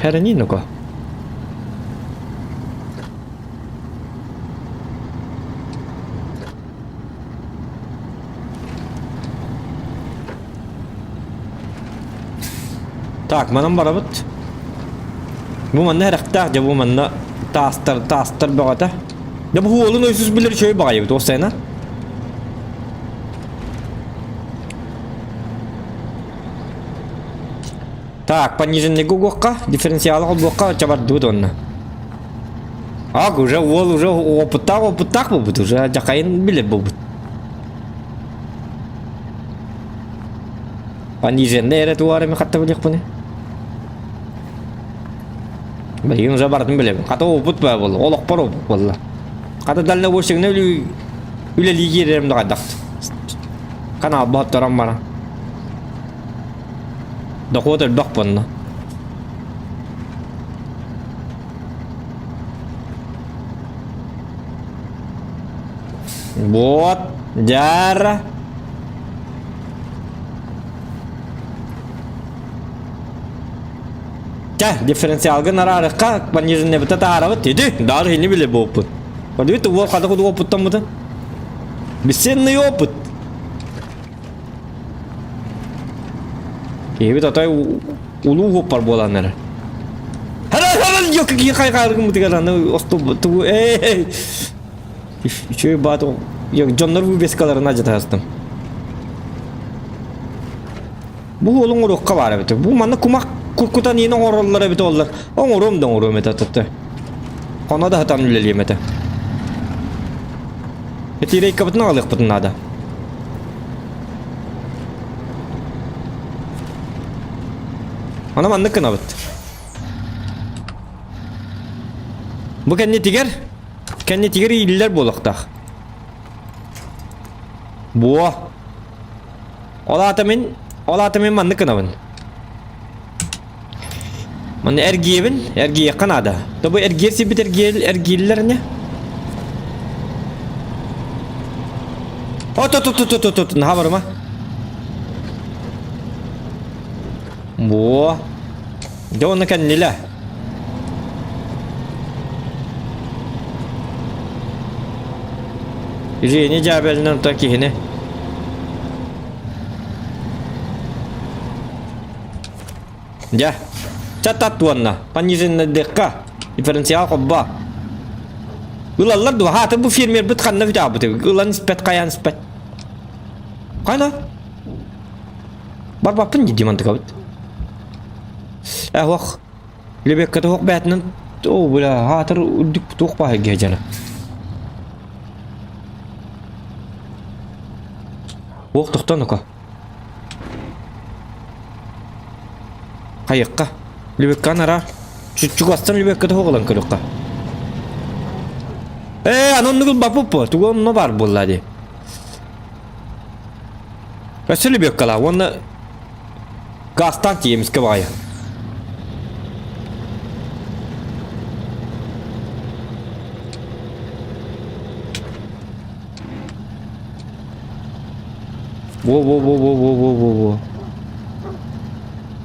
Хәрәни ну-ка. Так, манан барабыт. Бу манна эрэхтээх дьэ бу манна таастар таастар бөҕөтө. Дьэ бу уолун өйсүс билэр үчүгэй баҕайыбыт уопсайынан. Так, пониженныйга угуохха, дифференциалы холбуохха чабардыбыт уонна. Ак, уже уол уже опыттаах опыттаах буолбут, уже дьахайын билэр буолбут. Пониженный эрэ туар эми хатта билиэхпиний? Билигин уже барытын билэбин. Хата опыт баа буолла, олохпор опыт буолла. Хата дальнобойщигына үлэлии киирэрим да хайдах. Канал боһотторон баран. Дохуот элбэх буолла. Вот, дьаара. Чэ, дифференциалгын араарыкка пониженнебыта таарабыт иди, даар хини биле буоппут. Көрдүбүт уол хата куду опыттаммытын. Бесценный опыт. Киһибит отой улуу уоппар буолан эрэр. Киһи хайҕааргыммытыгар аны остуб эй үчүгэй баат дьоннор вывескаларын ажатаастым. Бу уолуҥ оруокка баар эбит. Бу манна кумах куркутан иин оҥороллор эбит оллар. Оҥоруом да оҥоруом этэ татты. Хоно да хатан үлэлиэм этэ. Этиирейкабытын аҕалыахпытын наада. Аны маннык гынабыт. Бу кэннитигэр кэннитигэр ииллэр буолуохтаах. Буо. Ол аата мин, ол аата мин маннык гынабын. Манна эргийэбин, эргийиэххэ наада. То бу эргиэр сирбит эргиэл, эргииллэр не? От, от, от, от, от, от, наһаа барыма. Во. Дьэ онно кэннилэ. Женя дьаабелинэн оттон киһини. Дьэ. Чатат уонна. Пониженныйдыахха. Дифференциал холбоо. Ылаллар дуо? Хаата бу фермербит ханна бүтаабыт? Ылан испэт, хайаан испэт. Хана? Барбаппын дии мантыкабыт. Э, Лебекка туох бээтинэн оо бля хаатыр үрдүк туох баһа дьана. Уох тохтон око. Хайыкка. Лебекка нара. Чугастан лебекка туох ылан көрүкка. Ээ, аны оннугул баппыппы. Тугу онно бар буолла дии. Өссө лебеккала уонна Газтан тиийэмискэ баҕайы. Во-во-во-во-во-во-во.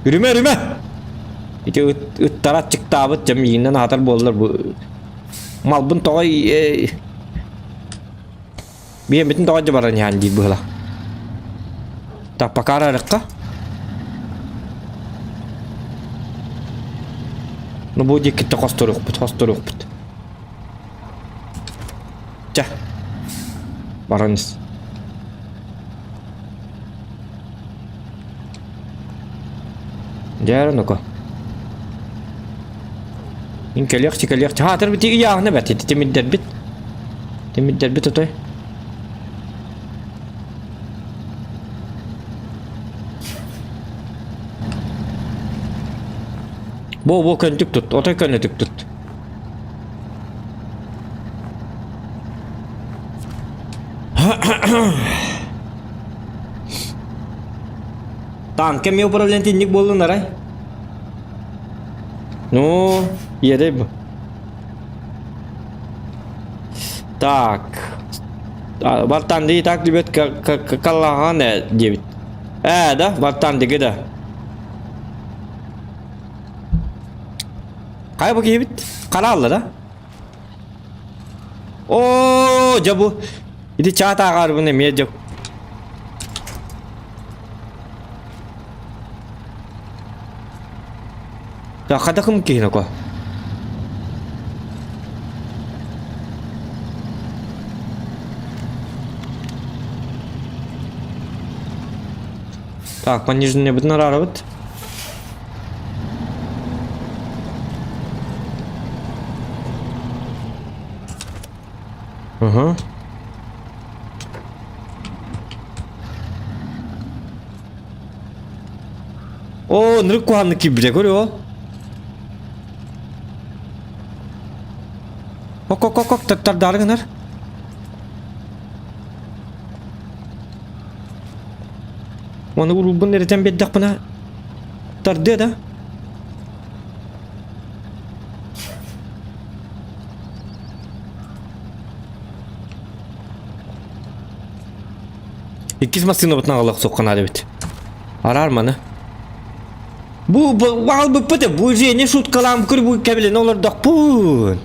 Үрүмэ, үрүмэ! Ити ыт, ыттара аччыктаабыт дьэ миигинэн аһатар буоллар бу малбын тоҕо биэммитин тоҕо дьэ баран иһэн диир быһыла. Так, пока арарыкка. Ну бу диэкиттэ хосторуохпут, хосторуохпут. Чэ, баран ис. Дьэ, ну-ка. Мин кэлиэхчэ кэлиэхчэ. Хаатыр бити ыйааһына бэрт ити тимирдэрбит. Тимирдэрбит отой. Бу бу көнтүк тут, отой көнөтүк тут. Танка эмиэ управление инник буоллун арай. Ну, едей бу. Так. Бартан так любит каллаган диэбит. Ээ, да, Бартан диги да. Хайа бу киһибит? Хараалла да? Оо, дьэ бу. Ити чаат ааҕарбын эмиэ дьэ. Да, хадакым киһиноко. Так, понижение бытын арарабыт. Угу. Оо, нырык куһааннык киирбитэ көрү ол. Ок, ок, ок, ок, тартаары гынар. Оны уруулбун эритэн биэрдэхпинэ тардыа да. Иккис массыынабытын аҕалыах суохха эбит. Араар маны. Бу баалбыппыт бу Женя шуткалаан көр бу кэбилэн олордохпун.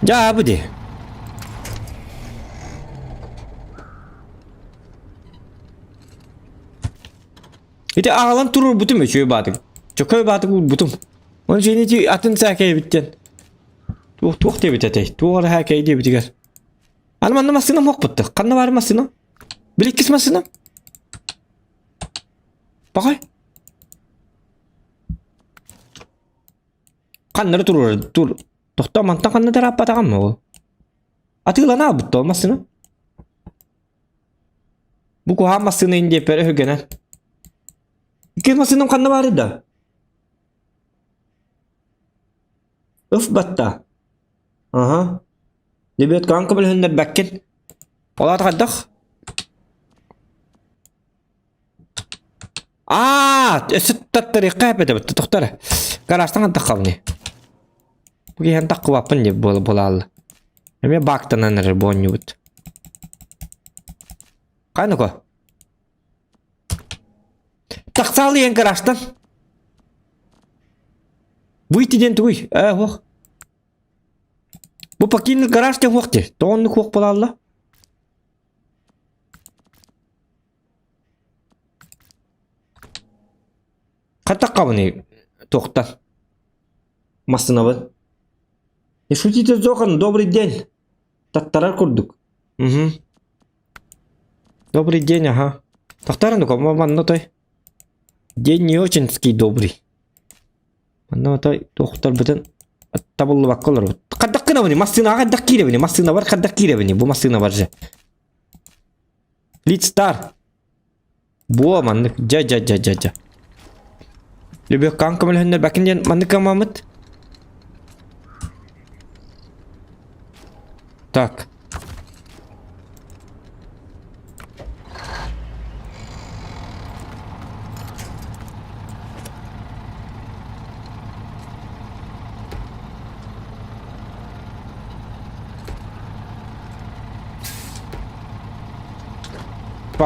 Дьаабы ди. Ити аҕалан туруорбутум үчүгэй баатык. Чөкөй баатык уурбутум. Оны Женя ити атын сээкэйбиттэн. Туох туох диэбит этэй? Туох эрэ һээкэй диэбитигэр. Аны манна массыынам уохпуттар. Ханна баар массыынам? Били иккис массыынам? Пахай. Ханнары туруорар тур. Тохтоо мантан ханна тарааппатаҕым ол? Атыылана албыт ол массыына. Бу куһаан массыына ин диэппэр өһүгэнэн. Иккис массыынам ханна баарый да? Ыф батта. Аха. Лебедкаҕын көмөлөһүннэрбэккин. Ол аата хайдах? Аа, өссө таттарыахха эбэтэ тохтор. Гаражтан антаххабыный. Бу киһи антаххыбаппын диye буолаалла. Эмиэ баактанан эрэр буонньубут. Хайныко? Тахсаалыйан гаражтан. Выйти диэн тугуй? Ээ, хуох. Бу покинуть гараж диэн хуох дии. Тоҕо оннук хуох буолаалла? Хатаххабыный туохтан? Массыынабын. Не шутите, Зохан, добрый день. Таттарар курдук. Угу. Добрый день, ага. Тохтор ну манна той. День не очень-ский добрый. Манна той туохтарбытын табыллыбакка олоробут. Хайдах гынабыный? Массыынаҕа хайдах киирэбиний? Массыына бар хайдах киирэбиний? Бу массыына бар же. Лидстар. Буо маннык дьэ дьэ дьэ дьэ дьэ. Любеккаан көмөлөһөннөр бакин диэн маннык гыммаммыт. Так.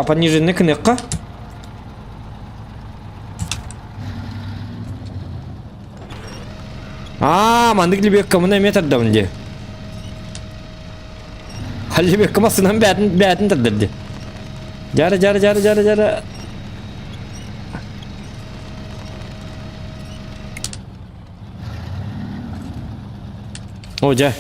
Пониженный кыныахха. Аа, маннык лебедкамына эмиэ тардабын дии. Лебедка массыынан бээтин бээтин тардар дии. Дьара дьара дьара дьара дьара. О, дьэ.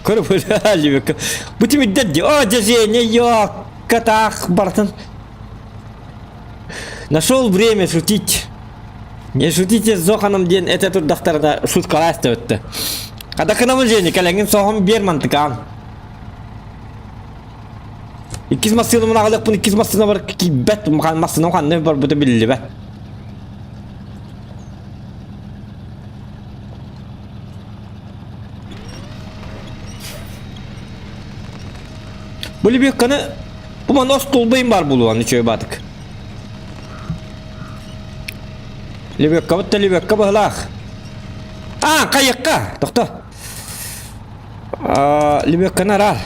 Көрө Бу тимирдэр дии. О, дьэ Женя, ё, катах бартын. Нашел время шутить. Не шутите с Зоханом диэн этэ турдахтарына шуткалаас өттө. Хадакынабын Женя, кэлэҥин соһон биэр мантыкаан. Иккис массыынабын аҕалыахпын иккис массыынабар киирбэт, массыынам ханна барбыта биллибэт. Бу лебедканы бу манна остуолбайым баар буолуон үчүгэй баатык. Лебедкабыт да лебедка быһылаах. А, хайыкка! Тохто. Лебедканы араар.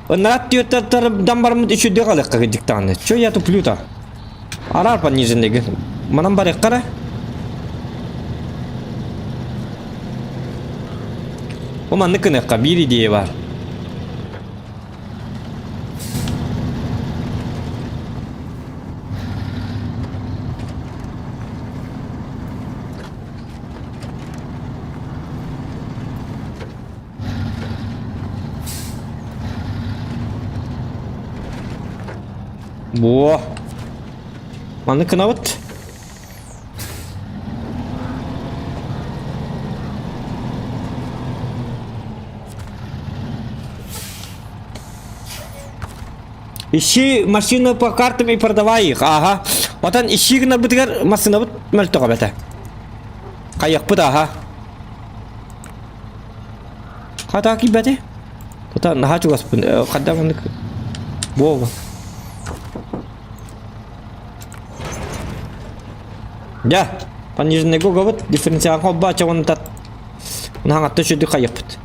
Ыннаат түөртэр барыммыт үчүдү халыкка кыдьыктааны. Чё я туплю-то? Араар пониженныйгын. Манан барыахха эрэ. Бу маннык гыныахха биир идея баар. Буо. Маннык гынабыт. Ищи машину по картам и продавай их. Ага. Отан ищи гынарбытыгар массыынабыт мөлтөҕө бэтэ. Хайыахпыт аха. Хата киирбэти. Тута наһаа чугаспын. Хадда маннык буолла. Дьэ, пониженный гогобут дифференциал холбоо чоҕун тат. Наһаҥатта сүрдүк хайыппыт.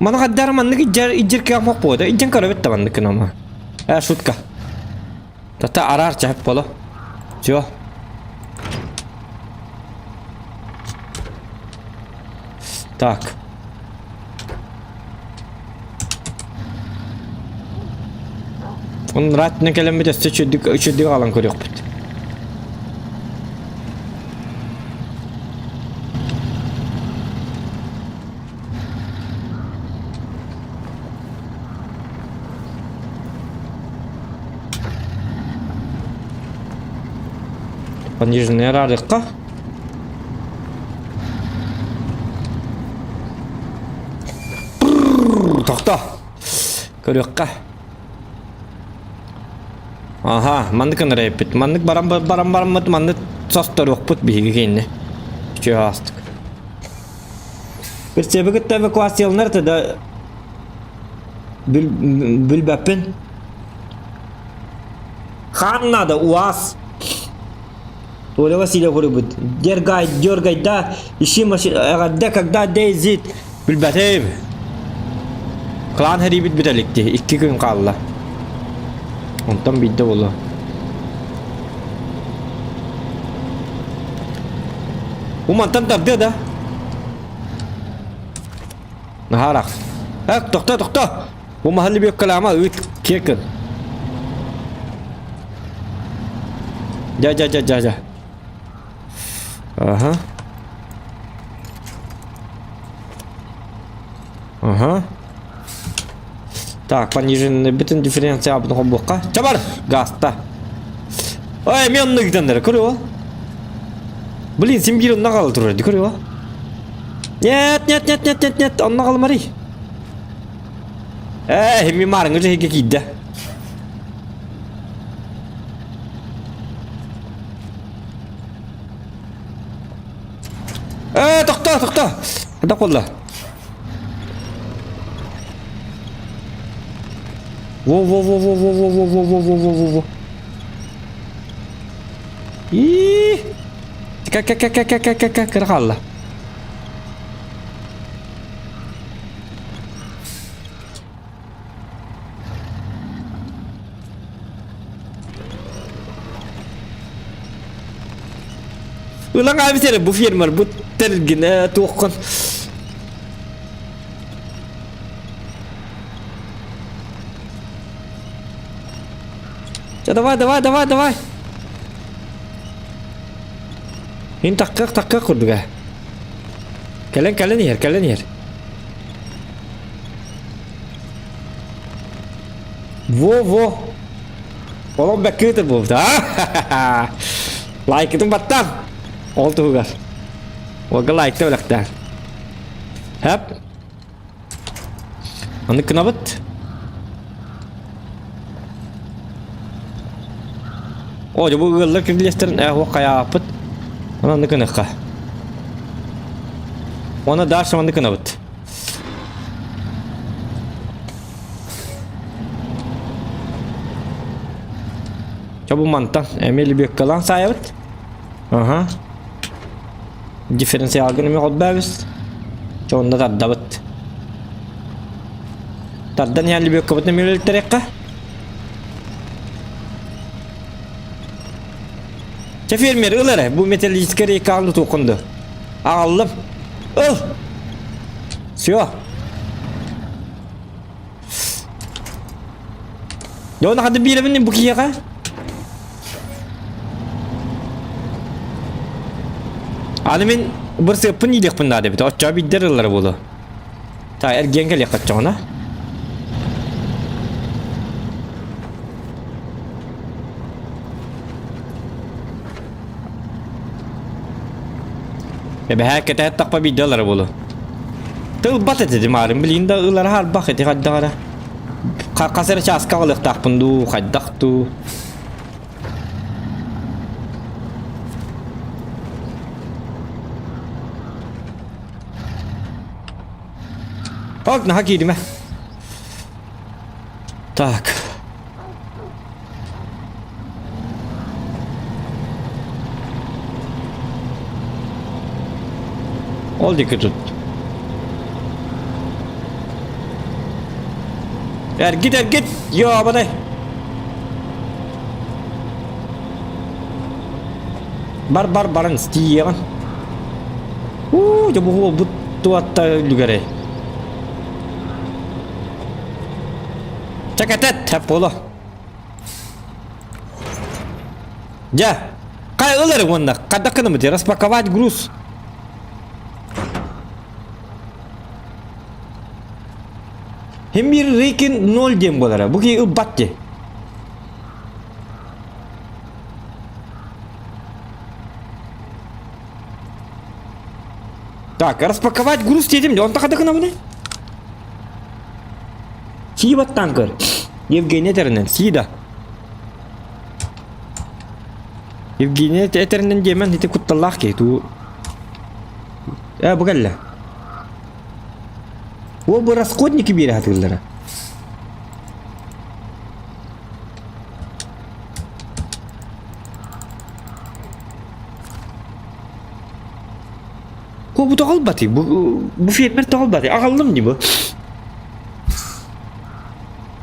Маны хаддар маннык иддьэр иддьэр кыаммах буода иддьэн көрөбүт да маннык гынама. Э, шутка. Тата араар чаһып боло. Все. Так. Онраатына кэлэммит өссө үчүгдүк үчүгдүк аҕалан көрүөхпүт. Пониженный араарыахха. Тохто. Көрүөххэ. Аха, маннык ынырайыппыт. Маннык баран баран бараммыт, маннык состоруохпут биһиги киинне. Үчүгэй аастык. Прицеби кытта эвакуацияланар да билбэппин. Хаан надо, УАЗ. Толя Васильев говорит, дергай, дергай, да, ищи машину, эҕэрдэ, когда дейзит, билбэтим. Клан хэрийбит бүтэликти, икки күн хаалла. Онтон биирдэ буолуо. Умантан тардыа да. Наһаарах. Эк, тохто, тохто! Бу маһы лебедкалаама ыыт, киэр Дьа, дьа, дьа, дьа, дьа. Ага. Ага. Так, пониженный бүтүн дифференциалбытын холбуохха. Чабар! Гаста. Ой, мен онно ыытаннара, көрүө. Блин, син биир онно хаала турар, көрүө. Нет, нет, нет, нет, нет, нет, онно хаалымарый. Ээ, ми маарыҥҥы дьэһигэ киирдэ. Ээ, тохтоо, тохтоо. Хата буолла. Во-во-во-во-во-во-во-во-во-во-во-во. Ии! Ка-ка-ка-ка-ка-ка-ка кыра хаалла. Ылан аабит эрэ бу фермер бу тэргинэ туоххун. Чэ давай давай давай давай. Ин такках такках курдуга. Кэлэн кэлэн иһэр кэлэн иһэр. Во-во! Олох бэккиэтэ буолбута. Лайкытын баттаан. Ол туһугар. Олга лайкта бэлэхтээн. Хэп. Аны кынабыт. О, дьэ бу ыаллар кирилиэстэрин ээ хуох хайааппыт. Онон аны кыныхха. Уонна дальше манны кынабыт. Чэ бу мантан эмиэ лебедкалаан саайабыт. Аха. Дифференциалгын эмиэ холбообус. Чэ онно тардабыт. Тардан иһэн лебедкабытын эмиэ үлэлтэриэххэ. Чэ фермер ыл эрэ бу металлическай рейкаҕын тутуоххун дуо? Аҕаллым. Ыл! Все. Дьэ оны ханна биэрэбин бу киһиэхэ? Аны мин бырсыаппын иилиэхпин наада эбит. Оччоҕо биирдэр ыллара буолуо. Та эргиэн кэлиэх оччоҕуна. Эбэһээ кэтэһэ тахпа биирдэ ылара буолуо. Тылбат этэ димаарым билигин да ылара харбах ити хайдах эрэ. Хас эрэ чааска аҕалыахтаахпын дуу, хайдах дуу. Так, наһаа кииримэ. Так. Ол диэки тут. Эргит, эргит! Ёбаный! Бар, бар, баран, тиийэҕин. Уу, дьэ бу буолбут туатта үлүгэрэй. Чэкэтэт, хэп буолуо. Дьэ, хай ыл эрэ уонна хайдах гынабыт распаковать груз. Хим биир Рейкин 0 диэн буолара. Бу киһи ылбат дии. Так, распаковать груз диэтим, онто хайдах гынабыный? Сии баттаан көр. Евгений этэринэн, сии да. Евгений этэринэн диэмэн ити кутталлаах киһи туу. Э, бу кэллэ. Ол бу расходники биэрэ сатыыллара. О, бу тоҕолбатый, бу, бу фермер тоҕолбатый. Аҕаллым дии бу.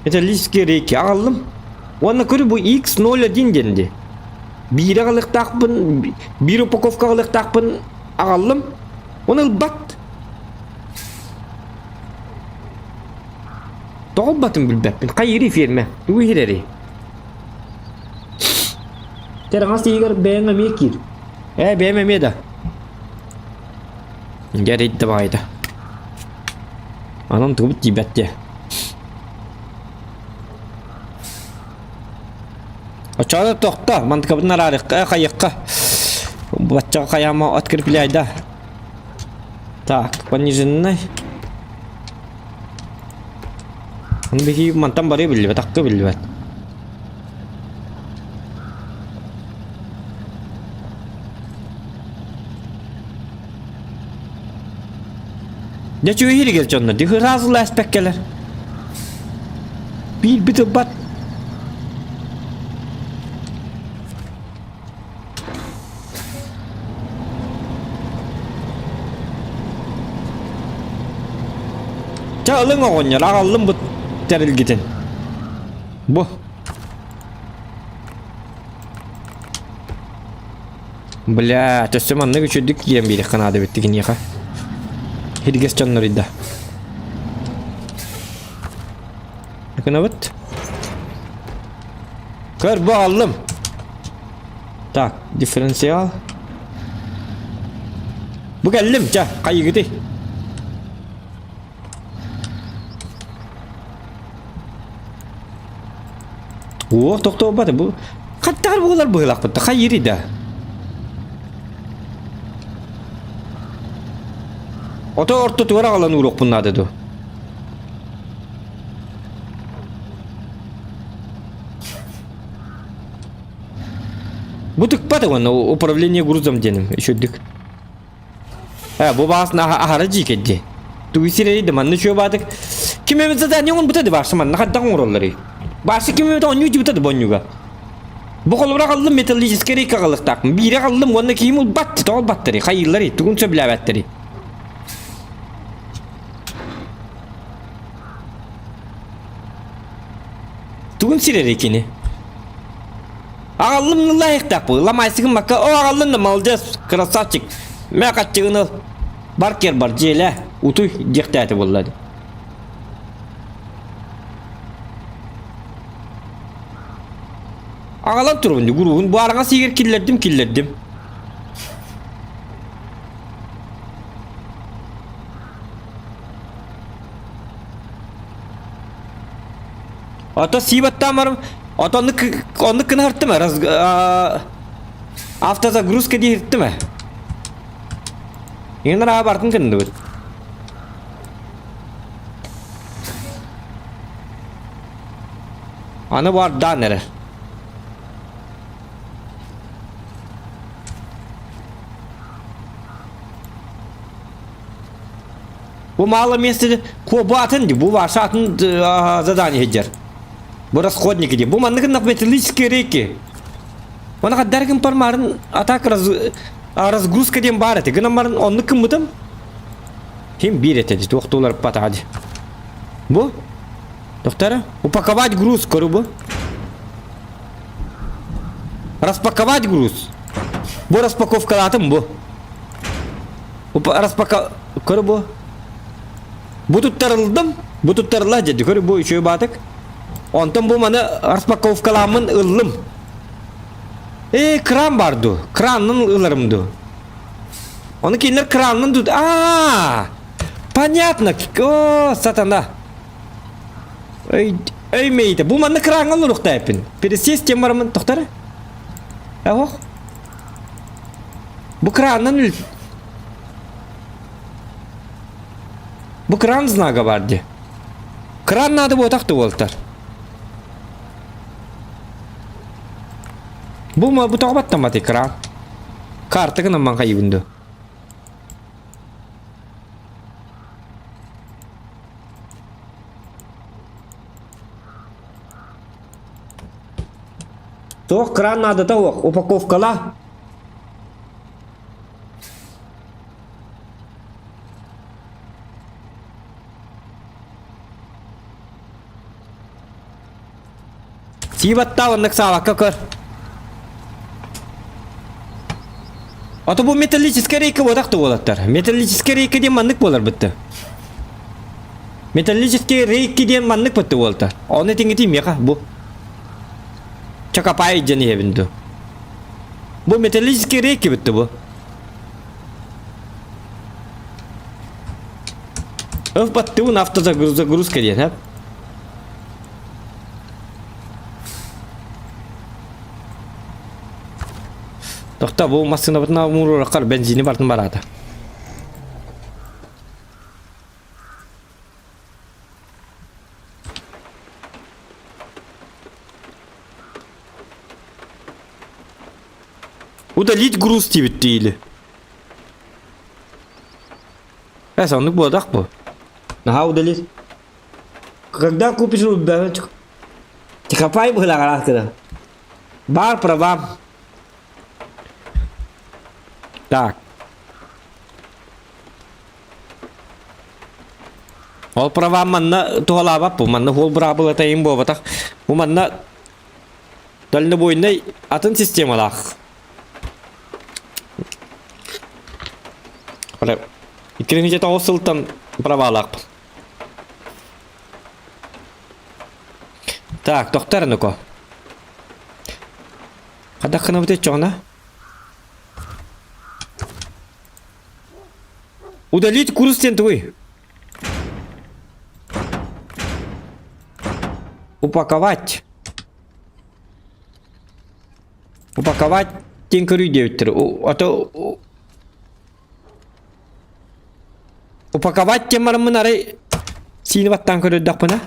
Металлические рейки аҕаллым. Уонна көрү бу X01 диэн дии. Биир аҕалыахтаахпын, биир упаковка аҕалыахтаахпын аҕаллым. Оны ылбат. Тоҕо ылбатын билбэппин. Хайыырый ферме? Тугу иһирэрий? Тераҥас иһигэр бэйэҥ эмиэ киир. Ээ, бэйэм эмиэ да. Дьэ, эрийдэ баҕайыта. Анан тугубут тиийбэт диэ. Оччоҕо тохто, мантыкабытын араарыахха, хайыахха. Баччаҕа хайаама открепляй да. Так, пониженный. Аны биһиги мантан барыа биллибэт, акка биллибэт. Дьэ үчүгэй дьоннор дии ыраас ылааспэккэлэр. Биирбит ылбат. Чэ ылыҥ оҕонньор, аҕаллым бу тэрилгитин. Бу. Бля, өссө маннык үчүгдүк киирэн биэриэххэ наада эбит киниэхэ. Хиргэс дьонноруйда. Гынабыт. Көр, бу аллым. Так, дифференциал. Бу кэллим, чэ, хайыгытый? Уох, тохтообат бу. Хаттаҕар буолар быһыылаахпыт хайыырый да. Ото ортотугар аҕалан ууруохпун наада дуо? Бу тыкпат уонна управление грузом диэним үчүрдүк. Э, бу баас аһара дьиикэдди. Тугу сирэйи да манна үчүө баатык. Ким эмит задание оҥорбута да баарса манна хайдах оҥороллорый? Баарса ким эмит оонньуу дьибитэ да бонньуга. Бу холобура аҕаллым металлическай рейка аҕалыахтаахпын. Биири аҕаллым уонна киһим ылбат, тоҕо ылбаттарый, хайыылларый, тугун сөбүлээбэттэрий? Тугун сирэрий кини? Аҕаллым ыллаһыахтаахпын, ламайсыгын макка, о аҕаллын да молодец, красавчик, мэ хаччыгын ыл, бар кер бар дьиэлээ, утуй диэхтээтэ буолла дии. Аҕалан турабын дии, гуруһун бу араҥас иһигэр киллэрдим, киллэрдим. Ото сиибаттаан барым, ото оннук оннук гына һыртым раз автозагрузка дии һыртым ээ. Иҥэн араа бартын кынныбыт. Аны бардаан эрэр. Бу мало места бу атын ди, бу ваша атын задание сылдьар. Бу расходники ди. Бу маннык металлические рейки. Оны хаддаргын пармарын атак раз, разгрузка диэн баар этэ. Гынан барын оннук кыммытым. Ким биир этэ ди, туохтуулар патаҕа ди. Бу? Доктора? Упаковать груз, көрү бу. Распаковать груз. Бу распаковкалаатым бу. Распака... Көрү бу. Бу туттарылдым. Бу туттарылла деді. Көрү бу үчүгэй баатык. Онтон бу маны распаковкалааммын ыллым. Э, кран бар ду. Краннын ыларым ду. Оны кинилер краннын тут. А, понятно. О, сатана. Өй, өй мейді. Бу манны краҥҥа олоруохтаайпын. Пересесть тем барамын тохтар. Ох. Бу краннан үл... Бу кран знага бар ди. Кран надо буотах буолтар. Бу ма бу тоҕо баттамматый кран? Карта гынан ман хайыбын ду. Туох кран наадата суох, упаковкала. Сиибаттаа оннук саабакка көр. Ото бу металлическая рейка буотах да буолаттар. Металлическая рейка диэн маннык буолар бытты. Металлический рейки диэн маннык бытты буолта. Оны тиҥити миэхэ бу. Чакапай диэн иһэбин ду. Бу металлический рейки бытты бу. Өф баттыбын автозагрузка диэн, хэп. Тохто бу массыынабытын уурараххар бензини бартын бараата. Удалить груз диэбит диили. Эс, оннук буолбатах бу. Наһаа удалить. Когда купишь рубаночку? Тихопай быһылаҕараах кыра. Бар правам. Так. Ол правам манна туһалаабат бу. Манна хуол быраабылата им буолбатах. Бу манна дальнобойнай атын системалаах. 2009 сылтан правалаахпын. Так, тохтор ну-ка. Хайдах гынабыт иччоҕуна? Удалить курс диэн тугуй? Упаковать. Упаковать диэн көрүй диэбиттэр. А то упаковать диэн бараммын арай сиини баттаан көрөрдөхпүнэ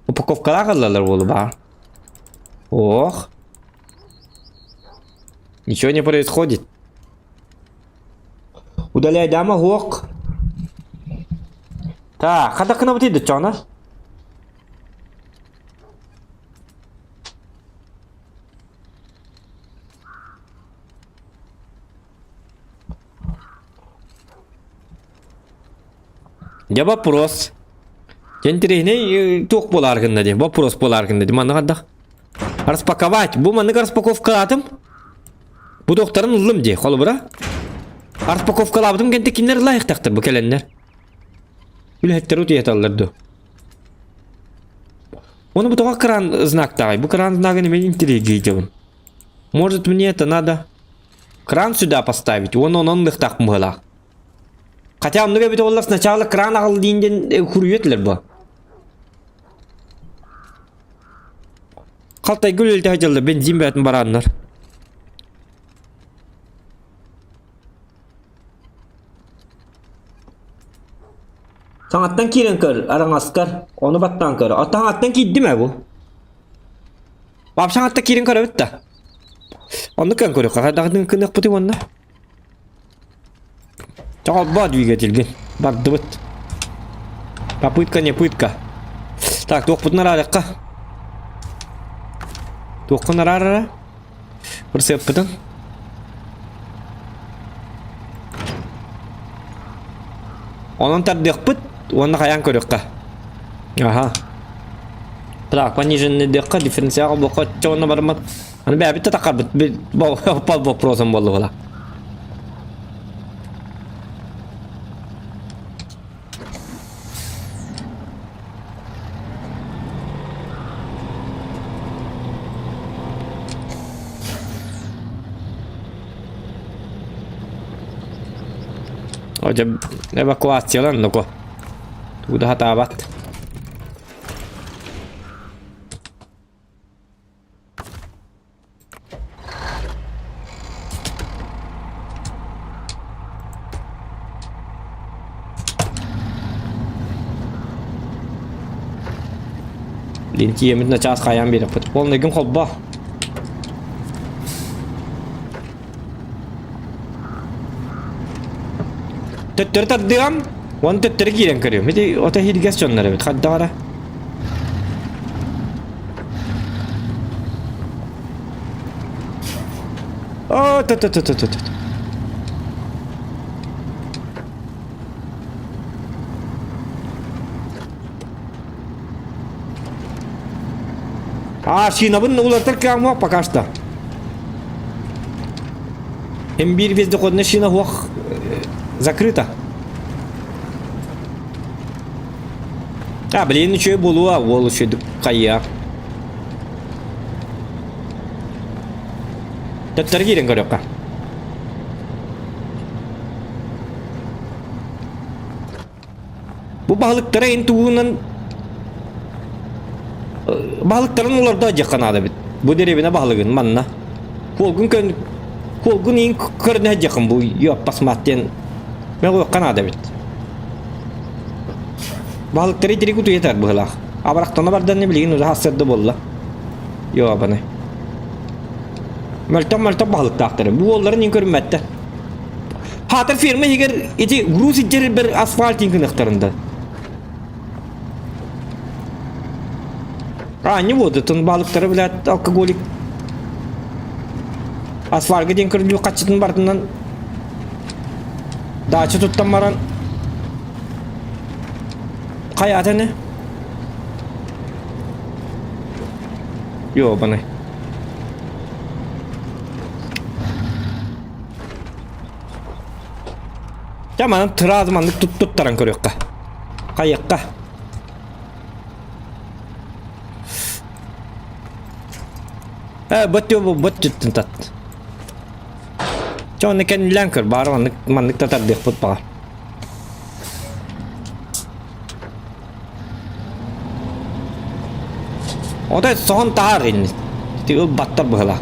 упаковкалаах ыллалар буолу баар. Ох. Ничего не происходит. Удаляй дама хуок. Так, хата кынабыт дыччоона. Дьэ вопрос. Интэриэһинэй туох буолаар гынна диэн вопрос буолаар гынна диэн манна хайдах распаковать бу маннык распаковкалаатым бу туохтарын ыллым дии холобура распаковкалаабытым кэнтэ кинилэр ылаайахтахтар бу кэлэннэр үлэһиттэр утуйаталлар дуо Оны бу тоҕо кран знактааҕый бу кран знагын эмиэ интириэһиргиир Может мне это надо кран сюда поставить уонна онон ылыахтаах быһыылаах Хотя оннук эбит буоллар сначала кран аҕал диин диэн хуруйа этилэр бу. Халтайга үлэлэтэ сылдьаллар бензин бэйэтин барааннар. Саҥаттан киирэн көр, араҥаскар, ону баттаан көр. Оттон саҥаттан киирдим ээ бу. Баап саҥаттан киирэн көрөбүт да. Оннук кэн көрүөххэ, хайдах гыныахпытый уонна? Чоҕолбоо двигательгин. Бардыбыт. Попытка не пытка. Так, туохпутун араарыахха. Туоххун араарара? Прицеппытын. Онон тардыахпыт уонна хайаан көрүөххэ. Аха. Так, пониженный дыахха, дифференциал буохха чоҕунна барыммат. Аны бэйэбит да тахарбыт по вопросам буолла Дьэ эвакуациялан нуку. Тугу да сатаабат. Блин, тиийэммит начаас хайаан биэрэхпит. Полныйгын холбоо. Төттөрү тардыам, уон төттөрү киирэн көрүөм. Ити ото иһиргэс дьоннор эбит. Хайдах эрэ. О, т т т т т т. А, шинабын уларытар кыаҕым пока что. М1 вездеходная шина ох, закрыта. А, блин, үчүгэй буолуо, уол үчүгэй хайыа. Төттөрү киирэн көрүөххэ. Бу баһылыктара эн тугунан баһылыктарын олордо дьахха наада эбит. Бу дэриэбинэ баһылыгын манна. Хуолгун көн хуолгун иин көрүнэ дьахын бу ёппасмат диэн мөҕүөххэ наада эбит. Баһылыктары итирик утуйатар быһылаах. Абырахтана барданны билигин уже сарсыарда буолла. Ёбаны. Мөлтөх-мөлтөх баһылыктаахтары. Бу уолларын иин көрүммэттэр. Хаатар ферма иһигэр ити груз илдьэрбэр асфальт гыныахтарында. Аанньа буолдутун балыктары билээт алкоголик асфальга диэн көрүлүү хаччытын барытынан даача туттан баран хайаата ини Ёбаный. Дьэ манан тырааз маннык туттаран көрүөххэ. Хайыахха. Э, бот бот түттүн тат. Чэ онно кэннилээн көр, баара маннык маннык татардыахпыт баҕар. Отой соһон таһаар инни. Ити ылбаттар быһыла.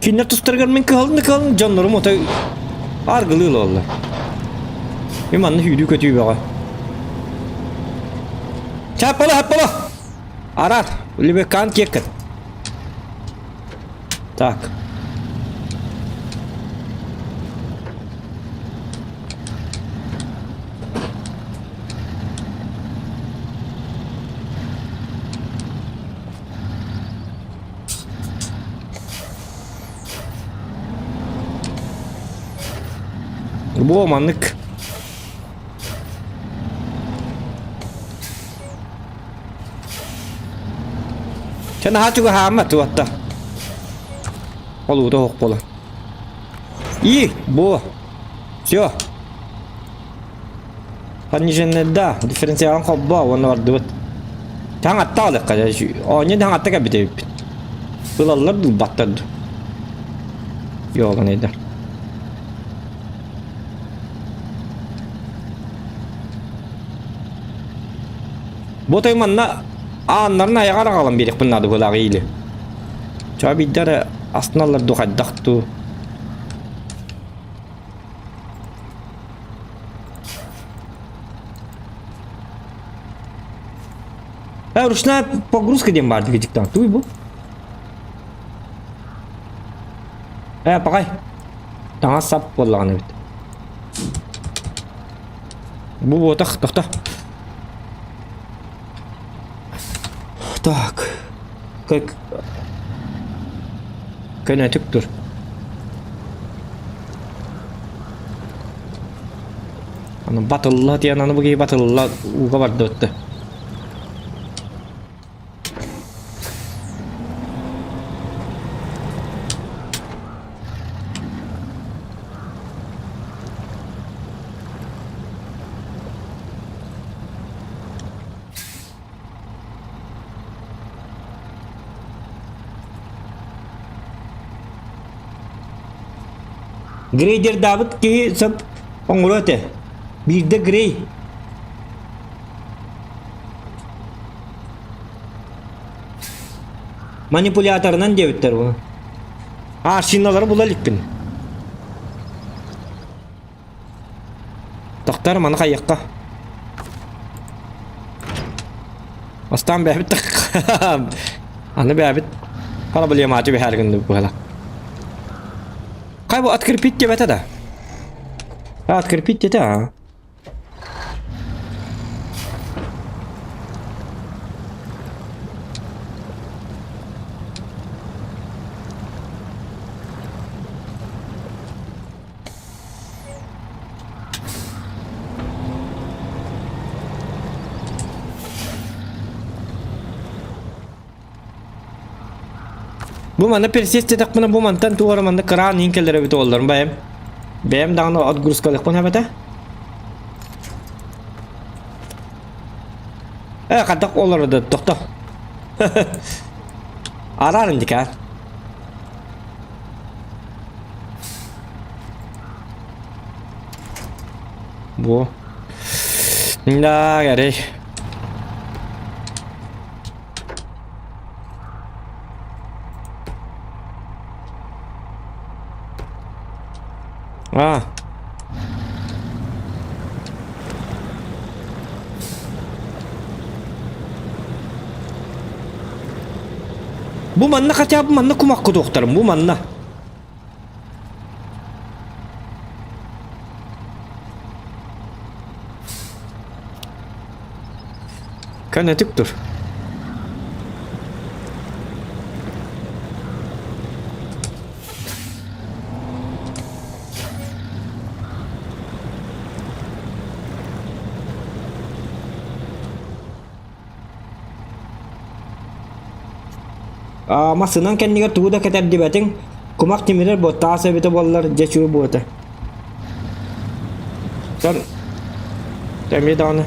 Кинилэр тустарыгар мин кыһалын кыһалын дьоннорум отой аргылыы олороллор. Мин манна сүүрүү көтүү бөҕө. Чаппала, хаппала! Арар, Лебекан киэккет. Так. Бу маннык. Чэ наһаа чугаһаама туотта. Олуута оһох буолан. И, бу. Все. Пониженный да, дифференциалын холбоо уонна бардыбыт. Таҥатта алыкка, оонньуу таҥатта кэлбит эбиппит. Ылаллар дуу, баттар дуу. Ёбаныйдар. Бу той манна ааннарын айаҕар аҕалан биэриэхпин наада быһыылаах или. Чаа биирдэ эрэ астыналлар дуу хайдах дуу. Э, ручная погрузка диэн баар диктан. Туй бу. Э, пакай. Таҥас сап буоллаҕына эбит. Бу буотах, тохто. Так. Как көнөтүк тур. Аны батылла диэн аны бу батылла ууга барды өттө. Грейдердаабыт киһи сөп оҥоруо этэ. Биирдэ грей. Манипуляторынан диэбиттэр буну. А, шиналары була иликпин. Тохтор маны хайыахха. Бастаан бэйэбит Аны бэйэбит проблематы биһээр гынныбыт быһала. Хай бу открепить диэбэтэ да. Открепить диэтэ а. Бу манна персесть диэтэхпинэ бу мантан туох эрэ манна кыраан иин кэлэр эбит уолларым бэйэм. Бэйэм даҕаны отгрузкалыахпын эбэтэ. Э, хайдах олордо тохто. Араар индикаар. Бу. Да, гәрей. А. Бу манна хотя бы манна кумах кутуохтарым, бу манна. Көнөтүк тур. Массыынан кэннигэр тугу да кэтэрдибэтиҥ, кумах тимирэр буоттаас эбитэ буоллар, дьэ чуо буота. Дьон, эмиэ даҕаны.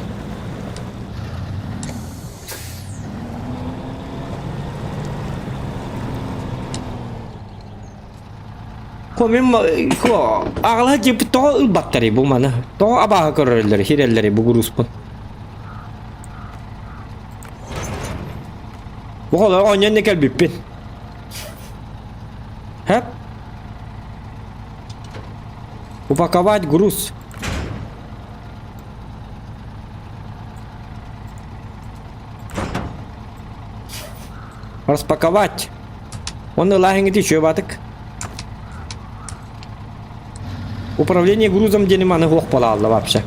Ко мин ко аҕалаһа дьиэппит тоҕо ылбаттарый бу маны? Тоҕо абааһы көрөрөллөр, хирэллэрий бу грузпун? Бу холоро оонньоон да кэлбиппин. Хэп. Упаковать груз. Распаковать. Он ылааһыҥҥыт үчүө баатык. Управление грузом диэни маны суох буолаалла вообще.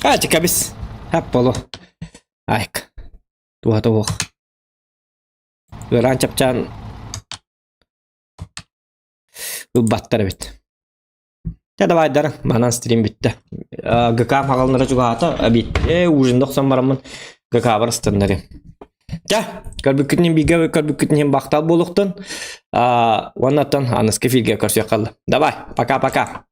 Хаачы кэбис. Хап боло. Айк. Туһата уох. Ыараан чапчаан ылбаттар эбит. Дьэ давайдар, манан стрим бүттэ. ГК хаҕалынара чугаһаата, обед. Э, ужинда охсон бараммын ГК-бар ыстаннарым. Дьэ, көрбүккүтүн бииргэ көрбүккүтүн бахтал буолуохтун. Уоннаттан аныскы эфиргэ көрсүөххэ. Давай, пока-пока.